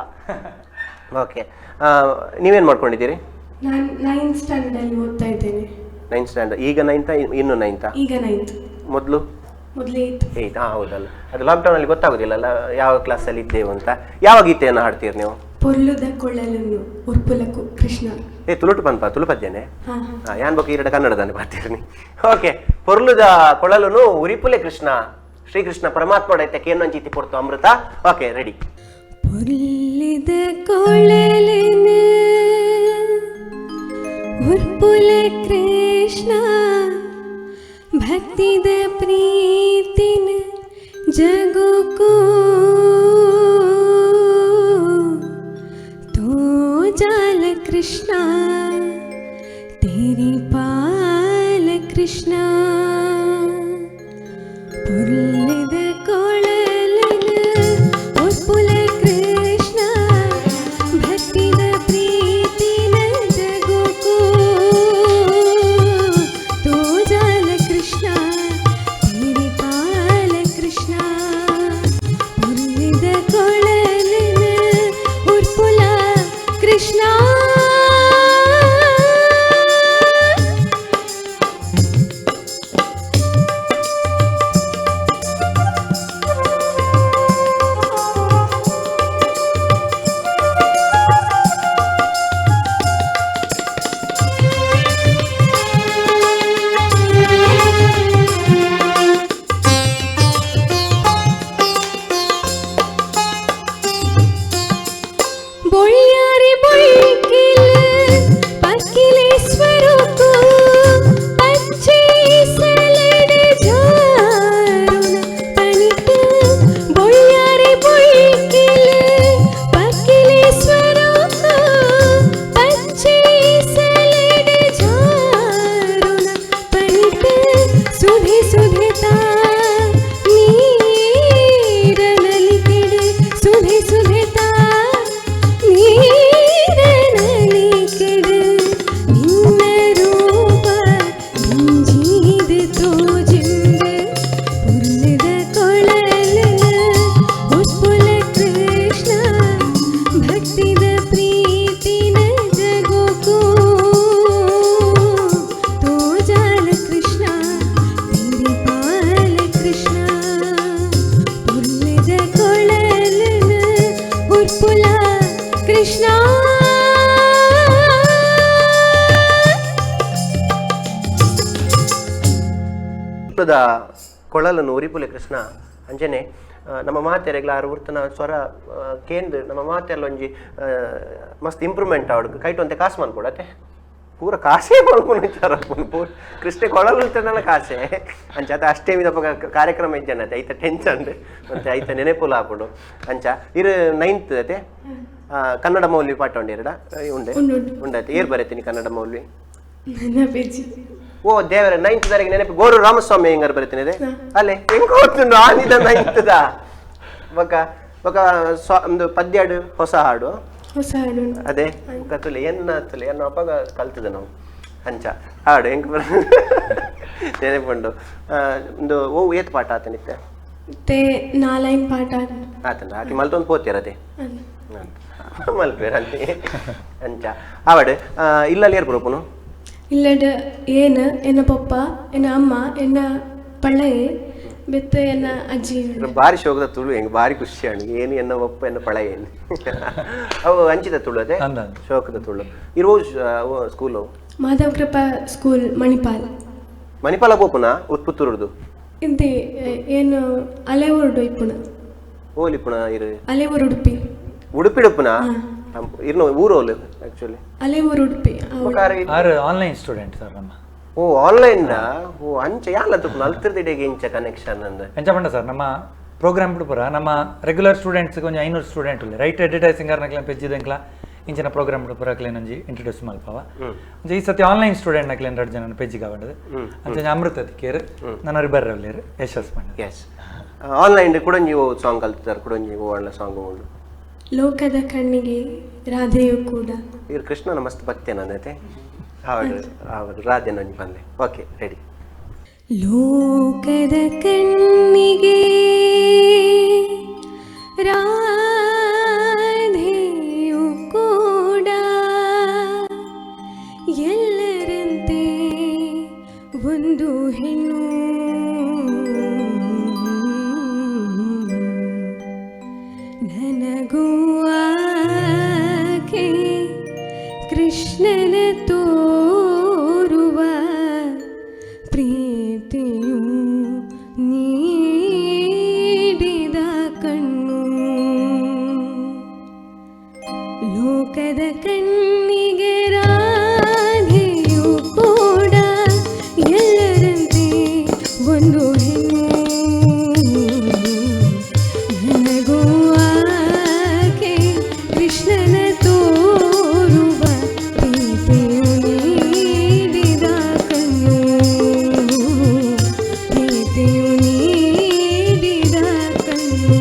ಓಕೆ, ನೀವೇನು ಮಾಡ್ಕೊಂಡಿದ್ದೀರಿ? ನಾನು 9th standard ಅಲ್ಲಿ ಓದ್ತಾ ಇದ್ದೇನೆ. 9th standard, ಈಗ 9th, ಇನ್ನು 9th? ಈಗ 9th. ಮೊದಲು? ಮೊದಲು 8th. 8th, ಹಾಂ ಹೌದಲ್ಲ. ಅದು ಲಾಕ್ಡೌನ್ ಅಲ್ಲಿ ಗೊತ್ತಾಗೋದಿಲ್ಲಲ್ಲ ಯಾವ ಕ್ಲಾಸಲ್ಲಿ ಇದ್ದೇವೆ ಅಂತ. ಯಾವ ಗೀತೆಯನ್ನು ಹಾಡ್ತೀರಿ ನೀವು? ಪೊರ್ಲುದ ಕೊಳ್ಳಲನ್ನು ಉರ್ಪುಲಕು ಕೃಷ್ಣ. ಏ ತುಳುಟು ಪನ್ಪ, ತುಳು ಪದ್ಯನೆ? ಹಾಂ. ಹಾಂ, ಯಾನ್ ಬೊಕ್ಕ ಈರಡ ಕನ್ನಡದಾನೆ ಪಾತಿರ್ನಿ. ಓಕೆ, ಪೊರ್ಲುದ ಕೊಳಲುನು ಉರಿಪುಲೆ ಕೃಷ್ಣ, ಶ್ರೀಕೃಷ್ಣ ಪರಮಾತ್ಮ ಐತೆ ಕೇನಂಚಿತಿ ಪೊರ್ತು ಅಮೃತ. Okay, ready. ಪೊರ್ಲಿದ ಕೊಳಲನು ಉರ್ಪುಲ ಕೃಷ್ಣ, ಭಕ್ತಿದ ಪ್ರೀತಿನ ಜಗುಕೋ ತೋ ಜಾಲ ಕೃಷ್ಣ, ತೇರಿ ಪಾಲ ಕೃಷ್ಣ. ಪೊರ್ಲಿದ ಕೊಳಲನು ಉರ್ಪುಲ ಕೃಷ್ಣ, ಭಕ್ತಿದ ಪ್ರೀತಿನ ಜಗುಕೋ ತೋ ಜಾಲ ಕೃಷ್ಣ, ತೇರಿ ಪಾಲ ಕೃಷ್ಣ. ಪೊರ್ಲಿದ ಕೊಳಲನು ಉರ್ಪುಲ ಕೃಷ್ಣ. ಬೊಳ್ಯಾರಿ ಬೊಳ್ಕಿಲ್ ಪಕ್ಕಿಲೇಶ್ವರಕ್ಕೂ ಪಚ್ಚೆ ಸಲಡ ಜಾರುಣ ಪಣಿತ. ಬೊಳ್ಯಾರಿ ಬೊಳ್ಕಿಲ್ ಪಕ್ಕಿಲೇಶ್ವರಕ್ಕೂ ಪಚ್ಚೆ ಸಲಡ ಜಾರುಣ ಪಣಿತ. ಸುಧೆ ಸುಧೆತಾ ನೀರನಲಿಕೆಡೆ, ಸುಧೆ ಸುಧೆತಾ ನೀರನಲಿಕೆಡೆ, ನಿನ್ನ ರೂಪ ಮಿಂಜಿದ ತೋಜಿಂದ. ಪುರ್ಲಿದ ಕೊಳಲನ ಉರ್ಪುಲ ಕೃಷ್ಣ, ಭಕ್ತಿದ ಪ್ರೀತಿನ ಜಗುಕೋ ತೋ ಜಾಲ ಕೃಷ್ಣ, ತೇರಿ ಪಾಲ ಕೃಷ್ಣ. ಪುರ್ಲಿದ ಕೊಳಲನ ಉರ್ಪುಲ ಕೃಷ್ಣ. ಪೊರ್ಲುದ ಕೊಳಲನ್ನು ಉರಿಪುಲೆ ಕೃಷ್ಣ. ಅಂಚನೆ ನಮ್ಮ ಮಾತೆರೆಗ್ಲ ಆರು ಉರ್ತನ ಸ್ವರ ಕೇಂದ್ರ ನಮ್ಮ ಮಾತೆಲ್ಲ ಒಂಜಿ ಮಸ್ತ್ ಇಂಪ್ರೂವ್ಮೆಂಟ್ ಆವಡು ಕೈಟು ಅಂತೆ ಕಾಸು ಮನ್ಕೊಡತ್ತೆ ಪೂರ ಕಾಸೇ ಮಲ್ಕೊಂಡು ಪೂರ ಕೃಷ್ಣ ಕೊಳಲು ಉರ್ತನಲ್ಲ ಕಾಸೆ ಅಂಚ ಅತ ಅಷ್ಟೇ ಇದಪ್ಪ ಕಾರ್ಯಕ್ರಮ ಇಜ್ಜನತೆ ಐತ ಟೆನ್ಷನ್ ಮತ್ತೆ ಐತ ನೆನೆಪುಲ ಹಾಕೊಂಡು ಅಂಚ ಇರು 9th ಅತೆ ಕನ್ನಡ ಮೌಲ್ವಿ ಪಾಠ ಉಂಡೆ ಉಂಡೆ ಉಂಡಾಯ್ತು. ಏರ್ ಬರೀತೀನಿ ಕನ್ನಡ ಮೌಲ್ವಿ? ನನ್ನ ಪೇಜಿ. ಓ ದೇವರ 9th ದರೆಗೆ ನೆನಪು ಗೋರು ರಾಮಸ್ವಾಮಿ ಹೆಂಗಾರ ಬರೀತೀನಿ ಅದೇ ಅಲ್ಲೇ ಹೆಂಗ್ ಗೊತ್ತುಂಡು ಆನಿದ 9th the ಬೊಕ ಬೊಕ ಒಂದು ಪದ್ಯ ಹಾಡು ಹೊಸ ಹಾಡು ಹೊಸ ಹಾಡು ಅದೇ ತುಲೆ ಎನ್ನ ತುಲೆ ಎನ್ನ ಅಪ್ಪಾಗ ಕಲ್ತದೆ ನಾವು ಅಂಚ ಹಾಡು ಹೆಂಗ್ ಬರ ನೆನಪುಂಡು. ಒಂದು ಓ ಏತ್ ಪಾಠ ಆತನಿತ್ತೆ? ಮತ್ತೆ ನಾಲೈನ್ ಪಾಠ ಆತನ ಆಟಿ ಮಲ್ತೊಂದು ಪೋತಿರ ಅದೇ ಮಲ್ಪೇರ ಅಲ್ಲಿ ಅಂಚ ಆವಡ್ ಇಲ್ಲಲ್ಲಿ ಏರ್ ಬರೋಪುನು? ಇಲ್ಲಡ ಏನ ಎನ್ನ ಪಪ್ಪ ಎನ್ನ ಅಮ್ಮ ಎನ್ನ ಪಳ್ಳಯೆ ಬೆತ್ತ ಎನ್ನ ಅಜ್ಜಿ. ಬಾರಿ ಶೋಕದ ತುಳು ಹೆಂಗ್ ಬಾರಿ ಖುಷಿ ಅಣ್ಣ ಏನು ಎನ್ನ ಒಪ್ಪ ಎನ್ನ ಪಳ ಏನು ಅವು ಅಂಚಿದ ತುಳು ಅದೇ ಶೋಕದ ತುಳು. ಇರುವ ಸ್ಕೂಲು ಮಾಧವ ಕೃಪಾ ಸ್ಕೂಲ್ ಮಣಿಪಾಲ್. ಮಣಿಪಾಲ ಪೋಪುನ ಉತ್ಪುತ್ತೂರುದು? ಇಂತೆ ಏನು ಅಲೆವೂರು ಇಪ್ಪುನ. ಓಲಿಪುನ ಇರು? ಅಲೆವೂರು ಉಡುಪಿ. ಉಡುಪಿ ಉಡುಪುನ ಇರ್ನ ಊರು ಓಲು ಆಕ್ಚುಲಿ? ಅಲೆವೂರು ಉಡುಪಿ. ಆರು online student sir ನಮ್ಮ. ಓ ಆನ್ಲೈನ್ ಓ ಅಂಚ ಯಾಲ ತುಪ್ಪು ನಲ್ತಿರ್ದಿಡೆಗೆ ಇಂಚ ಕನೆಕ್ಷನ್ ಅಂದ ಎಂಚ ಪಂಡ ಸರ್ ನಮ್ಮ ಪ್ರೋಗ್ರಾಮ್ ಬಿಡುಪುರ ನಮ್ಮ ರೆಗ್ಯುಲರ್ ಸ್ಟೂಡೆಂಟ್ಸ್ ಒಂಜಿ 500 ಸ್ಟೂಡೆಂಟ್ ಉಲ್ಲೆ ರೈಟ್ ಅಡ್ವರ್ಟೈಸಿಂಗ್ ನಕ್ಲೆನ ಪೆಜ್ಜಿದಂಕ್ಲ ಇಂಚಿನ ಪ್ರೋಗ್ರಾಮ್ ಬಿಡುಪುರ ಅಕ್ಲೆನ ಒಂಜಿ ಇಂಟ್ರೊಡ್ಯೂಸ್ ಮಲ್ಪವ. ಅಂಚ ಈ ಸತಿ ಆನ್ಲೈನ್ ಸ್ಟೂಡೆಂಟ್ ನಕ್ಲೆನ 2 ಜನ ಪೆಜ್ಜಿಗೆ ಆವಂಡದು. ಅಂಚ ಅಮೃತ ಕೇರ್ ನನ್ನ ಬರ್ರೆ ಉಲ್ಲೇರು ಯಶಸ್ ಪಂಡ. ಎಸ್ ಆನ್ಲೈನ್ ಕುಡಂಜಿ ಸಾಂಗ್ ಕಲ್ತಿದ್ದಾರೆ ಕುಡಂಜಿ ಓ ಒಳ್ಳೆ ಸಾಂಗ್ ಉಂಡು. ಲೋಕದ ಕಣ್ಣಿಗೆ ರಾಧೆಯು ಕೂಡ. ಇವ್ರು ಕೃಷ್ಣನ ಮಸ್ತ್ ಭಕ್ತಿ ನನ್ನತೆ. ಹೌದು ಹೌದು, ರಾಧೆ ನಂಜಿ ಬಂದೆ. Okay, ready. ಲೋಕದ ಕಣ್ಣಿಗೆ ರಾಧೆಯು ಕೂಡ ಎಲ್ಲರಂತೆ ಒಂದು ಹೆಣ್ಣು, ನನಗೂ ಆಕೆ ಕೃಷ್ಣನ ತೋರುವ ಪ್ರೀತಿಯು ನೀಡಿದ ಕಣ್ಣು. ಲೋಕದ ಕಣ್ಣಿಗೆ ರಾಧೆಯು ಕೂಡ ಎಲ್ಲರಂತೆ ಒಂದು ಹೆಣ್ಣು, ನನಗೂ ಆಕೆ ಕೃಷ್ಣನ ತೋರುವ ಪ್ರೀತಿಯು ನೀಡಿದ ಕಣ್ಣು, ಪ್ರೀತಿಯು ನೀಡಿದ ಕಣ್ಣು.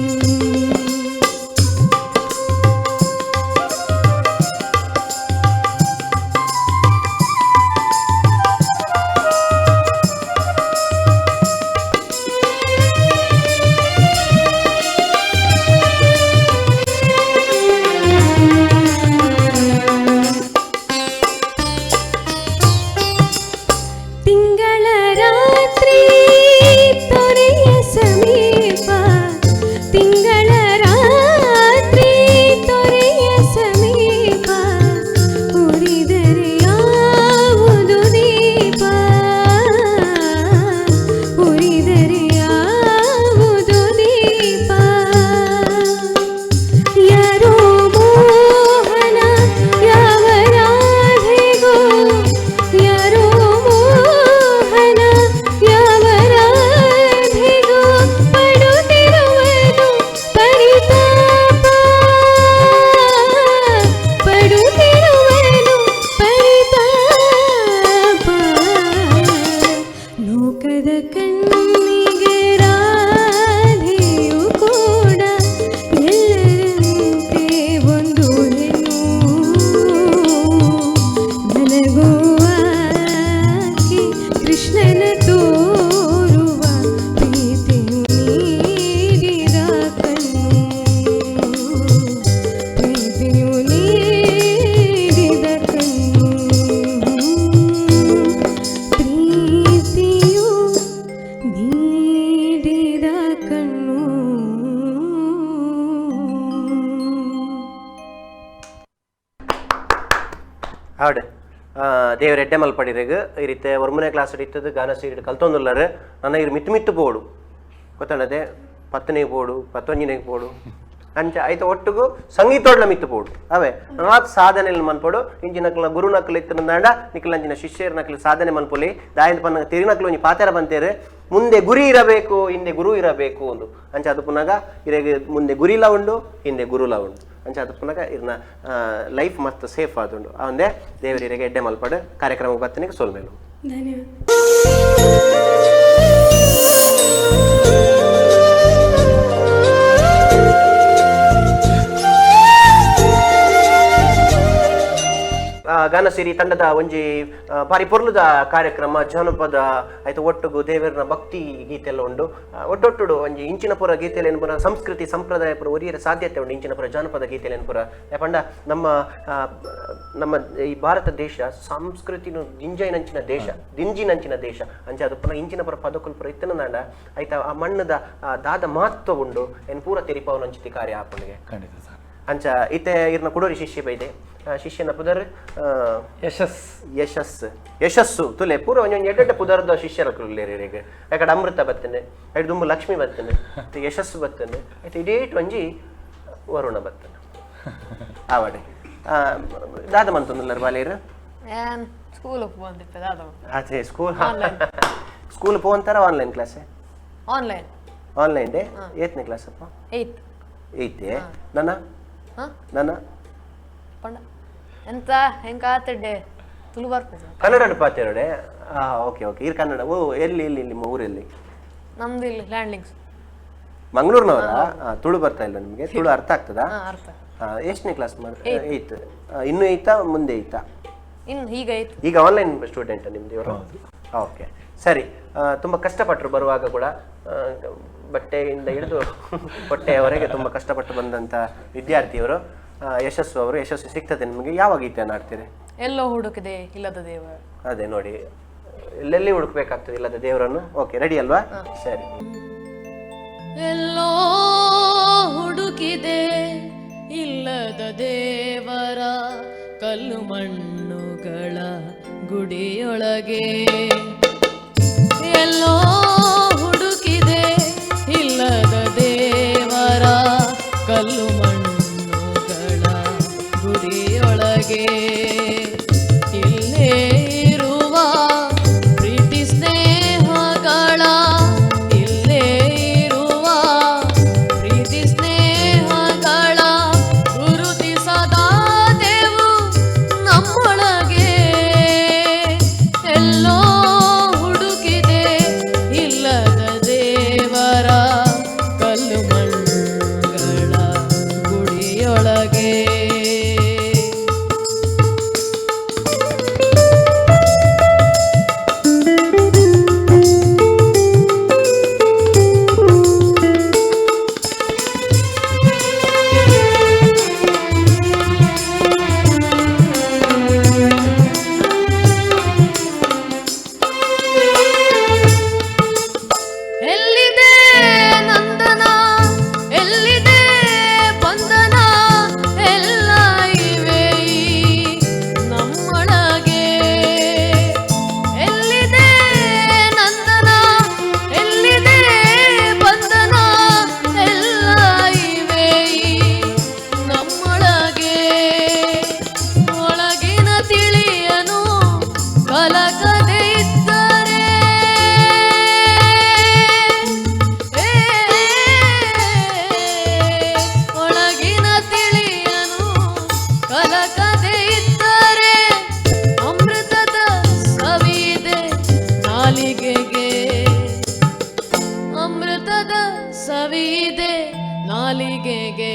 ತಿಂಗಳ ರಾತ್ರಿ ತೊರೆಯ ಸಮೀಪ, ತಿಂಗಳ ರಾತ್ರಿ ತೊರೆಯ ಸಮೀಪ, ಉರಿದರೆ ಯಾವುದು ದೀಪ, ಉರಿದರೆ ಯಾವುದು ದೀಪ. ಯಾರೋ ಮೋಹನ ಯಾವ ರಾಧೆಗೋ, ಯಾರೋ ಮೋಹನ ಯಾವ ರಾಧೆಗೋ ಪಡುತ್ತಿರುವುದು ಪರಿತಾಪ, ಪಡುತ್ತಿರುವುದು ಪರಿತಾಪ. ಲೋಕದ ಕಣ್ಣಿಗೆ ರಾಧೆಯು ಕೂಡ ಎಲ್ಲರಂತೆ ಒಂದು ಹೆಣ್ಣು, ನನಗೂ ಆಕೆ ಕೃಷ್ಣನ ತೋರುವ ಪ್ರೀತಿಯು ನೀಡಿದ ಕಣ್ಣು, ಪ್ರೀತಿಯು ನೀಡಿದ ಕಣ್ಣು, ಪ್ರೀತಿಯು ನೀಡಿದ ಕಣ್ಣು. ಹೌದು, ದೇವ್ರ ಎಡ್ಡೆ ಮಲ್ಪಡಿರೆಗ್ ಈ ರೀತಿ ಒರ್ಮನೆ ಕ್ಲಾಸ್ ಇತ್ತದು ಗಾನ ಸೀರಿಡ್ ಕಲ್ತೊಂದುಲ್ಲಾರು. ನನ್ನ ಇರು ಮಿತ್ತು ಮಿತ್ತು ಬೋಡು ಗೊತ್ತಂಡದೆ, ಪತ್ತನೆಗೆ ಬೋಡು ಪತ್ತೊಂಜಿನೆಗೆ ಬೋಡು ಅಂಚ ಐತ ಒಟ್ಟುಗು ಸಂಗೀತೋಡ್ಲ ಮಿತ್ತು ಬೋಡು. ಅವೇ ನಾತ್ ಸಾಧನೆ ಮನ್ಪೋಡು. ಇಂಚಿ ನಕ್ಲ ಗುರು ನಕ್ಲು ಇತ್ತಂದಾಂಡ ನಿಕ್ಲ ಅಂಚಿನ ಶಿಷ್ಯರ ನಕ್ಲು ಸಾಧನೆ ಮನ್ಪೊಲಿ. ದಾಯದ ಪನ್ನ ತಿರಿನಕ್ಲು ಒಂಜಿ ಪಾತೆರ ಬಂತೇರು, ಮುಂದೆ ಗುರಿ ಇರಬೇಕು ಹಿಂದೆ ಗುರು ಇರಬೇಕು ಒಂದು ಅಂಚ ಅದು ಪುನಗ ಇರೆಗೆ ಮುಂದೆ ಗುರಿಲ ಉಂಡು ಹಿಂದೆ ಗುರುಲ ಉಂಡು. ಅಂಚ ಅದು ಪುನಗ ಇರ್ನ ಲೈಫ್ ಮಸ್ತ್ ಸೇಫ್ ಆದುಂಡು. ಅವಂದೇ ದೇವರಿಗೆ ಎಡ್ಡೆ ಮಲ್ಪಡು. ಕಾರ್ಯಕ್ರಮಕ್ಕೆ ಬರ್ತನಿಗೆ ಸೋಲ್ಮೇಲು. ಧನ್ಯವಾದ. ಗಾನಸಿರಿ ತಂಡದ ಒಂಜಿ ಬಾರಿ ಪೊರ್ಲುದ ಕಾರ್ಯಕ್ರಮ ಜಾನಪದ ಆಯ್ತು ಒಟ್ಟುಗು ದೇವರನ ಭಕ್ತಿ ಗೀತೆ ಎಲ್ಲ ಉಂಡು. ಒಟ್ಟೊಟ್ಟುಡು ಒಂಜಿ ಇಂಚಿನಪುರ ಗೀತೆಲೇನು ಪುರ ಸಂಸ್ಕೃತಿ ಸಂಪ್ರದಾಯ ಪುರ ಒರಿಯರ ಸಾಧ್ಯತೆ ಉಂಡು ಇಂಚಿನಪುರ ಜಾನಪದ ಗೀತೆಲೇನು ಪುರ. ಯಾಕಂಡ ನಮ್ಮ ನಮ್ಮ ಈ ಭಾರತ ದೇಶ ಸಂಸ್ಕೃತಿನು ದಿಂಜೈನಂಚಿನ ದೇಶ, ದಿಂಜಿನಂಚಿನ ದೇಶ. ಅಂಚ ಅದು ಪುನಃ ಇಂಚಿನಪುರ ಪದಕುಲ್ ಪುರ ಇತ್ತನಾಂಡ ಆಯ್ತಾ ಆ ಮಣ್ಣದ ದಾದ ಮಹತ್ವ ಉಂಡು ಏನ್ ಪೂರ ತೆರಿಪಾವನಂಚಿತಿ ಕಾರ್ಯ ಆಪುಂಡಿಗೆ. ಖಂಡಿತ ಸರ್. ಅಂಚ ಇತ್ತೆ ಇರ್ನ ಕುಡೋರಿ ಶಿಷ್ಯ ಬೈದೆ. ಶಿಷ್ಯನ ಪುದರ್ ಯಶಸ್. ಯಶಸ್ ಯಶಸ್ಸು ತುಲೆ ಪೂರ ಒಂಜೊಂಜಿ ಎಡ್ಡೆಡ್ಡೆ ಪುದರ್ದ ಶಿಷ್ಯರ ಕುಲ್ಲೇರಿಗೆ. ಯಾಕಡೆ ಅಮೃತ ಬತ್ತನೆ, ಐಟ್ ದುಂಬು ಲಕ್ಷ್ಮಿ ಬತ್ತನೆ, ಯಶಸ್ಸು ಬತ್ತನೆ, ಆಯ್ತು ಇಡೇಟ್ ಒಂಜಿ ವರುಣ ಬತ್ತನೆ. ಆವಡೆ ದಾದ ಮಂತೊಂದುಲ್ಲರ್ ಬಾಲೇರು ಸ್ಕೂಲ್ ಬಂದಿತ್ತೆ ದಾದ. ಅದೇ ಸ್ಕೂಲ್ ಸ್ಕೂಲ್ ಪೋಂತಾರ online class? Online. Online day ಏತ್ನೇ ಕ್ಲಾಸ್ ಅಪ್ಪ? ಏಯ್ತ್. ಏಯ್ತೆ ನನ್ನ ನನ್ನ ಪಂಡ ಎಂತ ಹೆಂಗ ಆತಡ್ಡೆ ತುಳು ಬರ್ಪುಜ. ಕನ್ನಡ ಪಾತೆರಡೆ. ಓಕೆ ಓಕೆ ಇರ್ ಕನ್ನಡ. ಓ ಎಲ್ಲಿ ಎಲ್ಲಿ ನಿಮ್ಮ ಊರಲ್ಲಿ? ನಮ್ದು ಇಲ್ಲಿ ಲ್ಯಾಂಡ್ಲಿಂಗ್ಸ್. ಮಂಗಳೂರಿನವರಾ? ತುಳು ಬರ್ತಾ ಇಲ್ಲ ನಿಮಗೆ? ತುಳು ಅರ್ಥ ಆಗ್ತದಾ? ಅರ್ಥ. ಎಷ್ಟನೇ ಕ್ಲಾಸ್ ಏಯ್ತ್. ಇನ್ನೂ ಏಯ್ತಾ ಮುಂದೆ ಏಯ್ತಾ? ಇನ್ನು ಈಗ ಏಯ್ತ್. ಈಗ ಆನ್ಲೈನ್ ಸ್ಟೂಡೆಂಟ್ ನಿಮ್ದು ಇವರು? ಓಕೆ ಸರಿ. ತುಂಬ ಕಷ್ಟಪಟ್ಟರು ಬರುವಾಗ ಕೂಡ, ಬಟ್ಟೆಯಿಂದ ಹಿಡಿದು ಹೊಟ್ಟೆಯವರೆಗೆ ತುಂಬ ಕಷ್ಟಪಟ್ಟು ಬಂದಂಥ ವಿದ್ಯಾರ್ಥಿಯವರು ಯಶಸ್ಸು ಅವರು. ಯಶಸ್ಸು ಸಿಗ್ತದೆ ನಿಮಗೆ. ಯಾವ ಗೀತೆಯನ್ನು ಹಾಡ್ತೀರಿ? ಎಲ್ಲೋ ಹುಡುಕಿದೆ ಇಲ್ಲದ ದೇವ. ಅದೇ ನೋಡಿ, ಎಲ್ಲೆಲ್ಲಿ ಹುಡುಕ್ಬೇಕಾಗ್ತದೆ ಇಲ್ಲದ ದೇವರನ್ನು. ಓಕೆ, ರೆಡಿ ಅಲ್ವಾ? ಸರಿ. ಎಲ್ಲೋ ಹುಡುಕಿದೆ ಇಲ್ಲದ ದೇವರ ಕಲ್ಲು ಮಣ್ಣುಗಳ ಗುಡಿಯೊಳಗೆ, ಎಲ್ಲೋ ಹುಡುಕಿದೆ ಇಲ್ಲದ ದೇವರ ಕಲ್ಲು ಮಣ್ಣುಗಳ ಗುಡಿಯೊಳಗೆ, ಇಲ್ಲೇ ಇರುವ ಪ್ರೀತಿ ಸ್ನೇಹಗಳ, ಇಲ್ಲೇ ಇರುವ ಪ್ರೀತಿ ಸ್ನೇಹಗಳ ಗುರುತಿಸದಾದೆವು ನಮ್ಮೊಳಗೆ, ಎಲ್ಲೋ ಹುಡುಕಿದೆ ಇಲ್ಲದ ದೇವರ ಕಲ್ಲು ಮಣ್ಣುಗಳ ಗುಡಿಯೊಳಗೆ. ಎಲ್ಲಿದೆ ನಂದನ, ಎಲ್ಲಿದೆ ಬಂಧನ, ಎಲ್ಲ ಇವೆ ಈ ನಮ್ಮೊಳಗೆ, ಎಲ್ಲಿದೆ ನಂದನ, ಎಲ್ಲಿದೆ ಬಂಧನ, ಎಲ್ಲ ಇವೆ ಈ ನಮ್ಮೊಳಗೆ, ಒಳಗಿನ ತಿಳಿಯನು ಕಲಕದೆ ಇದ್ದರೆ, ಒಳಗಿನ ತಿಳಿಯನು ಕಲಕದೆ ಇದ್ದರೆ, ಅಮೃತದ ಸವಿದೆ ನಾಲಿಗೆಗೆ, ಅಮೃತದ ಸವಿದೆ ನಾಲಿಗೆಗೆ,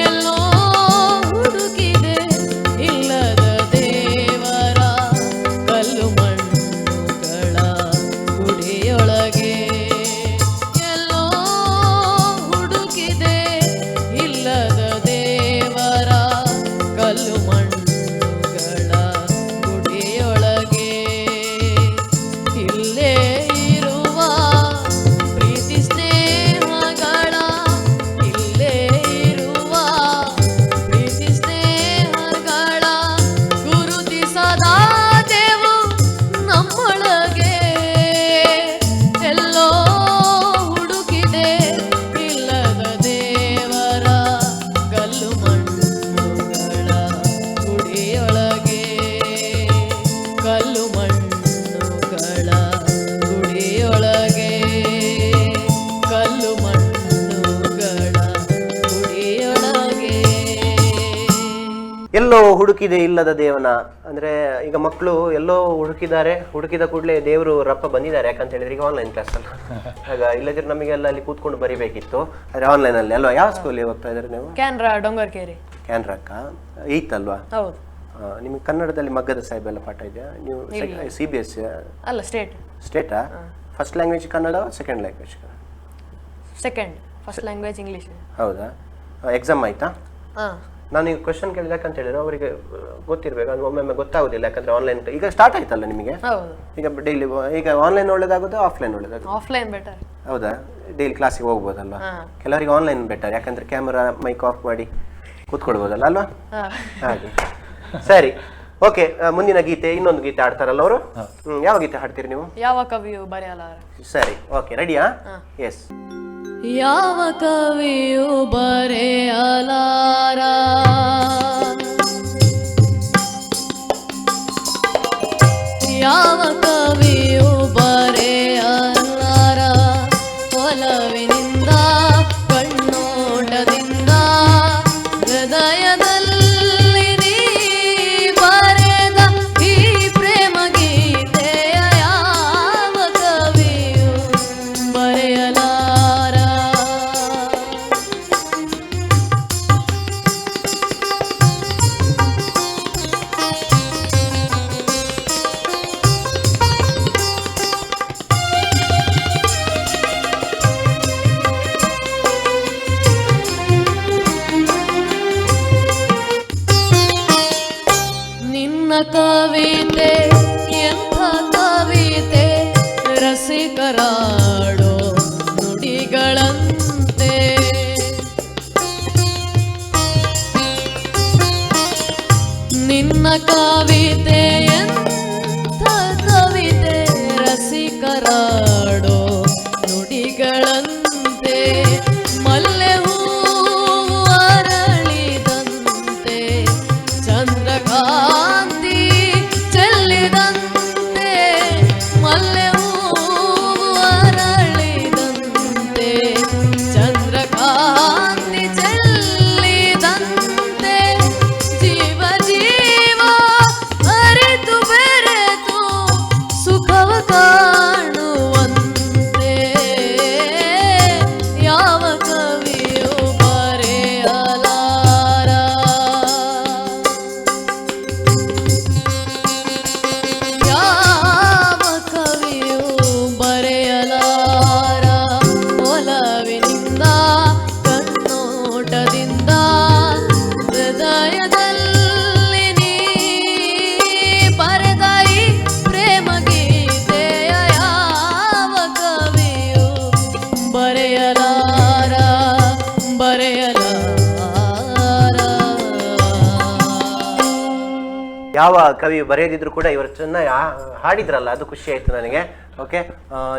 ಎಲ್ಲೋ ಹುಡುಕಿದೆ ಇಲ್ಲದ ದೇವರ ಕಲ್ಲು ಮಣ್ಣುಗಳ ಗುಡಿಯೊಳಗೆ, ಎಲ್ಲೋ ಹುಡುಕಿದೆ ಇಲ್ಲದ ದೇವರ ಕಲ್ಲು ಮಣ್ಣುಗಳ ಗುಡಿಯೊಳಗೆ, ಇಲ್ಲೇ ಇರುವ ಪ್ರೀತಿ ಸ್ನೇಹಗಳ, ಇಲ್ಲೇ ಇರುವ ಪ್ರೀತಿ ಸ್ನೇಹಗಳ ಗುರುತಿಸದಾದೆವು ನಮ್ಮೊಳಗೆ, ಎಲ್ಲೋ ಹುಡುಕಿದೆ ಇಲ್ಲದ ದೇವರ ಕಲ್ಲು ಮಣ್ಣುಗಳ ಗುಡಿಯೊಳಗೆ, ಕಲ್ಲು ಮಣ್ಣುಗಳ ಗುಡಿಯೊಳಗೆ, ಕಲ್ಲು ಮಣ್ಣುಗಳ ಗುಡಿಯೊಳಗೆ. ಎಲ್ಲೋ ಹುಡುಕಿದೆ ಇಲ್ಲದ ದೇವನ ಅಂದ್ರೆ ಈಗ ಮಕ್ಕಳು ಎಲ್ಲೋ ಹುಡುಕಿದ್ದಾರೆ, ಹುಡುಕಿದ ಕೂಡಲೇ ದೇವರು ರಪ್ಪ ಬಂದಿದ್ದಾರೆ. ಯಾಕಂತ ಹೇಳಿದ್ರೆ ಈಗ ಆನ್ಲೈನ್ ಕ್ಲಾಸ್ ಅಲ್ಲ, ಆಗ ಇಲ್ಲದಿದ್ರೆ ನಮಗೆಲ್ಲ ಅಲ್ಲಿ ಕೂತ್ಕೊಂಡು ಬರಿಬೇಕಿತ್ತು. ಆದ್ರೆ ಆನ್ಲೈನ್ ಅಲ್ಲಿ ಅಲ್ವಾ? ಯಾವ ಸ್ಕೂಲಿಗೆ ಹೋಗ್ತಾ ಇದ್ದಾರೆ ನೀವು? ಕ್ಯಾನ್ರಾ ಡೊಂಗರ್ಕೇರಿ. ಕ್ಯಾನ್ರಾಕ್ಕ ಏಯ್ತ್ ಅಲ್ವಾ? ಹೌದು. ನಿಮಗೆ ಕನ್ನಡದಲ್ಲಿ ಮಗ್ಗದ ಸಾಹೇಬ್ ಎಲ್ಲ ಪಾಠ ಇದೆಯಾ? ನೀವು ಸಿ ಬಿ ಎಸ್ ಅಲ್ಲ, state. ಸ್ಟೇಟಾ? First language Kannada, second language Kannada? Second, first language English. ಹೌದಾ? ಎಕ್ಸಾಮ್ ಆಯ್ತಾ? ಹಾಂ. ನಾನು ಈಗ ಕ್ವಶನ್ ಕೇಳಿದ ಯಾಕಂತ ಹೇಳಿದ್ರೆ ಅವರಿಗೆ ಗೊತ್ತಿರಬೇಕು, ಅದು ಒಮ್ಮೊಮ್ಮೆ ಗೊತ್ತಾಗೋದಿಲ್ಲ. ಯಾಕಂದ್ರೆ ಆನ್ಲೈನ್ ಈಗ ಸ್ಟಾರ್ಟ್ ಆಯ್ತಲ್ಲ ನಿಮಗೆ? ಹೌದು. ಈಗ ಡೈಲಿ ಈಗ ಆನ್ಲೈನ್ ಒಳ್ಳೇದಾಗುತ್ತಾ ಆಫ್ಲೈನ್ ಒಳ್ಳೇದಾಗುತ್ತಾ? Offline better. ಹೌದಾ? ಡೈಲಿ ಕ್ಲಾಸಿಗೆ ಹೋಗ್ಬೋದಲ್ವಾ? ಕೆಲವರಿಗೆ ಆನ್ಲೈನ್ ಬೆಟರ್, ಯಾಕಂದ್ರೆ ಕ್ಯಾಮರಾ ಮೈಕ್ ಆಫ್ ಮಾಡಿ ಕೂತ್ಕೊಳ್ಬೋದಲ್ಲ ಅಲ್ವಾ? ಹಾಗೆ. ಸರಿ, ಓಕೆ. ಮುಂದಿನ ಗೀತೆ, ಇನ್ನೊಂದು ಗೀತೆ ಹಾಡ್ತಾರಲ್ಲ ಅವರು. ಯಾವ ಗೀತೆ ಹಾಡ್ತೀರಿ ನೀವು? ಯಾವ ಕವಿಯು ಬರೆಯಲಾರ. ಸರಿ, ಓಕೆ, ರೆಡಿಯಾ? ಎಸ್. ಯಾವ ಕವಿಯು ಬರೆಯಲಾರ, ಯಾವ ಕವಿಯು ಬರೆಯಲಾರ, ಒಲವಿನಿಂದ ಕಣ್ಣೋಟದಿಂದ ಹೃದಯದಲ್ಲಿ ನೀ ಬರೆದ ಈ ಪ್ರೇಮ ಗೀತೆಯ ಯಾವ ಕವಿಯು ಬರೆಯಲಾರ. ನಿನ್ನ ಕವಿತೆ ಎಂಥ ಕವಿತೆ, ರಸಿಕರಾಡೋ ನುಡಿಗಳಂತೆ. ನಿನ್ನ ಕವಿತೆ ಎಂಥ ಕವಿತೆ, ರಸಿಕರಾಡೋ ನುಡಿಗಳಂತೆ. ಮಲ್ಲೆ ಹೂವು ಅರಳಿದಂತೆ, ಚಂದ್ರಕಾಂತಿ ಚೆಲ್ಲಿದಂತೆ. ಮಲ್ಲೆ ಹೂವು ಅರಳಿದಂತೆ, ಚಂದ್ರಕಾಂತಿ ಚೆಲ್ಲಿದಂತೆ. ಜೀವ ಜೀವ ಅರಿತು ಬೆರೆತು ಸುಖವ ಕಾಣುವಂತೆ ಯಾವ ಕವಿಯು ಬರೆಯಲಾರ. ಯಾವ ಕವಿಯು ಬರೆಯಲಾರ. ಒಲವಿನಿಂದ ಕಣ್ಣೋಟದಿಂದ ಹೃದಯದಲ್ಲಿ ನೀ ಬರೆದ ಈ ಪ್ರೇಮ ಗೀತೆಯ ಯಾವ ಕವಿಯು ಬರೆಯಲಾರ, ಬರೆಯಲಾರ. ಯಾವ ಕವಿ ಬರೆಯದಿದ್ರು ಕೂಡ ಇವರು ಚೆನ್ನಾಗಿ ಹಾಡಿದ್ರಲ್ಲ, ಅದು ಖುಷಿ ಆಯಿತು ನನಗೆ. ಓಕೆ,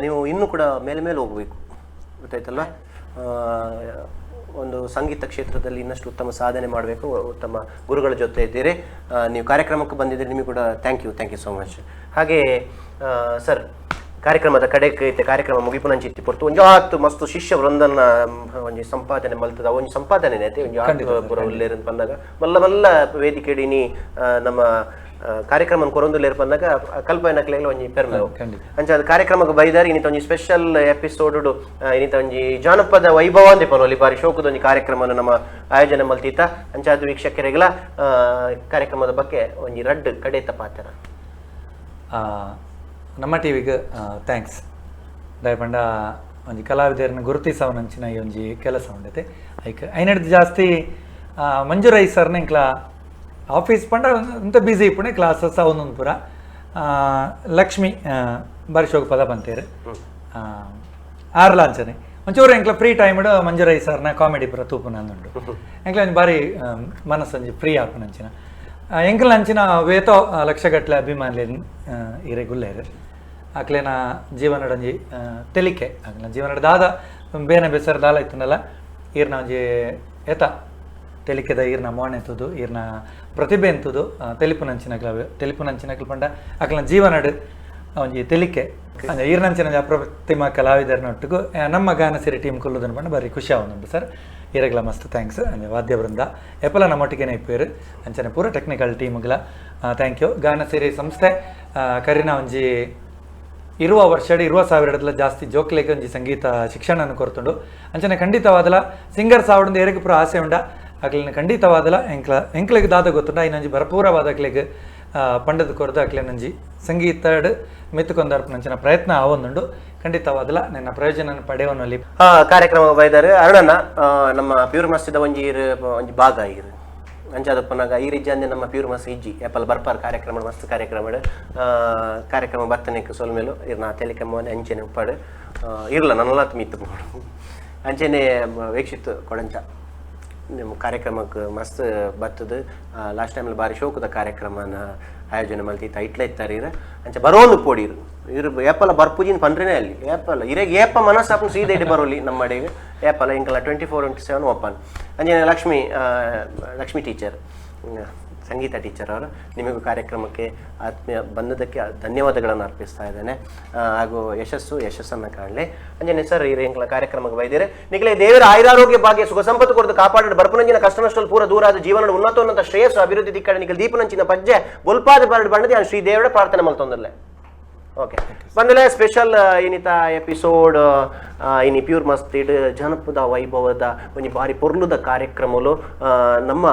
ನೀವು ಇನ್ನೂ ಕೂಡ ಮೇಲೆ ಮೇಲೆ ಹೋಗಬೇಕು, ಗೊತ್ತಾಯ್ತಲ್ವಾ? ಒಂದು ಸಂಗೀತ ಕ್ಷೇತ್ರದಲ್ಲಿ ಇನ್ನಷ್ಟು ಉತ್ತಮ ಸಾಧನೆ ಮಾಡಬೇಕು. ಉತ್ತಮ ಗುರುಗಳ ಜೊತೆ ಇದ್ದೀರಿ. ನೀವು ಕಾರ್ಯಕ್ರಮಕ್ಕೆ ಬಂದಿದ್ದೀರಿ, ನಿಮಗೆ ಕೂಡ thank you, thank you so much. ಹಾಗೆ ಸರ್, ಕಾರ್ಯಕ್ರಮದ ಕಡೆಗೆ ಇತ್ತೆ ಕಾರ್ಯಕ್ರಮ ಮುಗಿಪುನಂಚಿತ್ತಿ ಪೊರ್ತು ಒಂಜಿ ಆತ್ ಮಸ್ತ್ ಶಿಷ್ಯ ವೃಂದನ್ನ ಒಂಜಿ ಸಂಪಾದನೆ ಮಲ್ತದ ಒಂಜಿ ಸಂಪಾದನೆ ಐತೆ ಒಂಜಿ ಆತ್ ಪೂರ ಉಲ್ಲೇರ್ ಅಂತ ಪನ್ನಗ ಮಲ್ಲ ಮಲ್ಲ ವೇದಿಕೆ ಇನಿ ನಮ್ಮ ಕಾರ್ಯಕ್ರಮ ಕೊರೊಂದುಲ್ಲೇರ್ ಪನ್ನಗ ಕಲ್ಪನಕ್ಲೆಗ್ಲ ಒಂಜಿ ಪೆರ್ಮೆ ಅವು. ಅಂಚ ಅದು ಕಾರ್ಯಕ್ರಮಕ್ಕೆ ಬೈದಾರ್ ಇನ್ನಿತ ಒಂಜಿ ಸ್ಪೆಷಲ್ ಎಪಿಸೋಡ್ ಇನ್ನಿತ ಒಂಜಿ ಜಾನಪದ ವೈಭವ ಅಂದೆ ಪನೊಲಿ ಬಾರಿ ಶೋಕದ ಒಂಜಿ ಕಾರ್ಯಕ್ರಮನ ನಮ್ಮ ಆಯೋಜನೆ ಮಲ್ತೀತ. ಅಂಚ ಅದು ವೀಕ್ಷಕರಿಗೆಲ್ಲ ಕಾರ್ಯಕ್ರಮದ ಬಗ್ಗೆ ಒಂಜಿ ರಡ್ಡ್ ಕಡೆತ ಪಾತ್ರ. ನಮ್ಮ ಟಿವಿಗೆ thanks ದಯಪಂಡ ಒಂಜಿ ಕಲಾವಿದರನ್ನ ಗುರುತಿಸವನಂಚಿನ ಈ ಒಂಜಿ ಕೆಲಸ ಉಂಡೈತೆ. ಐಕ್ ಐನಡ್ದು ಜಾಸ್ತಿ ಮಂಜುರೈ ಸರ್ನ ಇಂಕ್ಲ ಆಫೀಸ್ ಪಂಡ ಅಂತ ಬ್ಯುಸಿ ಇಪ್ಪುಣೆ ಕ್ಲಾಸಸ್ ಅವನೊಂದು ಪೂರ. ಲಕ್ಷ್ಮಿ ಬಾರಿ ಶೋಕ ಪದ ಬಂತೇರು ಆರ್ಲಾಂಚನೆ ಒಂಚೂರು ಎಂಕ್ಲ ಫ್ರೀ ಟೈಮ್ ಮಂಜುರೈ ಸರ್ನ ಕಾಮಿಡಿ ಪೂರ ತೂಪುನ ಅಂದುಂಡು. ಎಂಕ್ಲ ಒಂಜಿ ಬಾರಿ ಮನಸ್ಸೊಂಜಿ ಫ್ರೀ ಆಪುನಂಚಿನ ಎಂಕ್ಲ ಅಂಚಿನ ವೇತೋ ಲಕ್ಷಗಟ್ಟಲೆ ಅಭಿಮಾನಿ ಇರೆಗುಲ್ಲೇರು. ಅಕ್ಲೇನ ಜೀವನಡೊಂಜಿ ತೆಲಿಕೆ ಅಕ್ಲೆನ ಜೀವನಡ ದಾದ ಬೇನೆ ಬೇಸರ ದಾಲ ಇತ್ತನಲ್ಲ ಈರ್ನ ಒಂಜಿ ಏತ ತೆಲಿಕೆದ ಈರ್ನ ಮೋಣೆ ತುದು ಈರ್ನ ಪ್ರತಿಭೆ ಎಂತುದು ತೆಲಿಪುನಂಚಿನಕ್ಲ ತೆಲಿಪುನಂಚಿನಕ್ಲ ಪಂಡ ಅಕ್ಲೆನ ಜೀವನಡ್ ಒಂಜಿ ತೆಲಿಕೆ ಅಂಚ ಈರ್ನಂಚಿನ ಒಂಜಿ ಅಪ್ರತಿಮ ಕಲಾವಿದರನೊಟ್ಟಿಗೂ ನಮ್ಮ ಗಾನಸಿರಿ ಟೀಮ್ ಕುಲ್ಲುದನ್ ಪಂಡ ಬಾರಿ ಖುಷಿ ಆವೊಂದುಂಡು ಸರ್. ಈರೆಗ್ಲ ಮಸ್ತ್ thanks. ಅಂಚ ವಾದ್ಯ ವೃಂದ ಎಪಲ ನಮ್ಮೊಟ್ಟಿಗೆನೆ ಇಪ್ಪೇರು ಅಂಚನೆ ಪೂರ ಟೆಕ್ನಿಕಲ್ ಟೀಮ್ಗಳ thank you. ಗಾನಸಿರಿ ಸಂಸ್ಥೆ ಕರಿನ ಒಂಜಿ ಇರುವ ವರ್ಷಡ್ ಇರುವ ಸಾವಿರದಲ್ಲ ಜಾಸ್ತಿ ಜೋಕ್ಲೆಗ್ ಒಂಜಿ ಸಂಗೀತ ಶಿಕ್ಷಣನ ಕೊರ್ತುಂಡು. ಅಂಚನೆ ಖಂಡಿತವಾದಲ ಸಿಂಗರ್ ಸಾವಡಂದು ಏರೆಗ್ ಪೂರ ಆಸೆ ಉಂಡ ಅಕ್ಲೆನ ಖಂಡಿತವಾದಲ ಎಂಕ್ಲ ಎಂಕ್ಲೆಗ್ ದಾದ ಗೊತ್ತುಂಡ ಐನೊಂಜಿ ಭರಪೂರವಾದ ಅಕ್ಲೆಗ್ ಪಂಡದ ಕೊರ್ದು ಅಕ್ಲೆನೊಂಜಿ ಸಂಗೀತಡ್ ಮಿತ್ತುಕೊಂದರ್ಪುನಂಚಿನ ಪ್ರಯತ್ನ ಆವೊಂದುಂಡು. ಖಂಡಿತವಾದಲ ನನ್ನ ಪ್ರಯೋಜನ ಪಡೆಯವನಲ್ಲಿ ಕಾರ್ಯಕ್ರಮ ಬೈದಾರೆ ಅರುಣಣ್ಣ ನಮ್ಮ ಪ್ಯೂರ್ ಮಸ್ತಿದ ಒಂಜಿ ಒಂಜಿ ಭಾಗ ಇರು ಅಂಚಾದ ಪನ್ನಾಗ ಈ ರೀತಿಯಂದೆ ನಮ್ಮ ಪ್ಯೂರ್ ಮಸ್ ಇಜ್ಜಿ ಏಪಲ್ ಬರ್ಪಾರ್ ಕಾರ್ಯಕ್ರಮ ಮಸ್ತ್ ಕಾರ್ಯಕ್ರಮ ಕಾರ್ಯಕ್ರಮ ಬತ್ತನೆಕ್ ಸೊಲ್ಮೇಲು ಇರ್ನ ತೆಲಿಕೆ ಮೋನೆ ಅಂಚೆನೆ ಉಪ್ಪಾಡು ಇರ್ಲ ನನ್ನಲಾತ್ ಮೀತು ಅಂಚೆನೆ ವೀಕ್ಷಿತ್ ಕೊಡಂಚ ನಿಮ್ಮ ಕಾರ್ಯಕ್ರಮಕ್ಕೆ ಮಸ್ತ್ ಬತ್ತದು. ಲಾಸ್ಟ್ ಟೈಮಲ್ಲಿ ಬಾರಿ ಶೋಕದ ಕಾರ್ಯಕ್ರಮನ ಆಯೋಜನೆ ಮಲ್ತಿತ್ತ ಇಟ್ಲ ಇತ್ತಾರೆ ಇರ ಅಂಚ ಬರೋಂದು ಪೋಡಿರು ಇರು ಏಪಲ ಬರ್ಪುಜಿನ ಪಂಡ್ರೇನೆ ಅಲ್ಲಿ ಏಪಲ ಇರೆಗ್ ಏಪ ಮನಸ್ಸಾಪು ಸೀದಾ ಇಡಿ ಬರೋಲಿ ನಮ್ಮ ಅಡಿಗೆ ಏಪಲ ಇಂಕಲ 24/7 ಓಪನ್. ಅಂಜನೆ ಲಕ್ಷ್ಮಿ ಲಕ್ಷ್ಮಿ ಟೀಚರ್ ಸಂಗೀತ ಟೀಚರ್ ಅವರು ನಿಮಗೂ ಕಾರ್ಯಕ್ರಮಕ್ಕೆ ಆತ್ಮೀಯ ಬಂದದಕ್ಕೆ ಧನ್ಯವಾದಗಳನ್ನು ಅರ್ಪಿಸ್ತಾ ಇದ್ದೇನೆ. ಹಾಗೂ ಯಶಸ್ಸನ್ನು ಕಾಣಲಿ. ಅಂಜನೆ ಸರ್ ಈ ಕಾರ್ಯಕ್ರಮಕ್ಕೆ ಬೈದಿರೆ ನಿಖಲೆ ದೇವರ ಆಯುರಾರೋಗ್ಯ ಭಾಗ್ಯ ಸುಖ ಸಂಪತ್ತು ಕೊರತು ಕಾಪಾಡಿ ಬರ್ಪುನಂಚಿನ ಕಷ್ಟ ನಷ್ಟలు ಪೂರ ದೂರಾದ ಜೀವನ ಉನ್ನತೋನ್ನತ ಶ್ರೇಯಸ್ಸು ಅಭಿವೃದ್ಧಿ ದಿಕ್ಕಡೆ ನಿಖಲ್ ದೀಪನಂಚಿನ ಪಜ್ಜೆ ಬೊಲ್ಪಾದ ಬರಡು ಬಣ್ಣದೆ ಶ್ರೀ ದೇವರ ಪ್ರಾರ್ಥನೆ ಮಲ್ತೊಂದಲ್ಲೇ. ಓಕೆ ಬಂದಲೆ ಸ್ಪೆಷಲ್ ಇನಿತ ಎಪಿಸೋಡ್ ಇನಿ ಪ್ಯೂರ್ ಮಸ್ತಿಡ್ ಜನಪದ ವೈಭವದ ಒಂಜಿ ಬಾರಿ ಪೊರ್ಲುದ ಕಾರ್ಯಕ್ರಮಲು. ನಮ್ಮ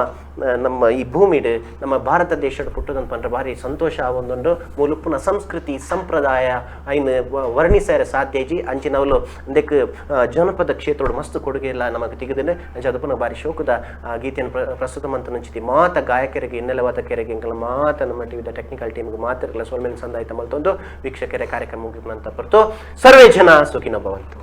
ನಮ್ಮ ಈ ಭೂಮಿಡ್, ನಮ್ಮ ಭಾರತ ದೇಶಡ್ ಪುಟ್ಟುದಂತ ಪಂಡ್ರೆ ಬಾರಿ ಸಂತೋಷ ಆವೊಂದುಂಡು. ಮೂಲುಪ್ಪುನ ಸಂಸ್ಕೃತಿ ಸಂಪ್ರದಾಯ ಐನ್ ವರ್ಣಿಸರೆ ಸಾಧ್ಯ ಇಜ್ಜಿ. ಅಂಚಿನವುಲು ಇಂದೆಕ್ ಜನಪದ ಕ್ಷೇತ್ರಡ್ ಮಸ್ತ್ ಕೊಡುಗೆ ಇಲ್ಲ ನಮಕ್ ತಿಗದಿನ. ಅಂಚ ಅದಪುನ ಬಾರಿ ಶೋಕುದ ಗೀತೆಯನ್ನು ಪ್ರಸ್ತುತ ಮಂತುನಂಚಿತಿ ಮಾತ ಗಾಯಕರಿಗೆ, ಹಿನ್ನೆಲೆ ವಾದಕರಿಗೆ, ಎಂಕಲ್ನ ಮಾತ ನಮ್ಮ ಟಿವಿದ ಟೆಕ್ನಿಕಲ್ ಟೀಮ್ಗೆ ಮಾತೆರ್ಗ್ಲ ಸೊಲ್ಮೆನ್ ಸಂದಾಯ್ತ ಮಲ್ತೊಂದು ವೀಕ್ಷಕರ ಕಾರ್ಯಕ್ರಮ ಮುಗಿಪುನಂತ ಪೊರ್ತು. ಸರ್ವೇ ಜನ ಸುಖಿನೋ ಭವಂತು.